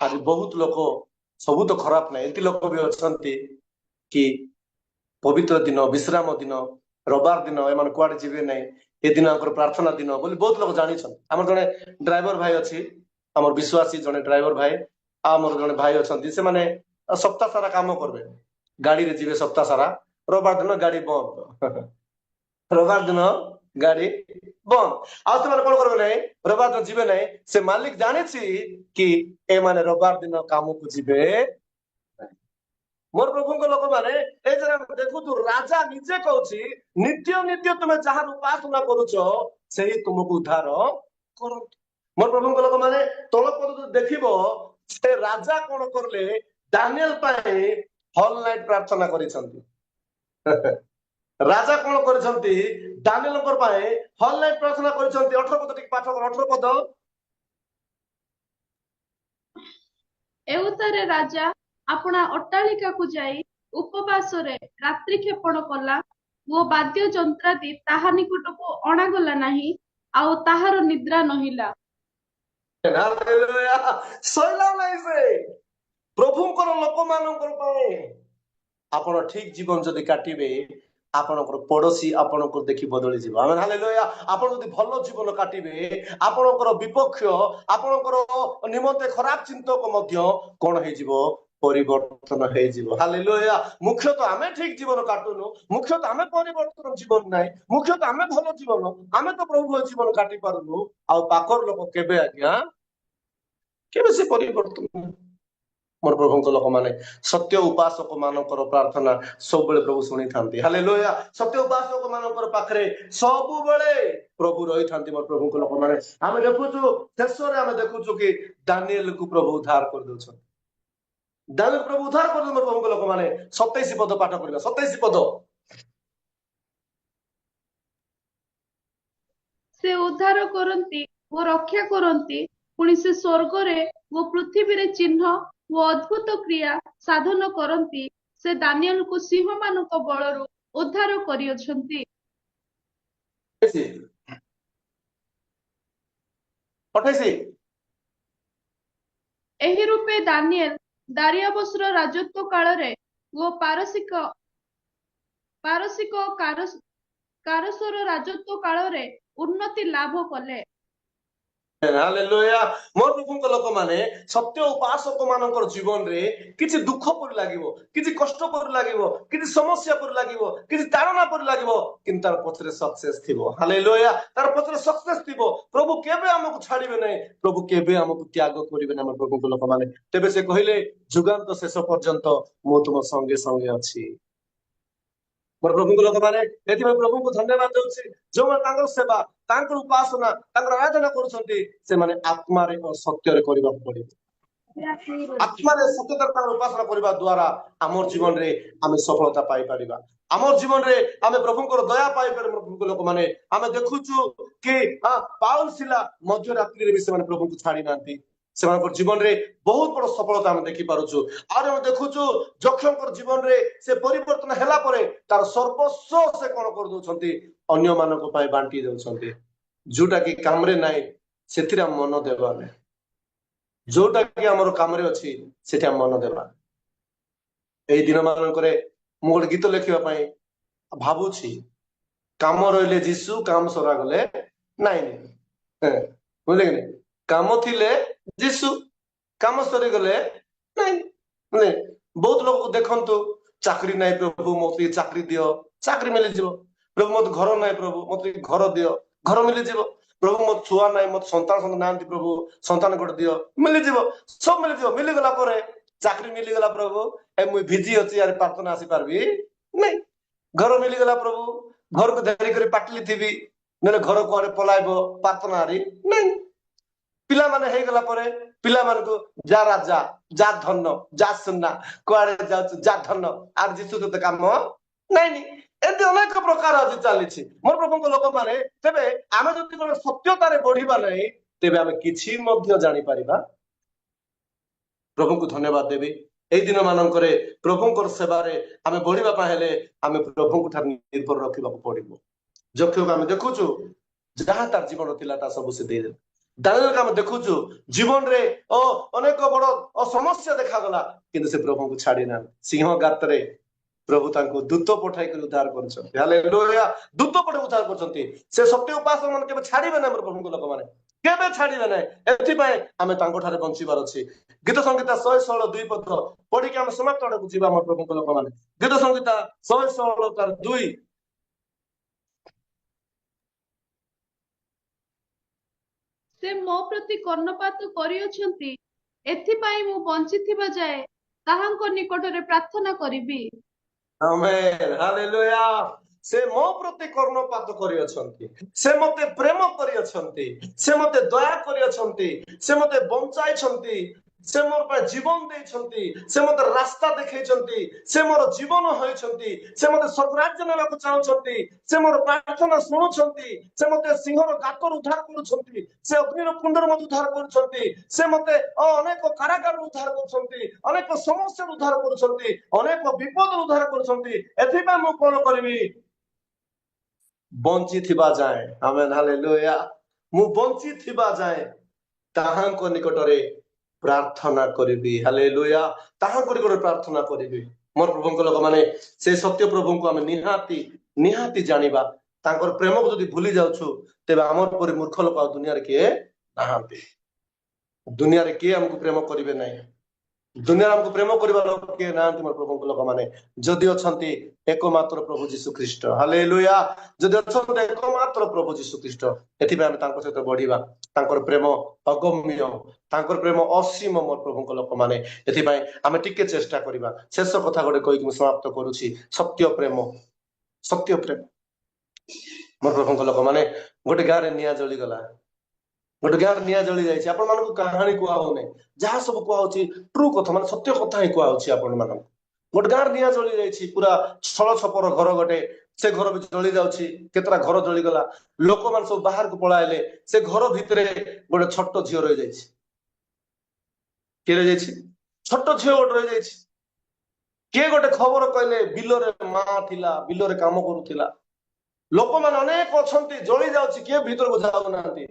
ଆଜି ବହୁତ ଲୋକ, ସବୁ ତ ଖରାପ ନାହିଁ, ଏମିତି ଲୋକ ବି ଅଛନ୍ତି କି ପବିତ୍ର ଦିନ, ବିଶ୍ରାମ ଦିନ, ରବିବାର ଦିନ ଏମାନେ କୁଆଡେ ଯିବେ ନାହିଁ, ଏ ଦିନ ଆଙ୍କର ପ୍ରାର୍ଥନା ଦିନ ବୋଲି ବହୁତ ଲୋକ ଜାଣିଛନ୍ତି। ଆମର ଜଣେ ଡ୍ରାଇଭର ଭାଇ ଅଛି, ଆମର ବିଶ୍ୱାସୀ ଜଣେ ଡ୍ରାଇଭର ଭାଇ, ଆଉ ଆମର ଜଣେ ଭାଇ ଅଛନ୍ତି, ସେମାନେ ସପ୍ତାହ ସାରା କାମ କରିବେ, ଗାଡିରେ ଯିବେ ସପ୍ତାହ ସାରା, ରବିବାର ଦିନ ଗାଡି ବନ୍ଦ, ରବିବାର ଦିନ ଗାଡି ବନ୍ଦ। ଆଉ ସେମାନେ କଣ କରିବେ ନାହିଁ, ରବିବାର ଦିନ ଯିବେ ନାହିଁ। ସେ ମାଲିକ ଜାଣିଛି କି ଏମାନେ ରବିବାର ଦିନ କାମକୁ ଯିବେ। ମୋର ପ୍ରଭୁଙ୍କ ଲୋକମାନେ, ଏ ଯାହା ଆମେ ଦେଖୁଛୁ, ରାଜା ନିଜେ କହୁଛି, ନିତ୍ୟ ନିତ୍ୟ ତୁମେ ଯାହାର ଉପାସନା କରୁଛ ସେଇ ତୁମକୁ ଉଦ୍ଧାର କରନ୍ତୁ। ମୋର ପ୍ରଭୁଙ୍କ ଲୋକମାନେ, ତଳ ପଦ ଯଦି ଦେଖିବ, ସେ ରାଜା କଣ କଲେ, ଦାନିଏଲ ପାଇଁ ହଲ ନାଇଟ ପ୍ରାର୍ଥନା କରିଛନ୍ତି। ରାଜା କଣ କରିଛନ୍ତି, ଦାନିଏଲଙ୍କ ପାଇଁ ହଲ ନାଇଟ ପ୍ରାର୍ଥନା କରିଛନ୍ତି। 18 ପଦ ଟିକେ ପାଠ କର, 18 ପଦ। ଏଉତ୍ତାରେ ରାଜା ଆପଣା ଅଟ୍ଟାଳିକାକୁ ଯାଇ ଉପବାସରେ ରାତ୍ରି କ୍ଷେପଣ କଲା ଓ ବାଦ୍ୟ ଯନ୍ତ୍ରାଦି ତାହା ନିକଟକୁ ଅଣାଗଲା ନାହିଁ, ଆଉ ତାହାର ନିଦ୍ରା ନହିଲା। ହାଲେଲୁୟା। ଶୋଇଲା ନାହିଁ ସେ ପ୍ରଭୁଙ୍କର ଲୋକମାନଙ୍କର ପାଇଁ। ଆପଣ ଠିକ ଜୀବନ ଯଦି କାଟିବେ, ଆପଣଙ୍କର ପଡୋଶୀ ଆପଣଙ୍କୁ ଦେଖି ବଦଳିଯିବ। ଆମେ ହାଲେଲୁୟା। ଆପଣ ଯଦି ଭଲ ଜୀବନ କାଟିବେ, ଆପଣଙ୍କର ବିପକ୍ଷ, ଆପଣଙ୍କର ନିମନ୍ତେ ଖରାପ ଚିନ୍ତକ ମଧ୍ୟ କଣ ହେଇଯିବ, ପରିବର୍ତ୍ତନ ହେଇଯିବ। ହାଲେଲୁୟା। ମୁଖ୍ୟତଃ ଆମେ ଠିକ ଜୀବନ କାଟୁନୁ, ମୁଖ୍ୟତଃ ଆମେ ପରିବର୍ତ୍ତନ ଜୀବନ ନାହିଁ, ମୁଖ୍ୟତଃ ଆମେ ଭଲ ଜୀବନ, ଆମେ ତ ପ୍ରଭୁ ଜୀବନ କାଟି ପାରୁନୁ, ଆଉ ପାଖର ଲୋକ କେବେ ଆଜ୍ଞା କେବେ ସେ ପରିବର୍ତ୍ତନ। ମୋର ପ୍ରଭୁଙ୍କ ଲୋକମାନେ, ସତ୍ୟ ଉପାସକ ମାନଙ୍କର ପ୍ରାର୍ଥନା ସବୁବେଳେ ପ୍ରଭୁ ଶୁଣିଥାନ୍ତି। ହାଲେଲୁୟା। ସତ୍ୟ ଉପାସକ ମାନଙ୍କର ପାଖରେ ସବୁବେଳେ ପ୍ରଭୁ ରହିଥାନ୍ତି। ମୋର ପ୍ରଭୁଙ୍କ ଲୋକମାନେ, ଆମେ ଦେଖୁଛୁ ଶେଷରେ ଆମେ ଦେଖୁଛୁ କି ଦାନିଏଲକୁ ପ୍ରଭୁ ଉଦ୍ଧାର କରିଦଉଛନ୍ତି। ଦାନିଏଲ ପ୍ରଭୁ ଉଦ୍ଧାର କରିଦଉଛନ୍ତି। ମୋର ପ୍ରଭୁଙ୍କ ଲୋକମାନେ, 27 ପଦ ପାଠ କରିବା, 27 ପଦ। ସେ ଉଦ୍ଧାର କରନ୍ତି ଓ ରକ୍ଷା କରନ୍ତି, ପୁଣି ସେ ସ୍ୱର୍ଗରେ ଓ ପୃଥିବୀରେ ଚିହ୍ନ ଓ ଅଦ୍ଭୁତ କ୍ରିୟା ସାଧନ କରନ୍ତି। ସେ ଦାନିଏଲକୁ ସିଂହମାନଙ୍କ ବଳରୁ ଉଦ୍ଧାର କରିଅଛନ୍ତି। 28। ଏହି ରୂପେ ଦାନିଏଲ ଦାରିୟାବସର ରାଜତ୍ୱ କାଳରେ ଓ ପାରସିକ କାରସର ରାଜତ୍ୱ କାଳରେ ଉନ୍ନତି ଲାଭ କଲେ। ହାଲେଲୁୟା। ମୋର ପ୍ରଭୁଙ୍କ ଲୋକମାନେ, ସତ୍ୟ ଉପାସକ ମାନଙ୍କର ଜୀବନରେ କିଛି ଦୁଃଖ ପରି ଲାଗିବ, କିଛି କଷ୍ଟ ପରି ଲାଗିବ, କିଛି ସମସ୍ୟା ପରି ଲାଗିବ, କିଛି ତାଡ଼ନା ପରି ଲାଗିବ, କିନ୍ତୁ ତାର ପଛରେ ସକ୍ସେସ ଥିବ। ହାଲେଲୁୟା। ତାର ପଛରେ ସକ୍ସେସ ଥିବ। ପ୍ରଭୁ କେବେ ଆମକୁ ଛାଡିବେ ନାହିଁ, ପ୍ରଭୁ କେବେ ଆମକୁ ତ୍ୟାଗ କରିବେ ନାହିଁ। ମୋର ପ୍ରଭୁଙ୍କ ଲୋକମାନେ, ତେବେ ସେ କହିଲେ, ଯୁଗାନ୍ତ ଶେଷ ପର୍ଯ୍ୟନ୍ତ ମୁଁ ତୁମ ସଙ୍ଗେ ସଙ୍ଗେ ଅଛି। ମୋର ପ୍ରଭୁଙ୍କ ଲୋକମାନେ, ଏଥିପାଇଁ ପ୍ରଭୁଙ୍କୁ ଧନ୍ୟବାଦ ଦଉଛି। ଯେଉଁମାନେ ତାଙ୍କର ସେବା, ତାଙ୍କର ଉପାସନା, ତାଙ୍କର ଆରାଧନା କରୁଛନ୍ତି, ସେମାନେ ଆତ୍ମାରେ ଓ ସତ୍ୟରେ କରିବାକୁ ପଡିବ। ଆତ୍ମାରେ ସତ୍ୟତାରେ ତାଙ୍କର ଉପାସନା କରିବା ଦ୍ଵାରା ଆମର ଜୀବନରେ ଆମେ ସଫଳତା ପାଇପାରିବା, ଆମର ଜୀବନରେ ଆମେ ପ୍ରଭୁଙ୍କର ଦୟା ପାଇପାରିବା। ପ୍ରଭୁଙ୍କ ଲୋକମାନେ, ଆମେ ଦେଖୁଛୁ କି ପାଉଲ ଶିଲା ମଧ୍ୟରାତ୍ରିରେ ବି ସେମାନେ ପ୍ରଭୁଙ୍କୁ ଛାଡି ନାହାନ୍ତି। ସେମାନଙ୍କର ଜୀବନରେ ବହୁତ ବଡ ସଫଳତା ଆମେ ଦେଖିପାରୁଛୁ। ଆଉ ଆମେ ଦେଖୁଛୁ ଯକ୍ଷଙ୍କର ଜୀବନରେ ସେ ପରିବର୍ତ୍ତନ ହେଲା ପରେ ତାର ସର୍ବସ୍ୱ ସେ କଣ କରିଦଉଛନ୍ତି, ଅନ୍ୟମାନଙ୍କ ପାଇଁ ବାଣ୍ଟି ଦଉଛନ୍ତି। ଯୋଉଟା କି କାମରେ ନାହିଁ ସେଥିରେ ଆମେ ମନ ଦେବା ନାହିଁ, ଯୋଉଟା କି ଆମର କାମରେ ଅଛି ସେଠି ଆମେ ମନ ଦେବା। ଏଇ ଦିନ ମାନଙ୍କରେ ମୁଁ ଗୋଟେ ଗୀତ ଲେଖିବା ପାଇଁ ଭାବୁଛି, କାମ ରହିଲେ ଯୀଶୁ, କାମ ସରାଗଲେ ନାଇଁ। ବୁଝିଲେ କି ନାଇଁ? କାମ ଥିଲେ ଯୀଶୁ, କାମ ସରିଗଲେ ନାଇଁ। ବୁଝିଲେ? ବହୁତ ଲୋକ ଦେଖନ୍ତୁ, ଚାକିରି ନାହିଁ ପ୍ରଭୁ ମତେ ଟିକେ ଚାକିରି ଦିଅ, ଚାକିରି ମିଳିଯିବ। ପ୍ରଭୁ ମତେ ଘର ନାହିଁ, ପ୍ରଭୁ ମତେ ଟିକେ ଘର ଦିଅ, ଘର ମିଳିଯିବ। ପ୍ରଭୁ ମୋ ଛୁଆ ନାହିଁ, ମତେ ସନ୍ତାନ ସନ୍ତାନ ନାହାନ୍ତି, ପ୍ରଭୁ ସନ୍ତାନ ଗୋଟେ ଦିଅ, ମିଳିଯିବ। ସବୁ ମିଳିଯିବ। ମିଳିଗଲା ପରେ ଚାକିରି ମିଳିଗଲା, ପ୍ରଭୁ ଏ ମୁଇଁ ଭିଜି ଅଛି, ଆରେ ପ୍ରାର୍ଥନା ଆସିପାରିବି ନାଇଁ। ଘର ମିଳିଗଲା ପ୍ରଭୁ, ଘରକୁ ଧରି କରି ପାଟଲି ଥିବି, ନହେଲେ ଘର କୁଆଡେ ପଲାଇବ, ପ୍ରାର୍ଥନା ହାରି ନାଇଁ। ପିଲାମାନେ ହେଇଗଲା ପରେ ପିଲାମାନଙ୍କୁ ଯା ରାଜା, ଯା ଧନ, ଯା ସୁନା, କୁଆଡେ ଯାଉଛୁ ଯା ଧନ, ଆର ଯୀଶୁ ତୋତେ କାମ ନାଇଁନି। ଏମିତି ଅନେକ ପ୍ରକାର ଆଜି ଚାଲିଛି। ମୋର ପ୍ରଭୁଙ୍କ ଲୋକମାନେ, ତେବେ ଆମେ ଯଦି କଣ ସତ୍ୟତାରେ ବଢିବା ନାହିଁ, ତେବେ ଆମେ କିଛି ମଧ୍ୟ ଜାଣିପାରିବା। ପ୍ରଭୁଙ୍କୁ ଧନ୍ୟବାଦ ଦେବି। ଏଇ ଦିନ ମାନଙ୍କରେ ପ୍ରଭୁଙ୍କର ସେବାରେ ଆମେ ବଢିବା ପାଇଁ ହେଲେ ଆମେ ପ୍ରଭୁଙ୍କ ଠାରୁ ନିର୍ଭର ରଖିବାକୁ ପଡିବ। ଯକ୍ଷକୁ ଆମେ ଦେଖୁଛୁ ଯାହା ତାର ଜୀବନ ଥିଲା ତା ସବୁ ସେ ଦେଇଦେଲା। ଦାନିଏଲକୁ ଆମେ ଦେଖୁଛୁ ଜୀବନରେ ଅନେକ ବଡ ସମସ୍ୟା ଦେଖାଗଲା, କିନ୍ତୁ ସେ ପ୍ରଭୁଙ୍କୁ ଛାଡି ନାହାନ୍ତି। ସିଂହ ଗାତରେ ପ୍ରଭୁ ତାଙ୍କୁ ଦୂତ ପଠାଇକରି ଉଦ୍ଧାର କରୁଛନ୍ତି। ହାଲେଲୁୟା। ଦୂତ ପଠାଇ ଉଦ୍ଧାର କରୁଛନ୍ତି। ସେ ସତ୍ୟ ଉପାସକ ମାନେ କେବେ ଛାଡିବେ ନାହିଁ। ମୋର ପ୍ରଭୁଙ୍କ ଲୋକମାନେ କେବେ ଛାଡିବେ ନାହିଁ। ଏଥିପାଇଁ ଆମେ ତାଙ୍କ ଠାରେ ବଞ୍ଚିବାର ଅଛି। ଗୀତ ସଂହିତା 116:2 ପଦ ପଢିକି ଆମେ ସମାପ୍ତ ଆଡକୁ ଯିବା। ମୋର ପ୍ରଭୁଙ୍କ ଲୋକମାନେ, ଗୀତ ସଂହିତା 116 ତାର 2। ସେ ମୋ ପ୍ରତି କର୍ଣ୍ଣପାତ କରିଅଛନ୍ତି, ଏଥିପାଇଁ ମୁଁ ବଞ୍ଚିଥିବା ଯାଏ ତାହାଙ୍କ ନିକଟରେ ପ୍ରାର୍ଥନା କରିବି। ଆମେନ୍, ହାଲେଲୁୟା। ସେ ମୋ ପ୍ରତି କର୍ଣ୍ଣପାତ କରିଅଛନ୍ତି, ସେ ମତେ ପ୍ରେମ କରିଅଛନ୍ତି, ସେ ମତେ ଦୟା କରିଅଛନ୍ତି, ସେ ମତେ ବଞ୍ଚାଇଛନ୍ତି, ସେ ମୋର ପାଇଁ ଜୀବନ ଦେଇଛନ୍ତି, ସେ ମତେ ରାସ୍ତା ଦେଖେଇଛନ୍ତି, ସେ ମୋର ଜୀବନ ହୋଇଛନ୍ତି, ସେ ମତେ ସ୍ୱର୍ଗରାଜ୍ୟ ନେବାକୁ ଚାହୁଁଛନ୍ତି, ସେ ମୋର ପ୍ରାର୍ଥନା ଶୁଣୁଛନ୍ତି, ସେ ମତେ ସିଂହର ଗାତରୁ ଉଦ୍ଧାର କରୁଛନ୍ତି, ସେ ଅଗ୍ନିର କୁଣ୍ଡରୁ ମତେ ଉଦ୍ଧାର କରୁଛନ୍ତି, ସେ ମତେ ଅନେକ କାରାଗାରରୁ ଉଦ୍ଧାର କରୁଛନ୍ତି, ଅନେକ ସମସ୍ୟାରୁ ଉଦ୍ଧାର କରୁଛନ୍ତି, ଅନେକ ବିପଦରୁ ଉଦ୍ଧାର କରୁଛନ୍ତି। ଏଥିପାଇଁ ମୁଁ କଣ କରିବି? ବଞ୍ଚିଥିବା ଯାଏଁ, ଆମେନ୍, ହାଲେଲୁୟା, ମୁଁ ବଞ୍ଚିଥିବା ଯାଏଁ ତାହାଙ୍କ ନିକଟରେ ପ୍ରାର୍ଥନା କରିବି। ହାଲେଲୁୟା। ତାହାଙ୍କ ନିକଟରେ ପ୍ରାର୍ଥନା କରିବି। ମୋର ପ୍ରଭୁଙ୍କ ଲୋକମାନେ, ସେ ସତ୍ୟ ପ୍ରଭୁଙ୍କୁ ଆମେ ନିହାତି ନିହାତି ଜାଣିବା। ତାଙ୍କର ପ୍ରେମକୁ ଯଦି ଭୁଲି ଯାଉଛୁ, ତେବେ ଆମର ପରି ମୂର୍ଖ ଲୋକ ଆଉ ଦୁନିଆରେ କିଏ ନାହାନ୍ତି। ଦୁନିଆରେ କିଏ ଆମକୁ ପ୍ରେମ କରିବେ ନାହିଁ। ଦୁନିଆରେ ଆମକୁ ପ୍ରେମ କରିବା ଲୋକ କିଏ ନାହାନ୍ତି। ମୋର ପ୍ରଭୁଙ୍କ ଲୋକମାନେ, ଯଦି ଅଛନ୍ତି ଏକମାତ୍ର ପ୍ରଭୁ ଯୀଶୁ ଖ୍ରୀଷ୍ଟ। ହାଲେଲୁୟା। ଯଦି ଅଛନ୍ତି ଏକମାତ୍ର ପ୍ରଭୁ ଯୀଶୁ ଖ୍ରୀଷ୍ଟ। ଏଥିପାଇଁ ଆମେ ତାଙ୍କ ସହିତ ବଢିବା। ତାଙ୍କର ପ୍ରେମ ଅଗମ୍ୟ, ତାଙ୍କର ପ୍ରେମ ଅସୀମ। ମୋର ପ୍ରଭୁଙ୍କ ଲୋକମାନେ, ଏଥିପାଇଁ ଆମେ ଟିକେ ଚେଷ୍ଟା କରିବା। ଶେଷ କଥା ଗୋଟେ କହିକି ମୁଁ ସମାପ୍ତ କରୁଛି। ସତ୍ୟ ପ୍ରେମ, ସତ୍ୟ ପ୍ରେମ। ମୋର ପ୍ରଭୁଙ୍କ ଲୋକମାନେ, ଗୋଟେ ଗାଁରେ ନିଆଁ ଜଳିଗଲା। ଗୋଟେ ଗାଁରେ ନିଆଁ ଜଳି ଯାଇଛି। ଆପଣ ମାନଙ୍କୁ କାହାଣୀ କୁହା ହଉନାହିଁ, ଯାହା ସବୁ କୁହା ହଉଛି ଟ୍ରୁ କଥା, ମାନେ ସତ୍ୟ କଥା ହିଁ କୁହା ହଉଛି ଆପଣ ମାନଙ୍କୁ। ଗୋଟେ ଗାଁରେ ନିଆଁ ଜଳି ଯାଇଛି। ପୁରା ଛଳ ଛପର ଘର ଗୋଟେ, ସେ ଘର ବି ଜଳି ଯାଉଛି। କେତେଟା ଘର ଜଳିଗଲା। ଲୋକମାନେ ସବୁ ବାହାରକୁ ପଳାଇଲେ। ସେ ଘର ଭିତରେ ଗୋଟେ ଛୋଟ ଝିଅ ରହିଯାଇଛି। କିଏ ରହିଯାଇଛି? ଛୋଟ ଝିଅ ଗୋଟେ ରହିଯାଇଛି। କିଏ ଗୋଟେ ଖବର କହିଲେ, ବିଲରେ ମା ଥିଲା, ବିଲରେ କାମ କରୁଥିଲା। ଲୋକମାନେ ଅନେକ ଅଛନ୍ତି, ଜଳି ଯାଉଛି, କିଏ ଭିତରକୁ ଯାଉନାହାନ୍ତି,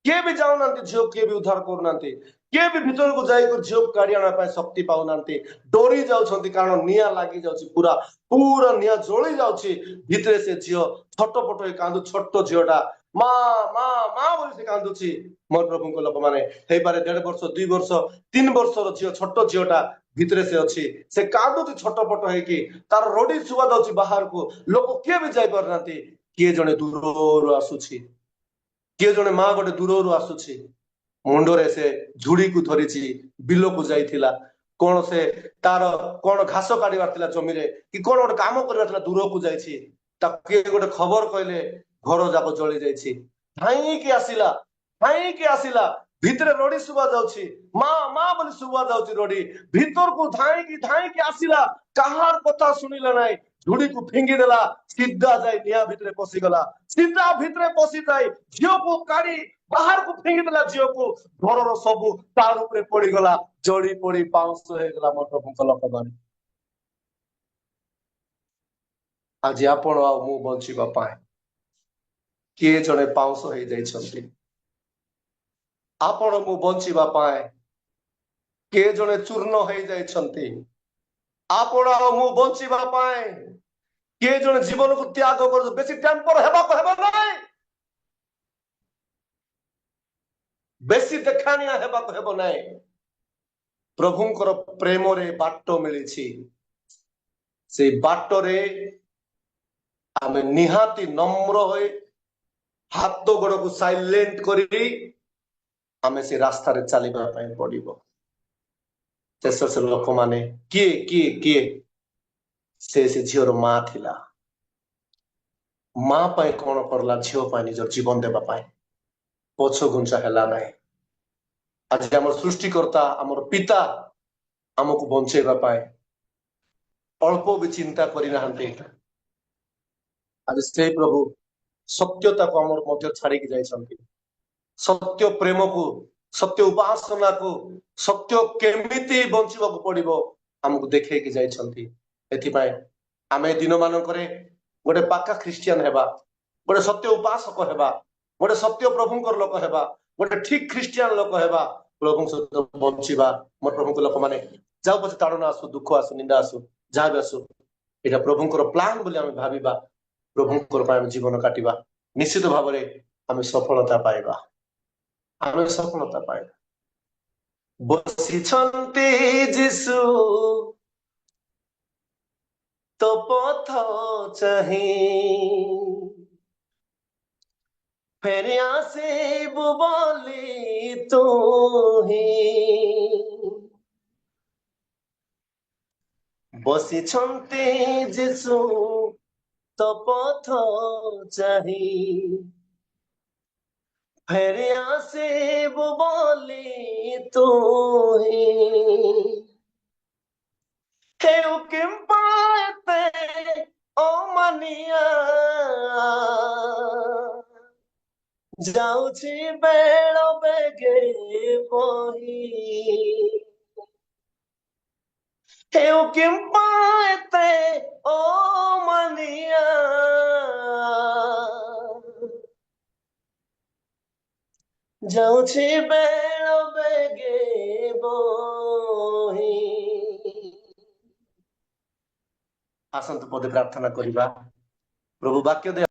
କିଏ ବି ଯାଉନାହାନ୍ତି, ଝିଅ କିଏ ବି ଉଦ୍ଧାର କରୁନାହାନ୍ତି, କିଏ ବି ଭିତରକୁ ଯାଇକରି ଝିଅକୁ କାଢି ଆଣିବା ପାଇଁ ଶକ୍ତି ପାଉନାହାନ୍ତି। ଡରି ଯାଉଛନ୍ତି, କାରଣ ନିଆଁ ଲାଗି ଯାଉଛି, ପୁରା ପୁରା ନିଆଁ ଜଳି ଯାଉଛି। ଭିତରେ ସେ ଝିଅ ଛଟପଟ ହେଇ କାନ୍ଦୁ। ଛୋଟ ଝିଅଟା ମା ମା ମା ବୋଲି ସେ କାନ୍ଦୁଛି। ମୋର ପ୍ରଭୁଙ୍କ ଲୋକମାନେ, ହେଇପାରେ 1.5 ବର୍ଷ, 2 ବର୍ଷ, 3 ବର୍ଷର ଝିଅ, ଛୋଟ ଝିଅଟା ଭିତରେ ସେ ଅଛି। ସେ କାନ୍ଦୁଛି ଛଟପଟ ହେଇକି, ତାର ରଡି ଶୁଭା ଯାଉଛି ବାହାରକୁ। ଲୋକ କିଏ ବି ଯାଇପାରୁନାହାନ୍ତି। କିଏ ଜଣେ ଦୂରରୁ ଆସୁଛି, କିଏ ଜଣେ ମା ଗୋଟେ ଦୂରରୁ ଆସୁଛି। ମୁଣ୍ଡରେ ସେ ଝୁଡିକୁ ଧରିଛି, ବିଲକୁ ଯାଇଥିଲା। କଣ ସେ ତାର କଣ ଘାସ କାଢିବାର ଥିଲା ଜମିରେ କି କଣ ଗୋଟେ କାମ କରିବାର ଥିଲା, ଦୂରକୁ ଯାଇଛି। ତାକୁ କିଏ ଗୋଟେ ଖବର କହିଲେ ଘର ଯାକ ଜଳି ଯାଇଛି। ଧାଇଁକି ଆସିଲା, ଧାଇଁକି ଆସିଲା। ଭିତରେ ରଡି ଶୁଭା ଯାଉଛି, ମା ମା ବୋଲି ଶୁଭା ଯାଉଛି ରଡି। ଭିତରକୁ ଧାଇଁକି ଧାଇଁକି ଆସିଲା, କାହାର କଥା ଶୁଣିଲା ନାହିଁ, ଝୁଡିକୁ ଫିଙ୍ଗିଦେଲା, ସିଧା ଯାଇ ନିଆଁ ଭିତରେ ପଶିଗଲା। ସିଧା ଭିତରେ ପଶି ଯାଇ ଝିଅକୁ କାଢି ବାହାରକୁ ଫିଙ୍ଗିଦେଲା ଝିଅକୁ। ଘରର ସବୁ ତାର ଉପରେ ପଡିଗଲା, ଜଳି ପଡି ପାଉଁଶ ହେଇଗଲା। ମୋ ପ୍ରଭୁଙ୍କ ଲୋକମାନେ, ଆଜି ଆପଣ ଆଉ ମୁଁ ବଞ୍ଚିବା ପାଇଁ କିଏ ଜଣେ ପାଉଁଶ ହେଇଯାଇଛନ୍ତି। ଆପଣ ମୁଁ ବଞ୍ଚିବା ପାଇଁ କିଏ ଜଣେ ଚୂର୍ଣ୍ଣ ହେଇଯାଇଛନ୍ତି। ଆପଣ ଆଉ ମୁଁ ବଞ୍ଚିବା ପାଇଁ କିଏ ଜଣେ ଜୀବନକୁ ତ୍ୟାଗ କରୁଛୁ। ବେଶୀ ଟେମ୍ପର ହେବାକୁ ହେବ ନାହିଁ, ବେଶୀ ଦେଖାଣିଆ ହେବାକୁ ହେବ ନାହିଁ। ପ୍ରଭୁଙ୍କର ପ୍ରେମରେ ବାଟ ମିଳିଛି, ସେଇ ବାଟରେ ଆମେ ନିହାତି ନମ୍ର ହୋଇ ହାତ ଗୋଡକୁ ସାଇଲେଣ୍ଟ କରି ଆମେ ସେ ରାସ୍ତାରେ ଚାଲିବା ପାଇଁ ପଡିବ। ଶେଷ ସେ ଲୋକମାନେ କିଏ କିଏ କିଏ ସେ ସେ ଝିଅର ମା ଥିଲା। ମା ପାଇଁ କଣ କରିଲା? ଝିଅ ପାଇଁ ନିଜର ଜୀବନ ଦେବା ପାଇଁ ପଛ ଘୁଞ୍ଚା ହେଲା ନାହିଁ। ଆଜି ଆମର ସୃଷ୍ଟିକର୍ତ୍ତା, ଆମର ପିତା ଆମକୁ ବଞ୍ଚେଇବା ପାଇଁ ଅଳ୍ପ ବି ଚିନ୍ତା କରିନାହାନ୍ତି। ଆଜି ସେଇ ପ୍ରଭୁ ସତ୍ୟତାକୁ ଆମର ମଧ୍ୟ ଛାଡିକି ଯାଇଛନ୍ତି। ସତ୍ୟ ପ୍ରେମକୁ, ସତ୍ୟ ଉପାସନାକୁ, ସତ୍ୟ କେମିତି ବଞ୍ଚିବାକୁ ପଡିବ ଆମକୁ ଦେଖେଇକି ଯାଇଛନ୍ତି। ଏଥିପାଇଁ ଆମେ ଦିନମାନଙ୍କରେ ଗୋଟେ ପାକା ଖ୍ରୀଷ୍ଟିଆନ ହେବା, ଗୋଟେ ସତ୍ୟ ଉପାସକ ହେବା, ଗୋଟେ ସତ୍ୟ ପ୍ରଭୁଙ୍କର ଲୋକ ହେବା, ଗୋଟେ ଠିକ ଖ୍ରୀଷ୍ଟିଆନ ଲୋକ ହେବା, ପ୍ରଭୁଙ୍କ ସହିତ ବଞ୍ଚିବା। ମୋର ପ୍ରଭୁଙ୍କ ଲୋକମାନେ, ଯାଉ ପଛେ ତାଡ଼ନା ଆସୁ, ଦୁଃଖ ଆସୁ, ନିନ୍ଦା ଆସୁ, ଯାହା ବି ଆସୁ, ଏଇଟା ପ୍ରଭୁଙ୍କର ପ୍ଲାନ୍ ବୋଲି ଆମେ ଭାବିବା, ପ୍ରଭୁଙ୍କର ପାଇଁ ଆମେ ଜୀବନ କାଟିବା, ନିଶ୍ଚିତ ଭାବରେ ଆମେ ସଫଳତା ପାଇବା, ଆମେ ସଫଳତା ପାଇବା। ବସିଛନ୍ତି ଯୀଶୁ ତୋ ପଥ ଚାହିଁ, ଫେରି ଆସିବୁ ବୋଲି ତୁ ହିଁ। ବସିଛନ୍ତି ଯୀଶୁ ତୋ ପଥ ଚାହିଁ, ଫେରି ଆସିବୁ ବୋଲି ତୁ ହିଁ। ହେଉ କିମ୍ବା ଏତେ ଅମାନିଆ, ଯାଉଛି ବେଳ ବେଗେ ବହି। ହେଉ କିମ୍ବା ଏତେ ଅମାନିଆ, ଯାଉଛି ବେଳ ବେଗେ ବହି। ଆସନ୍ତୁ ପଦେ ପ୍ରାର୍ଥନା କରିବା। ପ୍ରଭୁ ବାକ୍ୟ ଦେ